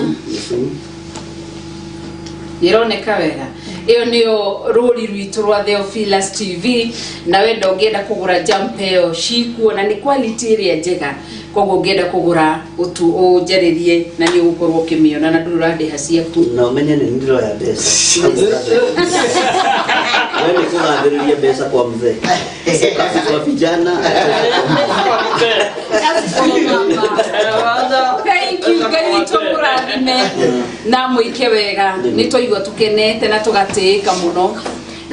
ĩroneka wega. Ĩyo nĩyo rũri rwitũ rwa Theophilus TV, na wenda ũngĩenda kũgũra jumper ĩyo cikuo na nĩ quality ĩrĩa njega, koguo ũngĩenda kũgũra ũtu ũnjarĩrie na nĩ ũgũkorwo ũkĩmĩona na ndũrĩ ũrandĩha ciaku. Na ũmenye nĩ ndĩroya mbeca, we nĩ kũgathĩrĩria mbeca kwa mzee, kazi kwa vijana. Thank you. Ngai witũ mũrathime na mwĩke wega. Nĩ twaigua tũkenete na tũgatĩĩka mũno,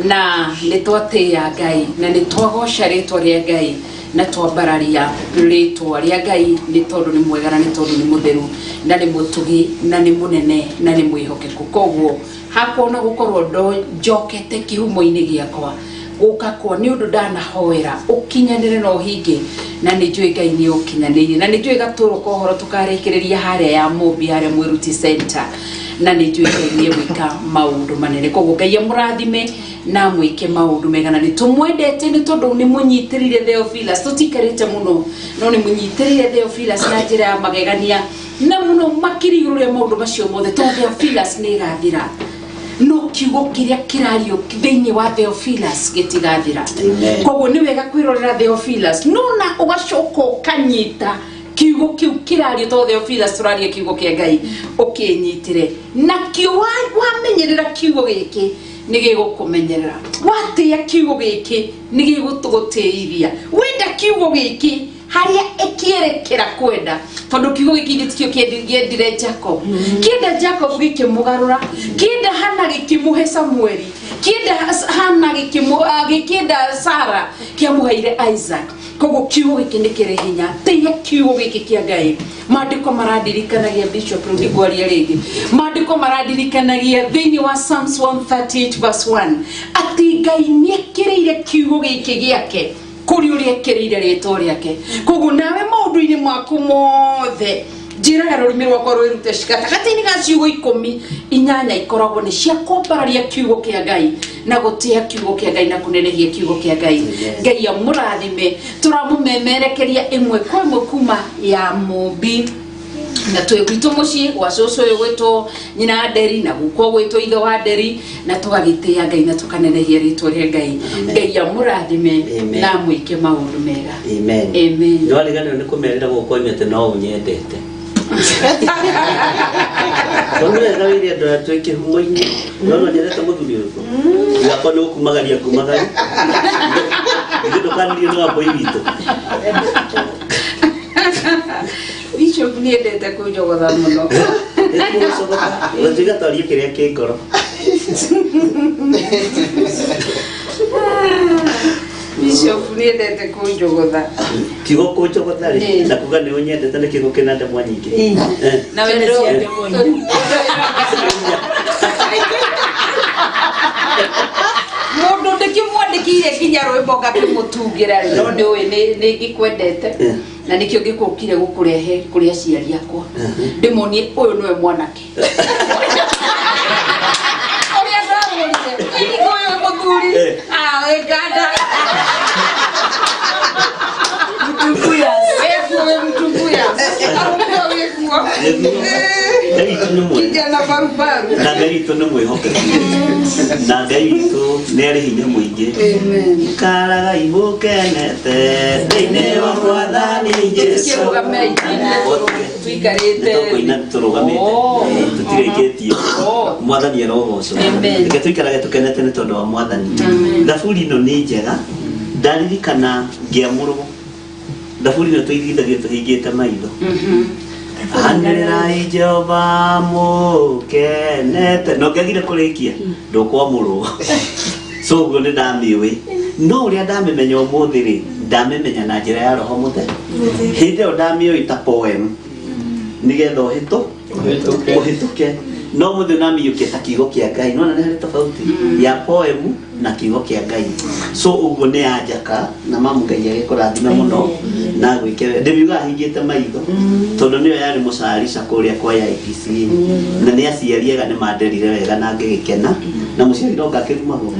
na nĩ twatĩĩa Ngai na nĩ twagoca rĩtwa rĩa Ngai na twambararia rĩtwa rĩa Ngai, nĩ tondũ nĩ mwega na nĩ tondũ nĩ mũtheru na nĩ mũtugi na nĩ mũnene na nĩ mwĩhokeku. Koguo hakwa ona gũkorwo ndo njokete kĩhumo-inĩ gĩakwa gũka kwa nĩ ũndũ ndanahoera ũkinyanĩre na ũhinge, na nĩ njũĩ Ngai nĩ ũkinyanĩire, na nĩ njũĩ gatũrũ ka ũhoro tũkarĩkĩrĩria harĩa ya Mũmbi, harĩa Mwĩruti Center, na nĩ njũĩ Ngai nĩ egwĩka maũndũ manene. Koguo Ngai amũrathime na amwĩke maũndũ mega, na nĩ tũmwendete nĩ tondũ nĩ mũnyitĩrĩire Theophilus. Tũtikarĩte mũno, no nĩ mũnyitĩrĩire Theophilus na njĩra ya magegania na mũno makĩria igũrũ rĩa maũndũ macio mothe, tondũ Theophilus nĩ ĩgathira, no kiugo kĩrĩa kĩrario thĩinĩ wa Theophilus gĩtigathira. Amen. Koguo nĩ wega kwĩrorera Theophilus, no na ũgacoka ũkanyita kiugo kĩu kĩrario, tondũ Theophilus tũraria kiugo kĩa Ngai, ũkĩnyitĩre nakĩo. Wamenyerera kiugo gĩkĩ nĩ gĩgũkũmenyerera, watĩĩa kiugo gĩkĩ nĩ gĩgũtũgũtĩithia, wenda kiugo gĩkĩ harĩa ĩkĩerekera kwenda, tondũ kiugo gĩkĩ ithuĩ tikĩo kĩendire Jacob. Kĩenda Jacob gĩkĩmũgarũra, kĩenda Hana gĩkĩmũhe Samueli, kĩenda Hana gĩkĩenda Sara kĩamũheire Isaac. Koguo kiugo gĩkĩ nĩ kĩrĩ hinya. Tĩia kiugo gĩkĩ kĩa Ngai. Maandĩko marandirikanagia, bishop, rĩu ndikwaria rĩngĩ, maandĩko marandirikanagia thĩinĩ wa Psalms 138 verse 1 atĩ Ngai nĩekĩrĩire kiugo gĩkĩ gĩake kũrĩ ũrĩa ekĩrĩire rĩtwa rĩake. Koguo nawe maũndũ-inĩ maku mothe, njĩraga rũrĩmĩ rwakwa rwĩrute gatagatĩ-inĩ ga ciugo 18 ikoragwo nĩ cia kwambararia kiugo kĩa Ngai na gũtĩa kiugo kĩa Ngai na kũnenehia kiugo kĩa Ngai. Ngai amũrathime. Tũramũmemerekeria ĩmwe kwa ĩmwe kuma ya Mũmbi, na twĩ gwitũ mũciĩ gwa cũcũ ũyũ gwĩtwo nyina Nderi na gũkwo gwĩtwo ithe wa Nderi, na tũgagĩtĩa Ngai na tũkanenehia rĩtwa rĩa Ngai. Ngai amũrathime Amen. na amwĩke maũndũ mega. Amen. Amen. Nĩ wariganĩrwo nĩ kũmerĩra gũkũ kwanyu atĩ no ũnyendete. Tondũ wega wĩre andũ aya twĩ kĩhumo-inĩ, no no nyendete mũthuri ũrĩkũ? Gakwa nĩ gũkumagaria ngumagaria. Ithuĩ ndũkanirio nĩ wambũi witũ. Bishop nĩ endete kũnjogotha mũno. Gũtiga twarie kĩrĩa kĩ ngoro. Bishop nĩ endete kũnjogotha. Kiugo kũnjogotha rĩ, na kuga nĩ ũnyendete nĩ kiugo kĩna ndemwa nyingĩ. Na wendo. Mũndũ ndĩkĩmwandĩkĩire nginya rwĩmbo ngakĩmũtungĩra rĩ, no nĩ ũĩ nĩ ngĩkwendete, na nĩkĩo ngĩkũkire gũkũrehe kũrĩ aciari akwa ndĩmonie ũyũ nĩwe mwanake ũrĩa ndagũrire ũyũ mũthuri. Ah, wĩkanda wĩkuo, wĩ mtumbuya arũme wĩkuo. Ngai witũ nĩ mwega. Kijana barubaru. Na Ngai witũ nĩ mwĩhokeku, na Ngai witũ nĩ arĩ hinya mũingĩ. Ikaragai mũkenete thĩinĩ wa Mwathani Jesũ. Tũkĩrũgamei tuikarĩte. Nĩtũkũina tũrũgamĩte. Tũtirĩkĩtie. Mwathani arogocwo. Amen. Reke tũikarage tũkenete nĩ tondũ wa Mwathani. Thaburi ĩno nĩ njega. Ndaririkana ngĩamũrwo, thaburi ĩno tũigithagia tũhingĩte maitho. Anĩrĩrai Jehova mũkenete. Na ũngĩagire kũrĩkia ndũkwamũrwo. So ũguo nĩ ndamĩũĩ, no ũrĩa ndamĩmenya ũmũthĩ rĩ, ndamĩmenya na njĩra ya Roho Mũtheru. Hĩndĩ ĩyo ndamĩũĩ ta poem. nĩgetha ũhĩtũ ũhĩtũke no mũthĩ ũramĩiyũkia ta kiugo kĩa Ngai nona nĩ harĩ tofauti ya poem na kiugo kĩa Ngai so ũguo nĩ ya njaka na mamu Ngai agĩkũrathime mũno na gwĩke ndĩmiugaga hingĩte maitho tondũ nĩyo yarĩ mũcarica kũrĩa kwa IPC na nĩ aciari ega nĩ manderire wega na ngĩgĩkena na mũciari ndonga akĩrumagwo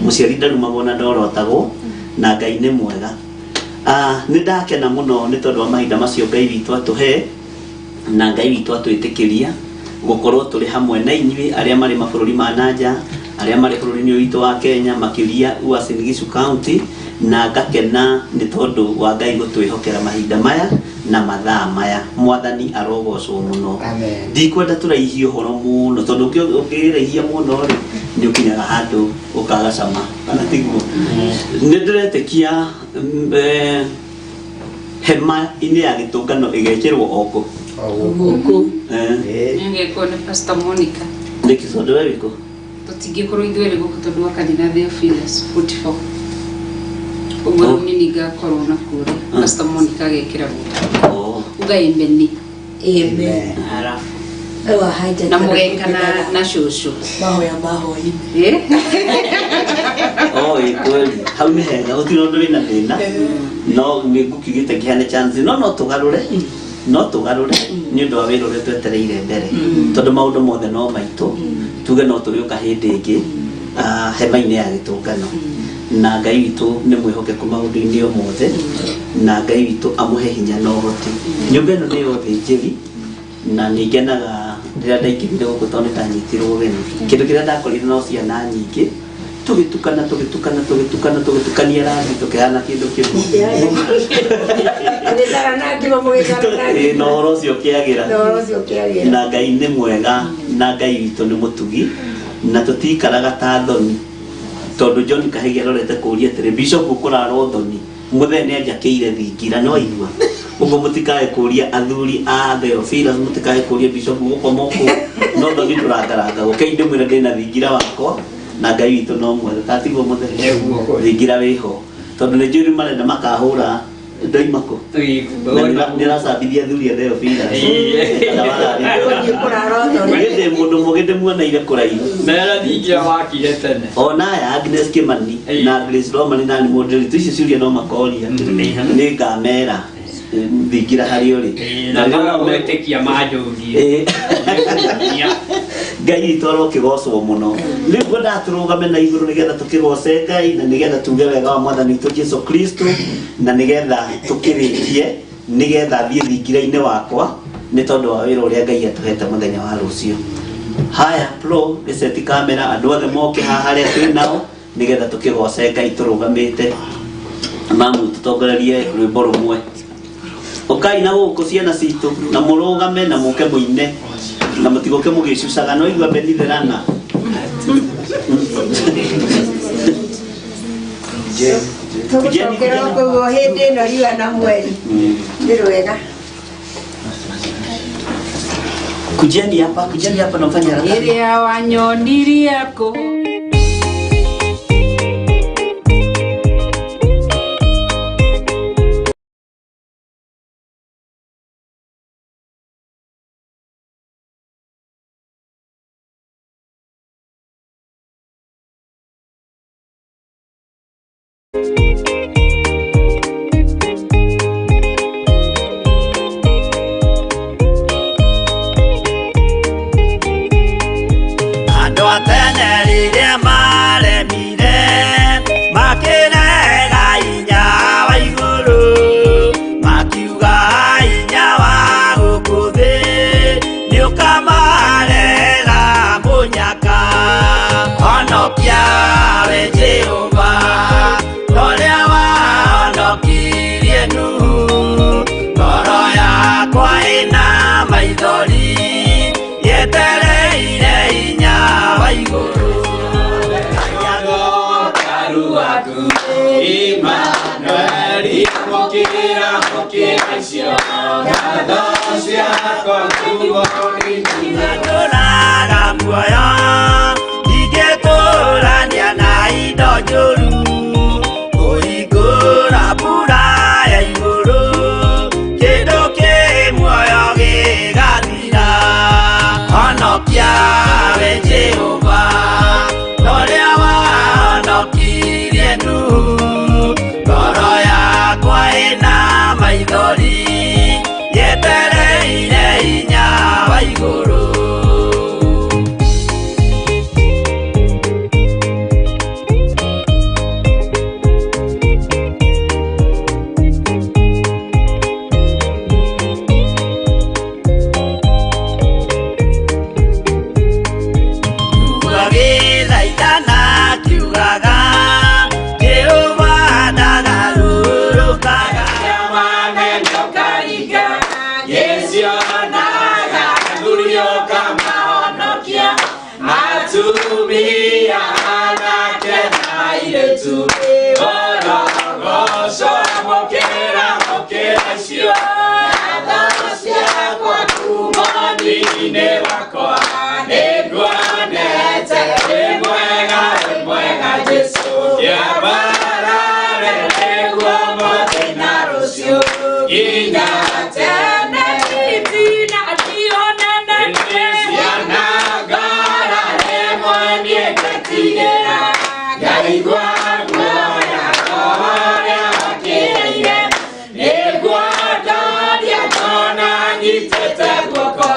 mũciari ndarumagwo na ndorotagwo na Ngai nĩ mwega. Ah, nĩ ndakena mũno nĩ tondũ wa mahinda macio Ngai witũ atũhe na Ngai witũ atwĩtĩkĩria gũkorwo tũrĩ hamwe na inyuĩ arĩa marĩ mabũrũri ma nanja arĩa marĩ bũrũri-inĩ ũyũ witũ wa Kenya makĩria Uasin Gishu County na ngakena nĩ tondũ wa Ngai gũtwĩhokera mahinda maya na mathaa maya. Mwathani arogocwo mũno. Ndikwenda tũraihie ũhoro mũno tondũ ũngĩraihia mũno rĩ nĩ ũkinyaga handũ ũkaga cama kana tiguo? Nĩ ndĩretĩkia hema-inĩ ya gĩtũngano ĩgekĩrwo o kũ? Gũkũ. Nĩgekwo nĩ Pastor Monica. Nĩkĩ tondũ we wĩkũ? Tũtingĩkorwo ithuĩ erĩ gũkũ tondũ wa kanitha Theophilus 44. Ũguo rĩu nĩ ningakorwo na kũrĩa. Pastor Monica agekĩra gũkũ. Uga amen. Amen. Arabu. Ewa haja Na mũgeka na cũcũ. Mahoya ma hwaĩ-inĩ. Oh, ĩ kweli. Hau nĩ hega gũtirĩ ũndũ wĩna thĩna no nĩ ngũkiugĩte ngĩheane chance no no tũgarũre no tũgarũre nĩ ũndũ wa wĩra ũrĩa twetereire mbere tondũ maũndũ mothe no maitũ tuge no tũrĩũka hĩndĩ ĩngĩ hema-inĩ ya gĩtũngano na Ngai witũ nĩ mwĩhokeku maũndũ-inĩ o mothe na Ngai witũ amũhe hinya na ũhoti. Nyũmba ĩno nĩ ya ũthĩnjĩri na nĩ ngenaga rĩrĩa ndaingĩrire gũkũ tondũ nĩ ndanyitirwo ũgeni. Kĩndũ kĩrĩa ndakorire no ciana nyingĩ tũgĩtukana tũgĩtukana tũgĩtukana tũgĩtukania rangi tũkĩhana kĩndũ kĩmwe. Ĩĩ, na ũhoro ũcio ũkĩagĩra Na ũhoro ũcio ũkĩagĩra. Na Ngai nĩ mwega na Ngai witũ nĩ mũtugi na tũtikaraga ta thoni tondũ John Kahigi arorete kũria atĩrĩ bishop ũkũrara thoni mũthee nĩ anjakĩire thingira no aigua ũguo mũtikae kũria athuri a Theophilus mũtikae kũria bishop gũkoma kũ no thoni tũrangaranga kei ndĩmwĩre ndĩna thingira wakwa na Ngai witũ no mwega katiguo mũthee thingira wĩho tondũ nĩ njũĩ rĩu marenda makahũra ndoima kũ na nĩracambithia athuri a Theophilus. Niĩ ndĩ mũndũ mũgĩ ndĩmuoneire kũraihu Mera thingira wakire tene. Ona aya Agnes Kimani na Grace Romani na Nimũndĩri icio ciũria no makoria nĩ ngamera thingira harĩa ũrĩ. Na maga gwĩtĩkia manjũrie. Ngai witũ arokĩgocwo mũno. Rĩu ngwendaga tũrũgame na igũrũ nĩgetha tũkĩgoce Ngai na nĩgetha tuge wega wa mwathani witũ Jesu Kristo na nĩgetha tũkĩrĩkie nĩgetha thiĩ thingira-inĩ wakwa nĩ tondũ wa wĩra ũrĩa Ngai atũhete mũthenya wa rũciũ. Haya pro gĩceti kamera andũ othe moke haha harĩa twĩ nao nĩgetha tũkĩgoce Ngai tũrũgamĩte. Mamu tũtongorerie rwĩmbo rũmwe. Ũkai na gũkũ ciana citũ na mũrũgame na mũke mũine na mũtigoke mũgĩcucaga no igua benitherana. Tũgũcokera kũguo hĩndĩ ĩno riũa na mweri nĩ rwega. Kujeni hapa, kujeni hapa na mfanye haraka. Rĩrĩa wanyonirie kũ Andũ a tene rĩrĩa maremire makĩrega hinya wa igũrũ makiuga hinya wa gũkũ thĩ nĩũkamarehera mũnyaka. Honokia we Jehova torĩa wahonokirie Nuhu ngoro yakwa ĩna maithori yetereire hinya wa igũrũ. Emmanueli, amũkĩra amũkĩra icio ngatho ciakwa nguo Ndũraga muoyo ndingĩtũrania na indo njũru kũhingũra mbura ya igũrũ kĩndũ kĩ muoyo gĩga Nĩcionaga athuri ũkamahonokia atumia anake na airĩtu ũrogoco amũkĩra amũkĩra icio ngatho ciakwa kuuma thĩinĩ wakwa nĩnguonete wĩ mwega wĩ mwega Jesũ kĩambarare nĩguo mũthĩ na rũciũ nginya tene Itina tionene ciana ngora rĩmwe niĩ ngetigĩra ngaigua guoya ũrĩa wakĩrĩire nĩguo ndoria ngona nyitĩte guoko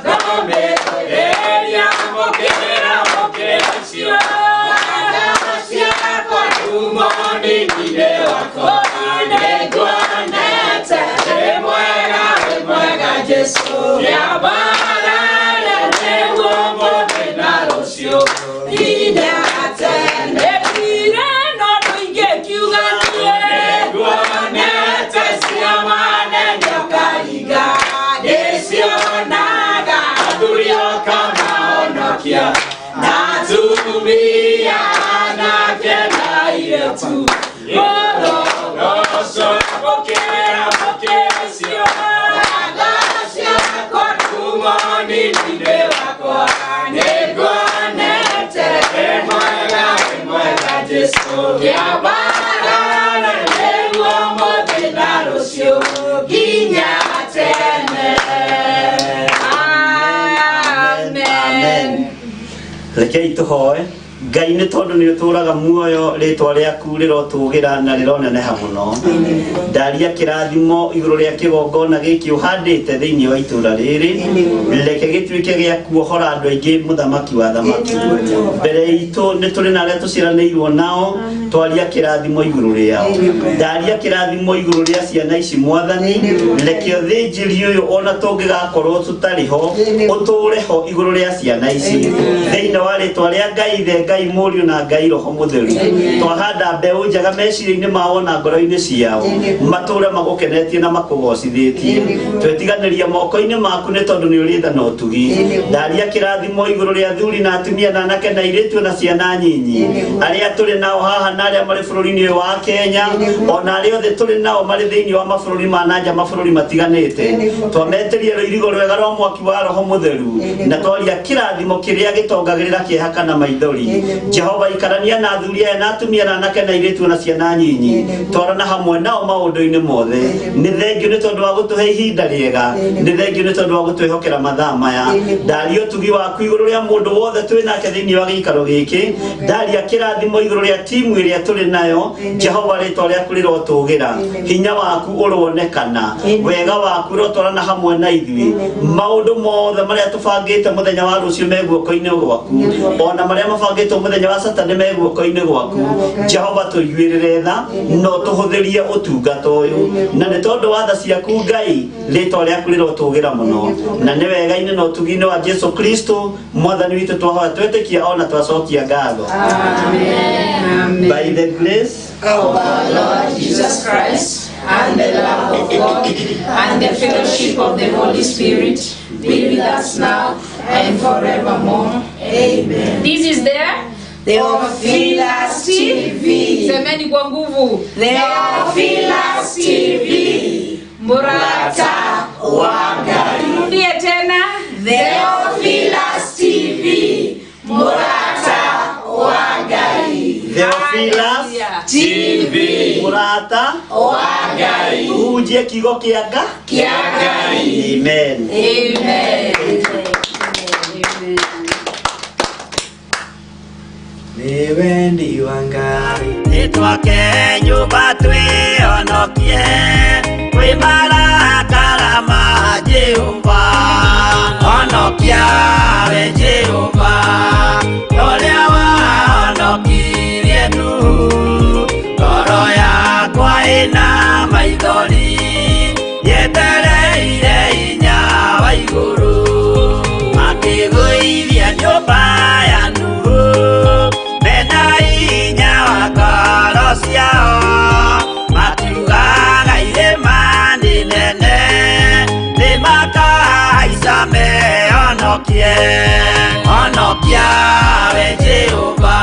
ngomĩrĩria mũkĩra mũkĩra icio ngatho ciakwa kuuma ũnini-inĩ wakwa nĩnguonete wĩ mwega wĩ mwega Jesũ kĩambarare nĩguo mũthĩ na rũciũ nginya tene Etire no ndũingĩkiuga niĩ Nĩnguonete ciama nene ũkaringa nĩcionaga athuri ũkamahonokia na atumia anake na airĩtu ũrogoco amũkĩra amũkĩra icio ngatho ciakwa kuuma ũnini-inĩ wakwa nĩnguonete wĩ mwega wĩ mwega Jesũ kĩambarare nĩguo mũthĩ na rũciũ nginya tene. Amen. Rekei tũhoe. Ngai nĩ tondũ nĩ ũtũraga muoyo rĩtwa rĩaku rĩrotũgĩra na rĩroneneha mũno. Ndaria kĩrathimo igũrũ rĩa kĩgongona gĩkĩ ũhandĩte thĩinĩ wa itũra rĩrĩ. Reke gĩtuĩke gĩa kuohora andũ aingĩ mũthamaki wa thamaki. Mbere itũ nĩ tũrĩ na arĩa tũciaranĩirwo nao twaria kĩrathimo igũrũ rĩao. Ndaria kĩrathimo igũrũ rĩa ciana ici mwathani. Reke ũthĩnjĩri ũyũ ona tũngĩgakorwo tũtarĩ ho ũtũre ho igũrũ rĩa ciana ici. Thĩinĩ wa rĩtwa rĩa Ngai Ithe, Ngai Mũriũ na Ngai Roho Mũtheru. Twahanda mbeũ njega meciria-inĩ mao na ngoro-inĩ ciao matũre magũkenetie na makũgocithĩtie. Twetiganĩria moko-inĩ maku nĩ tondũ nĩ ũrĩ tha na ũtugi. Ndaria kĩrathimo igũrũ rĩa athuri na atumia na anake na airĩtu na ciana nyinyi arĩa tũrĩ nao haha na arĩa marĩ bũrũri-inĩ ũyũ wa Kenya ona arĩa othe tũrĩ nao marĩ thĩinĩ wa mabũrũri ma na nja mabũrũri matiganĩte. Twametĩria rũirigo rwega rwa mwaki wa Roho Mũtheru na twaria kĩrathimo kĩrĩa gĩtongagĩrĩra kĩeha kana maithori. Jehova ikarania na athuri aya na atumia na anake na airĩtu na ciana nyinyi twarana hamwe nao maũndũ-inĩ mothe. Nĩ thengiũ nĩ tondũ wa gũtũhe ihinda rĩega, nĩ thengiũ nĩ tondũ wa gũtwĩhokera mathaa maya. Ndaria ũtugi waku igũrũ rĩa mũndũ wothe twĩ nake thĩinĩ wa gĩikaro gĩkĩ. Ndaria kĩrathimo igũrũ rĩa timu ĩrĩa tũrĩ nayo. Jehova rĩtwa rĩaku rĩrotũgĩra, hinya waku ũronekana, wega waku ũrotwarana hamwe na ithuĩ. Maũndũ mothe marĩa tũbangĩte mũthenya wa rũciũ me guoko-inĩ gwaku, ona marĩa mabangĩtwo mũthenya wa Saturday me guoko-inĩ gwaku. Jehova tũiguĩrĩre tha na ũtũhũthĩrie ũtungata ũyũ, na nĩ tondũ wa tha ciaku Ngai rĩtwa rĩaku rĩrotũgĩra mũno, na nĩ wega-inĩ na ũtugi-inĩ wa Jesu Kristo mwathani witũ twahoya twetĩkia ona twacokia ngatho. By the grace of our Lord Jesus Christ and the love of God and the fellowship of the Holy Spirit be with us now and forevermore. Amen. This is the Theophilus TV. Semeni kwa nguvu. Theophilus TV. Murata wa Ngai. Turudie tena. Theophilus TV. Murata wa Ngai. Theophilus TV. Murata wa Ngai. Tũhunjie kiugo kĩa Nga Kĩa Ngai. Amen. Amen. Nĩ wendi wa Ngai. Nĩtwake nyũmba twĩhonokie kwĩ marakara ma Jehova. Honokia we Jehova, ũrĩa wahonokirie Nuhu. Ngoro yakwa ĩna maithori, yetereire hinya wa igũrũ. Makĩgũithia nyũmba ya Nuhu, mena hinya wa ngoro ciao, makiugaga irĩma nĩ nene. icame honokie honokia we Jehova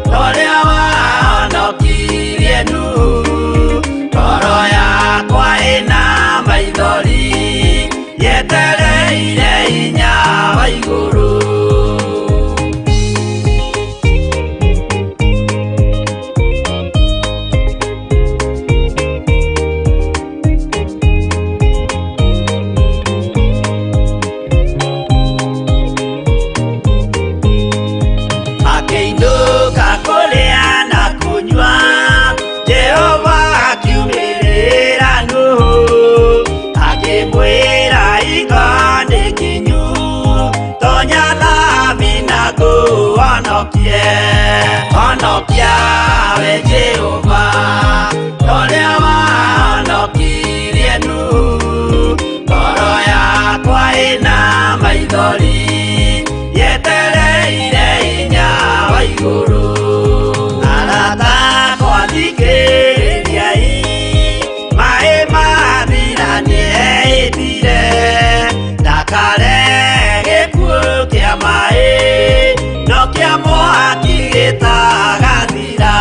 toria wahonokirie Nuhu ngoro yakwa ĩna maithori yetereire hinya wa igũrũ. Akĩinũka kũrĩa na kũnyua Jehova akiumĩrĩra Nuhu akĩmwĩra iga nĩ kinyu tonya thabina ngũhonokie honokia we Jehova torĩa wahonokirie Nuhu ngoro yakwa ĩna maithori yetereire hinya wa igũrũ. Arata akwa thikĩrĩriai maĩ mathira nĩeĩtire ndakare gĩkuũ kĩa maĩ no kĩa mwaki gĩtagathira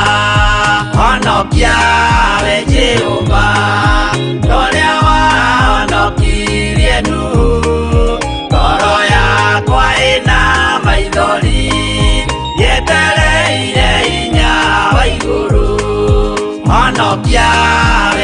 honokia we Jehova torĩa wahonokirie Nuhu ngoro yakwa ĩna maithori yetereire hinya wa igũrũ honokia we